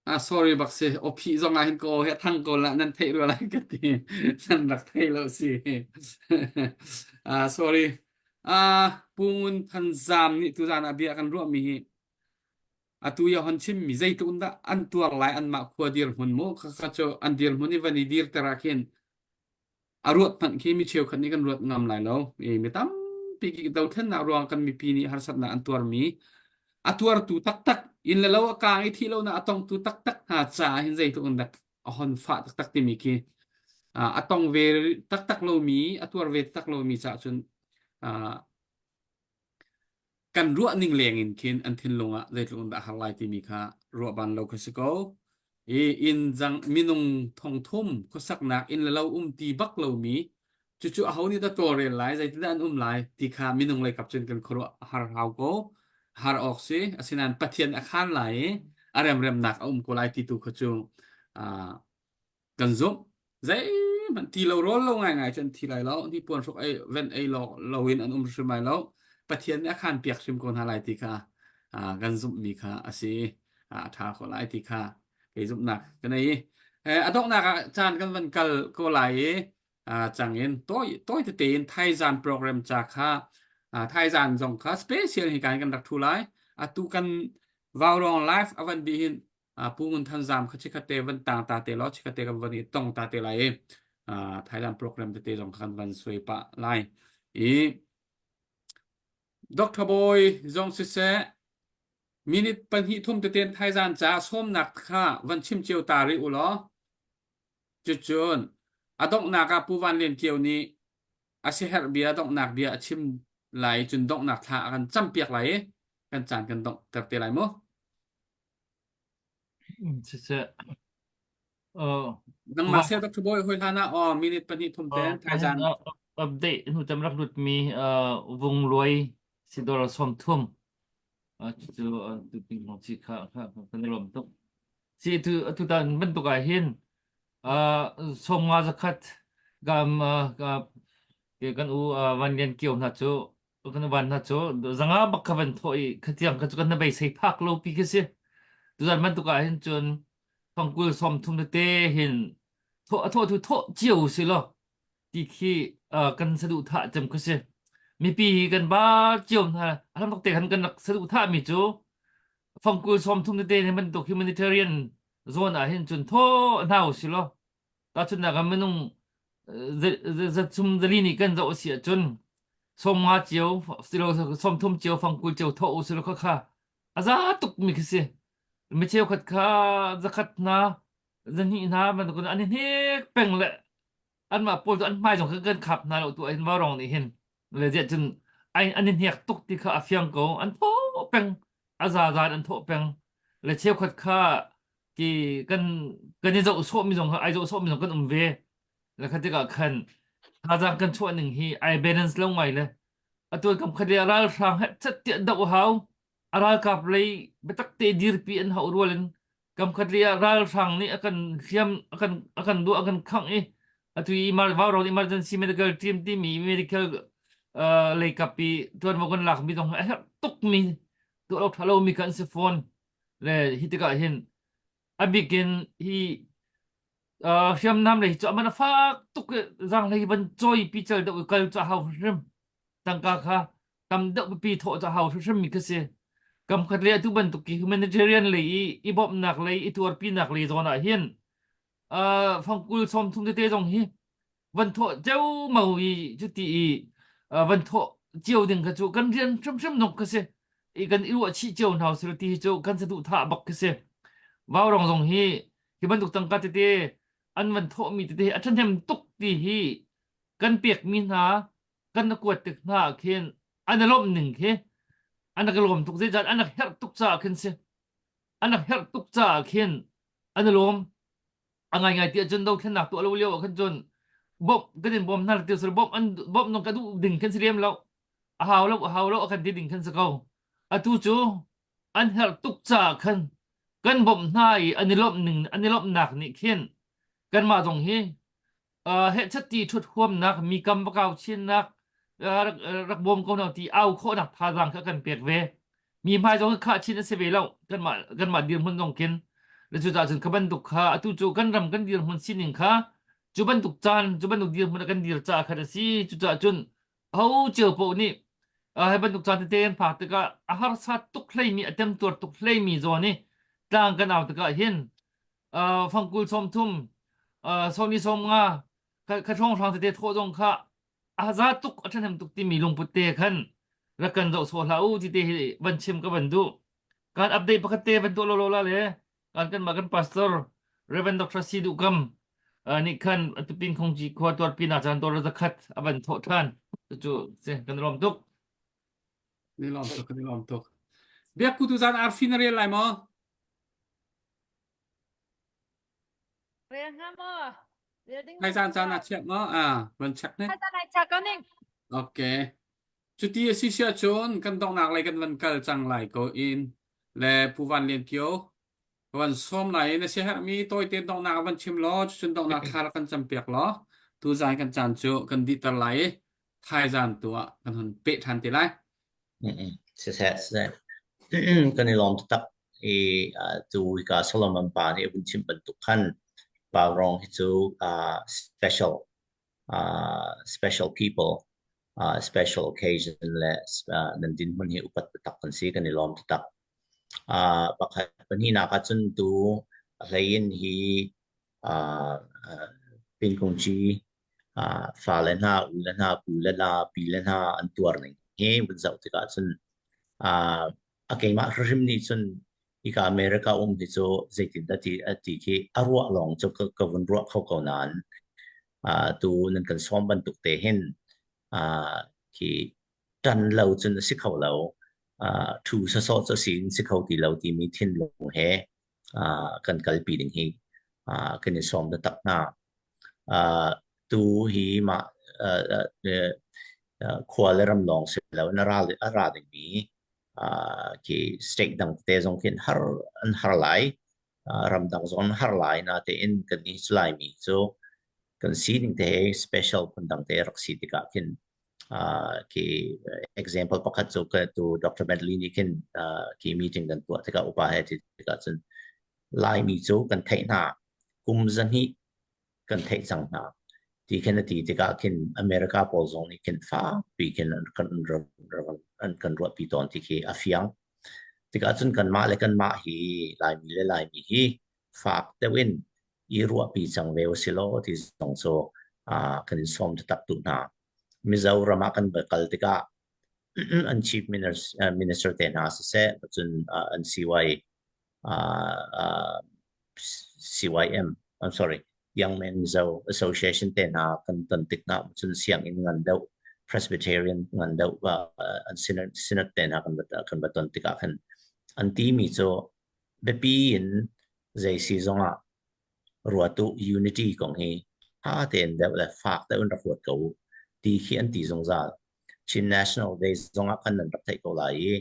Ah, sorry bak si. O phi zong ah hin ko he thang ko la nan theih rua lai ka ti. Nan rak thei lo si. Ah, sorry. Ah, Pu Ngun Than Zam nih tuzan ah bia kan ruah mi hi atu ya hon chim mi zeitluk in dah an tuar lai anmah khua dirhmun mu kha kha cu an dirhmun i van i dir ter ah khin a ruat hmanh khi mi cheukhat nih kan ruat ngam lai lo. I mi tampi ki dothlennak ruang kan mipi nih harsatnak an tuarmi a tuartu taktak inn le lo a kaang i thih lonak a tongtu taktak hna caah hin zeitluk in dak a hon fah taktak timi khi a tong ve taktak lomi a tuar ve taktak lomi caah cun kan ruah ning leng in khin an thinlung ah zeitluk in dah har lai timi kha ruah ban lo kha si ko. I inn zang minung thongthum khuasaknak inn le lo um ti bak lomi cucu aho nih dah tawlrel lai zeitindah an um lai ti kha minung lei kap cun kan khuaruah har hau ko har awk si asinain Pathian a khan lai i a remremnak a um ko lai ti tu kha cu kan zumh. Zeihmanh ti lo rawl lo ngaingai cu an thi lai lo. Hnipuan hruk ei ven ei lo loin an um hrim lai lo. Pathian nih a khan piak hrim ko hna lai ti kha kan zumhmi kha a si. A ṭha ko lai ti kha kei zumhnak ka nei. A donghnak ah caan kan van kal ko lai i cang in tawi tawi tete in Thaizan program ca kha Thaizan zong kha special hi kan kan rak thu lai. Atu kan Vaurawng live a van dih hin Pu Ngun Than Zam kha chikhat te van tang ta te law chikhat te kan van i tong ta te lai i Thailand program tete zong kha kan van suai pah lai i Dr. Boy zong siseh minute pahnih thum tete Thaizan ca sawmnak kha van chim cio ta rih u law cucun a donghnak ah Pu Van Lian Kio nih a siaherh bia donghnak bia a chim lai cun donghnak thla a kan campiak lai i kan caan kan donghter te lai mu. Siseh, uh, Nangmah sel ka thubawi hoi hlan ah aw minute pahnih thum ten thaizan update hnu tam rak lut mi vung luai sidor som thum cu tu ping hong chi kha kha kan lom tuk si tu tu tan bantuk ah hin som nga zakhat gam kan u van lian kio hna cu kan van hna cu zanga bak kha van thawh i khatiang kha cu kan na beisei phak lo pi khi si tuzan bantuk ah hin cun fangkul som thum tete hin thawh a thawh thu thawh cio si lo ti khi kan saduhthah cem khi si mipi hi kan ba cio hna alam bak te khan kan rak saduhthah mi cu fangkul som thum tete ni bantuk humanitarian zone ah hin cun thaw hna si lo Tahchunhnak ah minung zatsum zali nih kan zoh a si ahcun sawmnga cio silo sawmthum cio fangkul cio thawh u silo kha kha a za tuk mi khi si. Mi cheukhat kha zakhat hna zahnih hna bantuk in an i hnek peng le anmah pawl cu an hmai zong kha kan khap hna lo tu ahhin vaurawng nih hin le ziah cun an i hnek tuk ti kha a fiang ko an thawh peng a zazan an thawh peng le cheukhat kha ki kan kan i zoh sawh mi zong ai zoh sawh mi zong kan um ve le kha tikah khan thazaang kan chuah ning hi ai balance lo ngai le atu kam khat le ralhrang he chat tiah doh hau a ralkap lei biatak te dirpi an hauh rual in kam khat le ralhrang nih a kan hliam a kan a kan duah a kan khangh i atu i Vaurawng emergency medical team timi medical uh, lei kap i tuanvo kan lak mi zong a herh tuk mi tuah lo tha lo mi kan si fawn le hi tikah hin a bik in hi uh, hriamnam lei hi cu aman a fak tuk i zaanghlei van cawi pi cel deuh i kal cu a hau hrim. Tangka kha tam deuh pipi thawh cu a hau hrimhrim mi khi si. Kam khat le atu bantuk ki humanitarian lei i i bawmhnak lei i tuarpinak lei zawn ah hin uh, fangkul 30 tete zong hi van thawh ceumau i cuti i uh, van thawh cio ding kha cu kan rian hrimhrim nok kha si i kan i ruah chih cio hna usih ti hi cu kan saduhthah bak khi si. Vaurong zong hi hi bantuk tangka tete an van thawhmi tete hi a ṭhahnem tuk ti hi kan pekmi hna kan na kuat tik hna ah khin an i lawmh ning khi an rak i lawm tuk zeicah an rak herh tuk caah khin si an rak herh tuk caah khin an i lawm a ngaingai ti ahcun dothlennak tuah lo lio ah khan cun bawmh kan in bawm hna ti sir bawmh an bawmh nong ka duh ding khan si lem lo a hau lo a hau lo a kan ti ding khan si ko atu cu an herh tuk caah khan kan bawmh hna i an i lawmh ning an i lawmhnak nih khin kanmah zong hi uh, hehchat ti ṭhut huamnak mi kam va kau chinnak uh, rak, rak bawm ko hna ti au khawhnak thazaang kha kan pek ve mi hmai zong khah chin a si ve lo kanmah kanmah dirhmun zong khin le cucaah cun kha bantuk kha atu cu kan ram kan dirhmun sining kha cu bantuk caan cu bantuk dirhmun ah kan dir caah khan a si cucaah cun ho cio paoh nih uh, hi bantuk caan tete an phak tikah a harsa tuk hleimi a temtuar tuk hleimi zawn i tlang kan au tikah hin uh, fangkul 30 uh, sawmi 50 kha hrawnghrang tete thawh zong kha a za tuk a ṭhahnem tuk timi lungput te khan rak kan zoh sawh hlah u ti te hi van chim ka van duh kan update pakhat te van tuah lo lo la le kan kan mah kan pastor Reverend Dr. Si Duh Kam nih khan tupin khongci khua tuarpi na caan tor zakhat a van thawh ṭhan cu se kan lawm tuk Ni lawm tuk ni lawm tuk Biak ku tu zan arfi na rel lai maw Rel hnga maw? Rel ding Hai zan caan ah chiah maw? Ah, van check ne. Hai zan ai check ko ning. Okay. Cuti a si sia cun kan donghnak lei kan van kal cang lai ko in le Pu Van Lian Kio van sawm lai in a siaherhmi tawite donghnak van chim law cucun donghnak thla rak kan campiak law tu zan kan caan cu kan dihter lai i thaizan tu ah kan hun peh ṭhan te lai. Siseh, siseh. Kan i lawm taktak i tu hika Solomon pa nih a vun chimh bantuk khan Vaurawng hi cu special special people special occasion le nan dinhmun hi upat taktak kan si kan i lawm taktak. Pakhat pahnihnak ah cun tu a hlei in hi Pinkungci fale hna, u le hna, pu le la, pi le hna an tuar ning hi vun zoh tikah cun a keimah hrimhrim nih cun hika America um hi cu zeitindah ti a ti khi a ruah lawng cu ka, ka vun ruah kho ko nain tu nan kan sawm bantuk te hin khi ṭan lo cun a si kho lo thu sawsawh cu si in si kho ti lo timi thinlung he kan kalpi ding hi kan i sawm taktak hna. Tu hi mah khua le ram lawng si lo in a ra a ra dingmi khi state dang tete zong khi an har an har lai. Ramdang zong an har lai natein kan i Laimi cu kan sining te he special phundang te rak si tikah khin khi example pakhat cu ka tu Dr. Bentley nih khin khi meeting kan tuah tikah upa he ti tikah cun Laimi cu kan theih hna kum zahnih kan theih cang hna ti khin a ti tikah khin America pawl zong nih khin fakpi khin an kan an kan ruahpi tawn ti khi a fiang tikah cun kanmah le kanmah hi Laimi le Laimi hi fak deuh in i ruahpi cang ve usilaw ti zong cu kan in sawm taktak duh hna. Mizoram ah kan va kal tikah an chief minister te hna siseh, cun an CY CYM, I'm sorry, Young Men Mizo Association te hna kan ton tik hna cun sianginn ngan deuh Presbyterian ngan deuh an synod, synod te hna kan va kan va ton tikah khan an timi cu biapi in zei si zongah ruat u unity kong hi ṭha tein deuh le fak deuh in rak ruat ko u ti khi an ti zungzal. Chin National Day zongah khan nan rak theih ko lai i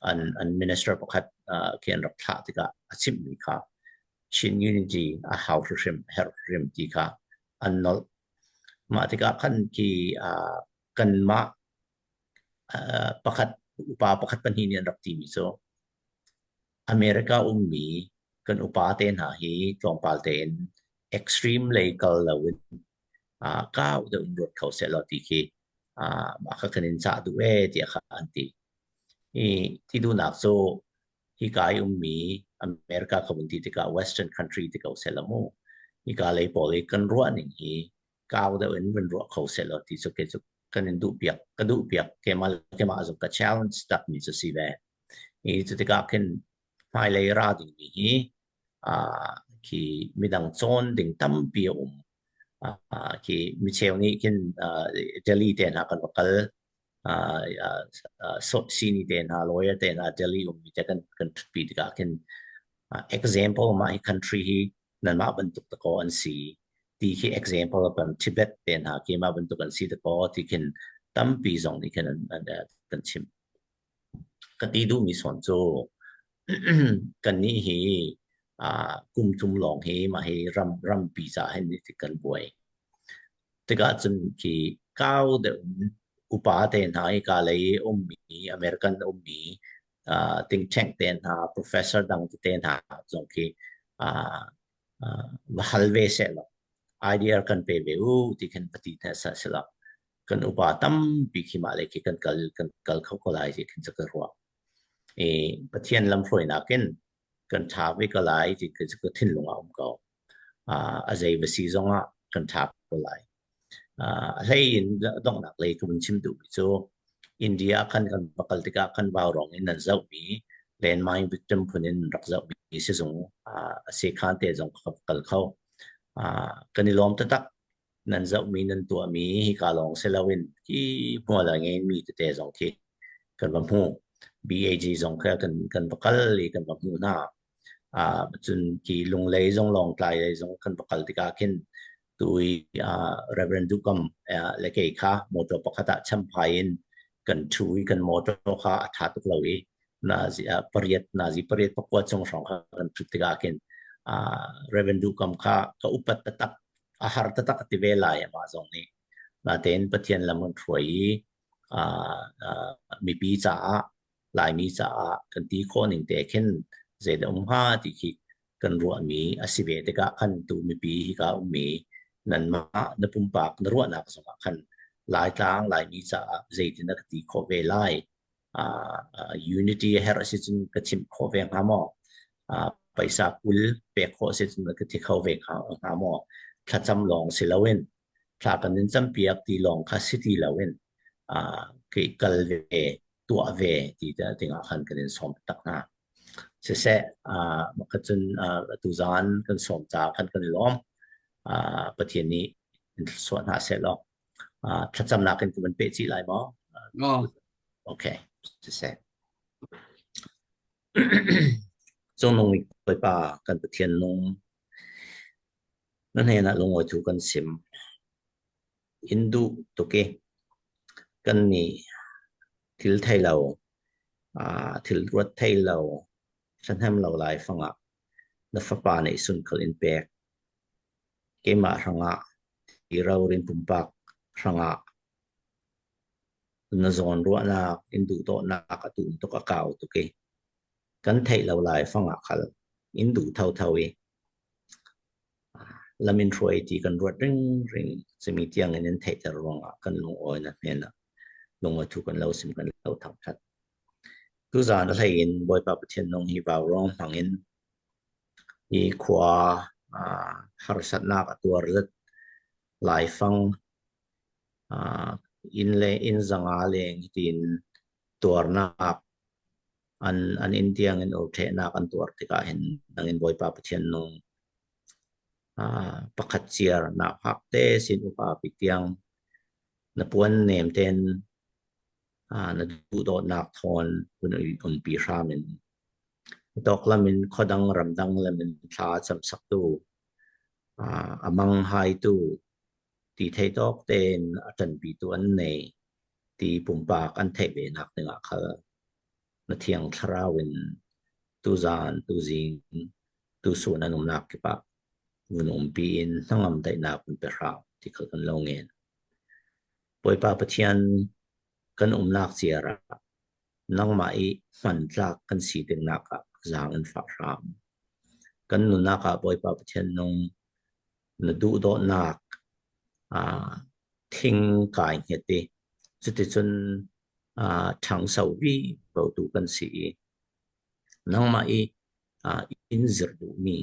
an an minister pakhat uh, khi an rak thlah tikah a chimhmi kha Chin Unity a hau hrimhrim herh hrim ti kha an nolh. Mah tikah khan khi uh, kanmah uh, pakhat upa pakhat pahnih nih an rak timi cu America ummi kan upa te hna hi tlawmpal tein extreme lei kal loin uh, kau deuh in ruat kho sehlaw ti khi Mah kha kan in cah duh ee tiah kha an ti. I ti duhnak cu hika i ummi America ka vun ti tikah Western country ti ko seh law mu. Hika lei pawl i kan ruah ning hi kau deuh in vun ruah kho seh law ti cu kei cu kan in duh piak ka duh piak keimah keimah zong ka challenge tak mi cu si ve. I cu tikah khin hmailei ra dingmi hi khi midang cawn ding tampi a um. Khi micheu nih khin Delhi te hna kan va kal sini te hna lawyer te hna Delhi ummi te kan kan ṭhutpi tikah khin example mah hi country hi nanmah bantuk dakaw an si ti khi example kan Tibet te hna khi mah bantuk an si dakaw ti khin tampi zong nih khin an, an, kan chim. Ka ti duhmi sawn cu kannih hi kum thum lawng hi mah hi ram rampi caah hin kan buai. Tikah cun khi kau deuh in upa te hna hi ka lei ummi American ummi think tank te hna professor dang tete hna zong khi va hal ve seh law idea kan pe ve u ti khin va ti hna seh sila kan upa tampi khi mah le khi kan kal kan kal kho ko lai ti khin cu ka ruah. I Pathian lamhruainak in kan ṭha ve ko lai ti khi cu ka thinlung ah um ko. A zei va si zong ah kan ṭha ko lai. A hlei in donghnak lei ka vun chim duhmi cu India khan kan va kal tikah kan vaurawng in nan zohmi landmine victim phun in rak zohmi sizung a sekhan te zong ka kal kho. Kan i lawm taktak. Nan zohmi nan tuahmi hika lawng si loin hi hmual a ngeimi tete zong khi kan va hmu. BAG zong kha kan kan va kal i kan va hmuh hna. Cun khi Lunglei zong Lawngtlai lei zong kan va kal tikah khin tui Reverend Duhkam le kei kha motor pakhat ah Champhai in kan ṭhu i kan motor kha a ṭha tuk lo i nazi pariat nazi pariat pakua chung hrawng kha kan ṭhut tikah khin Reverend Duhkam kha ka upat taktak a har taktak a ti ve lai amah zong nih. Natein Pathian lam kan hruai i mipi caah Laimi caah kan ti khawh ning te khin zeidah um hnga ti khi kan ruahmi a si ve tikah khan tu mipi hika ummi nanmah na pumpak na ruahnak zongah khan Laitlang Laimi caah zeitin na ka ti khawh ve lai unity a herh si cun ka chimh khawh ve hnga maw paisa kul pek khawh si cun ka thi kho ve hnga maw thlacam lawng si loin thla kan in campiak ti lawng kha si ti loin kei kal ve tuah ve ti dingah khan kan in sawm tak hna. Siseh, makhat cun tuzaan kan sawm ca khan kan i lawm. Pathian nih in thluachuah hna seh law thlacamnak in kan van peh chih lai maw? No. Okay, siseh. Cungnung Bawipa kan Pathian nung na hnenah lungawi thu kan sim. In duh tuk i kannih thil thei lo, thil ruat thei lo, ṭhahnem lo laifang ah na fapa nih sunkhal in pek. Keimah hrangah ti rorin pumpak hrangah na zawnruahnak in duhdawtnak a tum tuk a kau tuk i kan theih lo laifang ah khal in duh thotho i lam in hruai ti kan ruat ringring cimi tiang in in theihter ruangah kan lungawi na hnen ah lungawi thu kan lo sim kan lo thangthat. Tuzaan a hlei in Bawipa Pathian nung hi vaurawng hmang in hi khua harsatnak a tuar zat laifang inn le inn zanga leng tiin tuarnak an an inn tiang in urṭhehnak an tuar tikah hin nangin Bawipa Pathian nung pakhat ciar nak hak te sin upa pi tiang na puan nem ten na duhdawtnak thawn hun umpi hram in tawk lam in khuadang ramdang lam in thla cam saktu amang haitu ti thei tawk tein a ṭanpitu an nei ti pumpak an theih ve nak dingah khal na thiang thlarau in tuzan tuzing tusun an umnak kipah vun umpi in hnangam daihnak vun pe hram ti khal kan lo ngen. Bawipa Pathian kan umnak ciar ah nangmah i hmantlak kan si dingnak ah zaang in fah hram. Kan nunnak ah Bawipa Pathian nung na duhdawtnak thing kai hnget i. Cuticun uh, ṭhangso vi tu kan si i nangmah i uh, in zir duhmi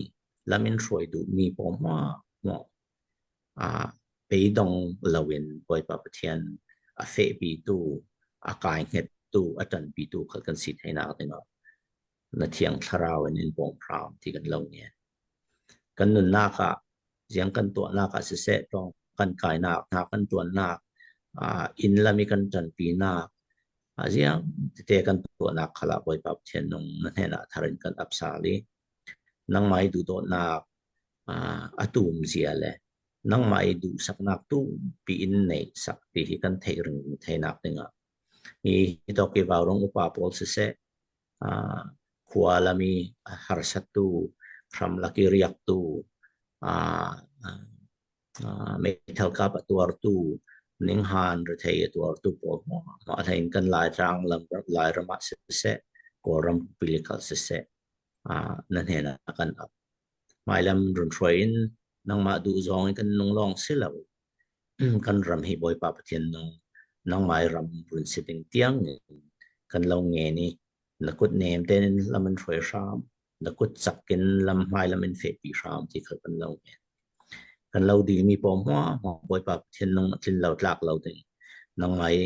lam in hruai duhmi pawl hmuah uh, beidong loin Bawipa Pathian a fehpitu a kai hngettu a ṭanpitu khal kan si theinak dingah na thiang thlarau in in bawm hram ti kan lo ngen. Kan nunnak ah ziang kan tuahnak ah siseh tawng kan kainak hna kan tuannak uh, inn lam i kan ṭanpinak uh, ziang tete kan tuahnak khala Bawipa Pathian nung na hnenah thar in kan apsal i nangmah i duhdawtnak uh, a tum zia le nangmah i duhsaknak tumpi in neih sak ti hi kan theih ring theinak dingah hi tawk i vaurong upa pawl siseh uh, khua lami harsattu hramlak i riaktu uh, uh, meithal kap a tuartu ninghan rethei a tuartu pawl mah hlei kan Laitlang lam Lairam ah siseh Kawlram pilikal siseh uh, na hnen ah kan ap hmailam run hruai in nangmah duh zawng in kan nung lawng si lo kan ram hi Bawipa Pathian nung nangmah i ram run si ding tiang in kan lo ngen i na kut nem tein lam in hruai hram na kut cak in lam hmai lam in fehpi hram ti kha kan lo ngen kan lo dimi paw hmuah hmuah Bawipa Pathian nung a tlin lo tlak lo ding nangmah i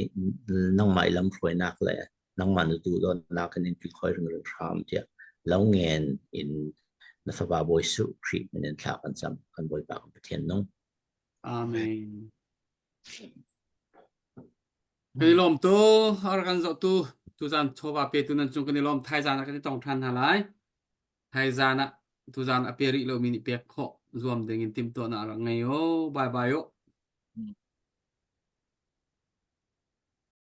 nangmah i lam hruainak le nangmah na duhdawtnak in in kilkhoi ringring hram tiah lo ngen in na fapa Bawi Jesuh Khrih min in thla kan cam kan Bawipa kan Pathian nung Amen. Kan i lawm tu, a rak kan zoh tu, tuzan chawva petu nan cung kan i lawm. Thaizan ah kan i tong ṭhan hna lai. Thaizan ah tuzan a pe rih lomi nih pek khawh zuam ding in timhtuahnak rak ngei o. Bye bye o.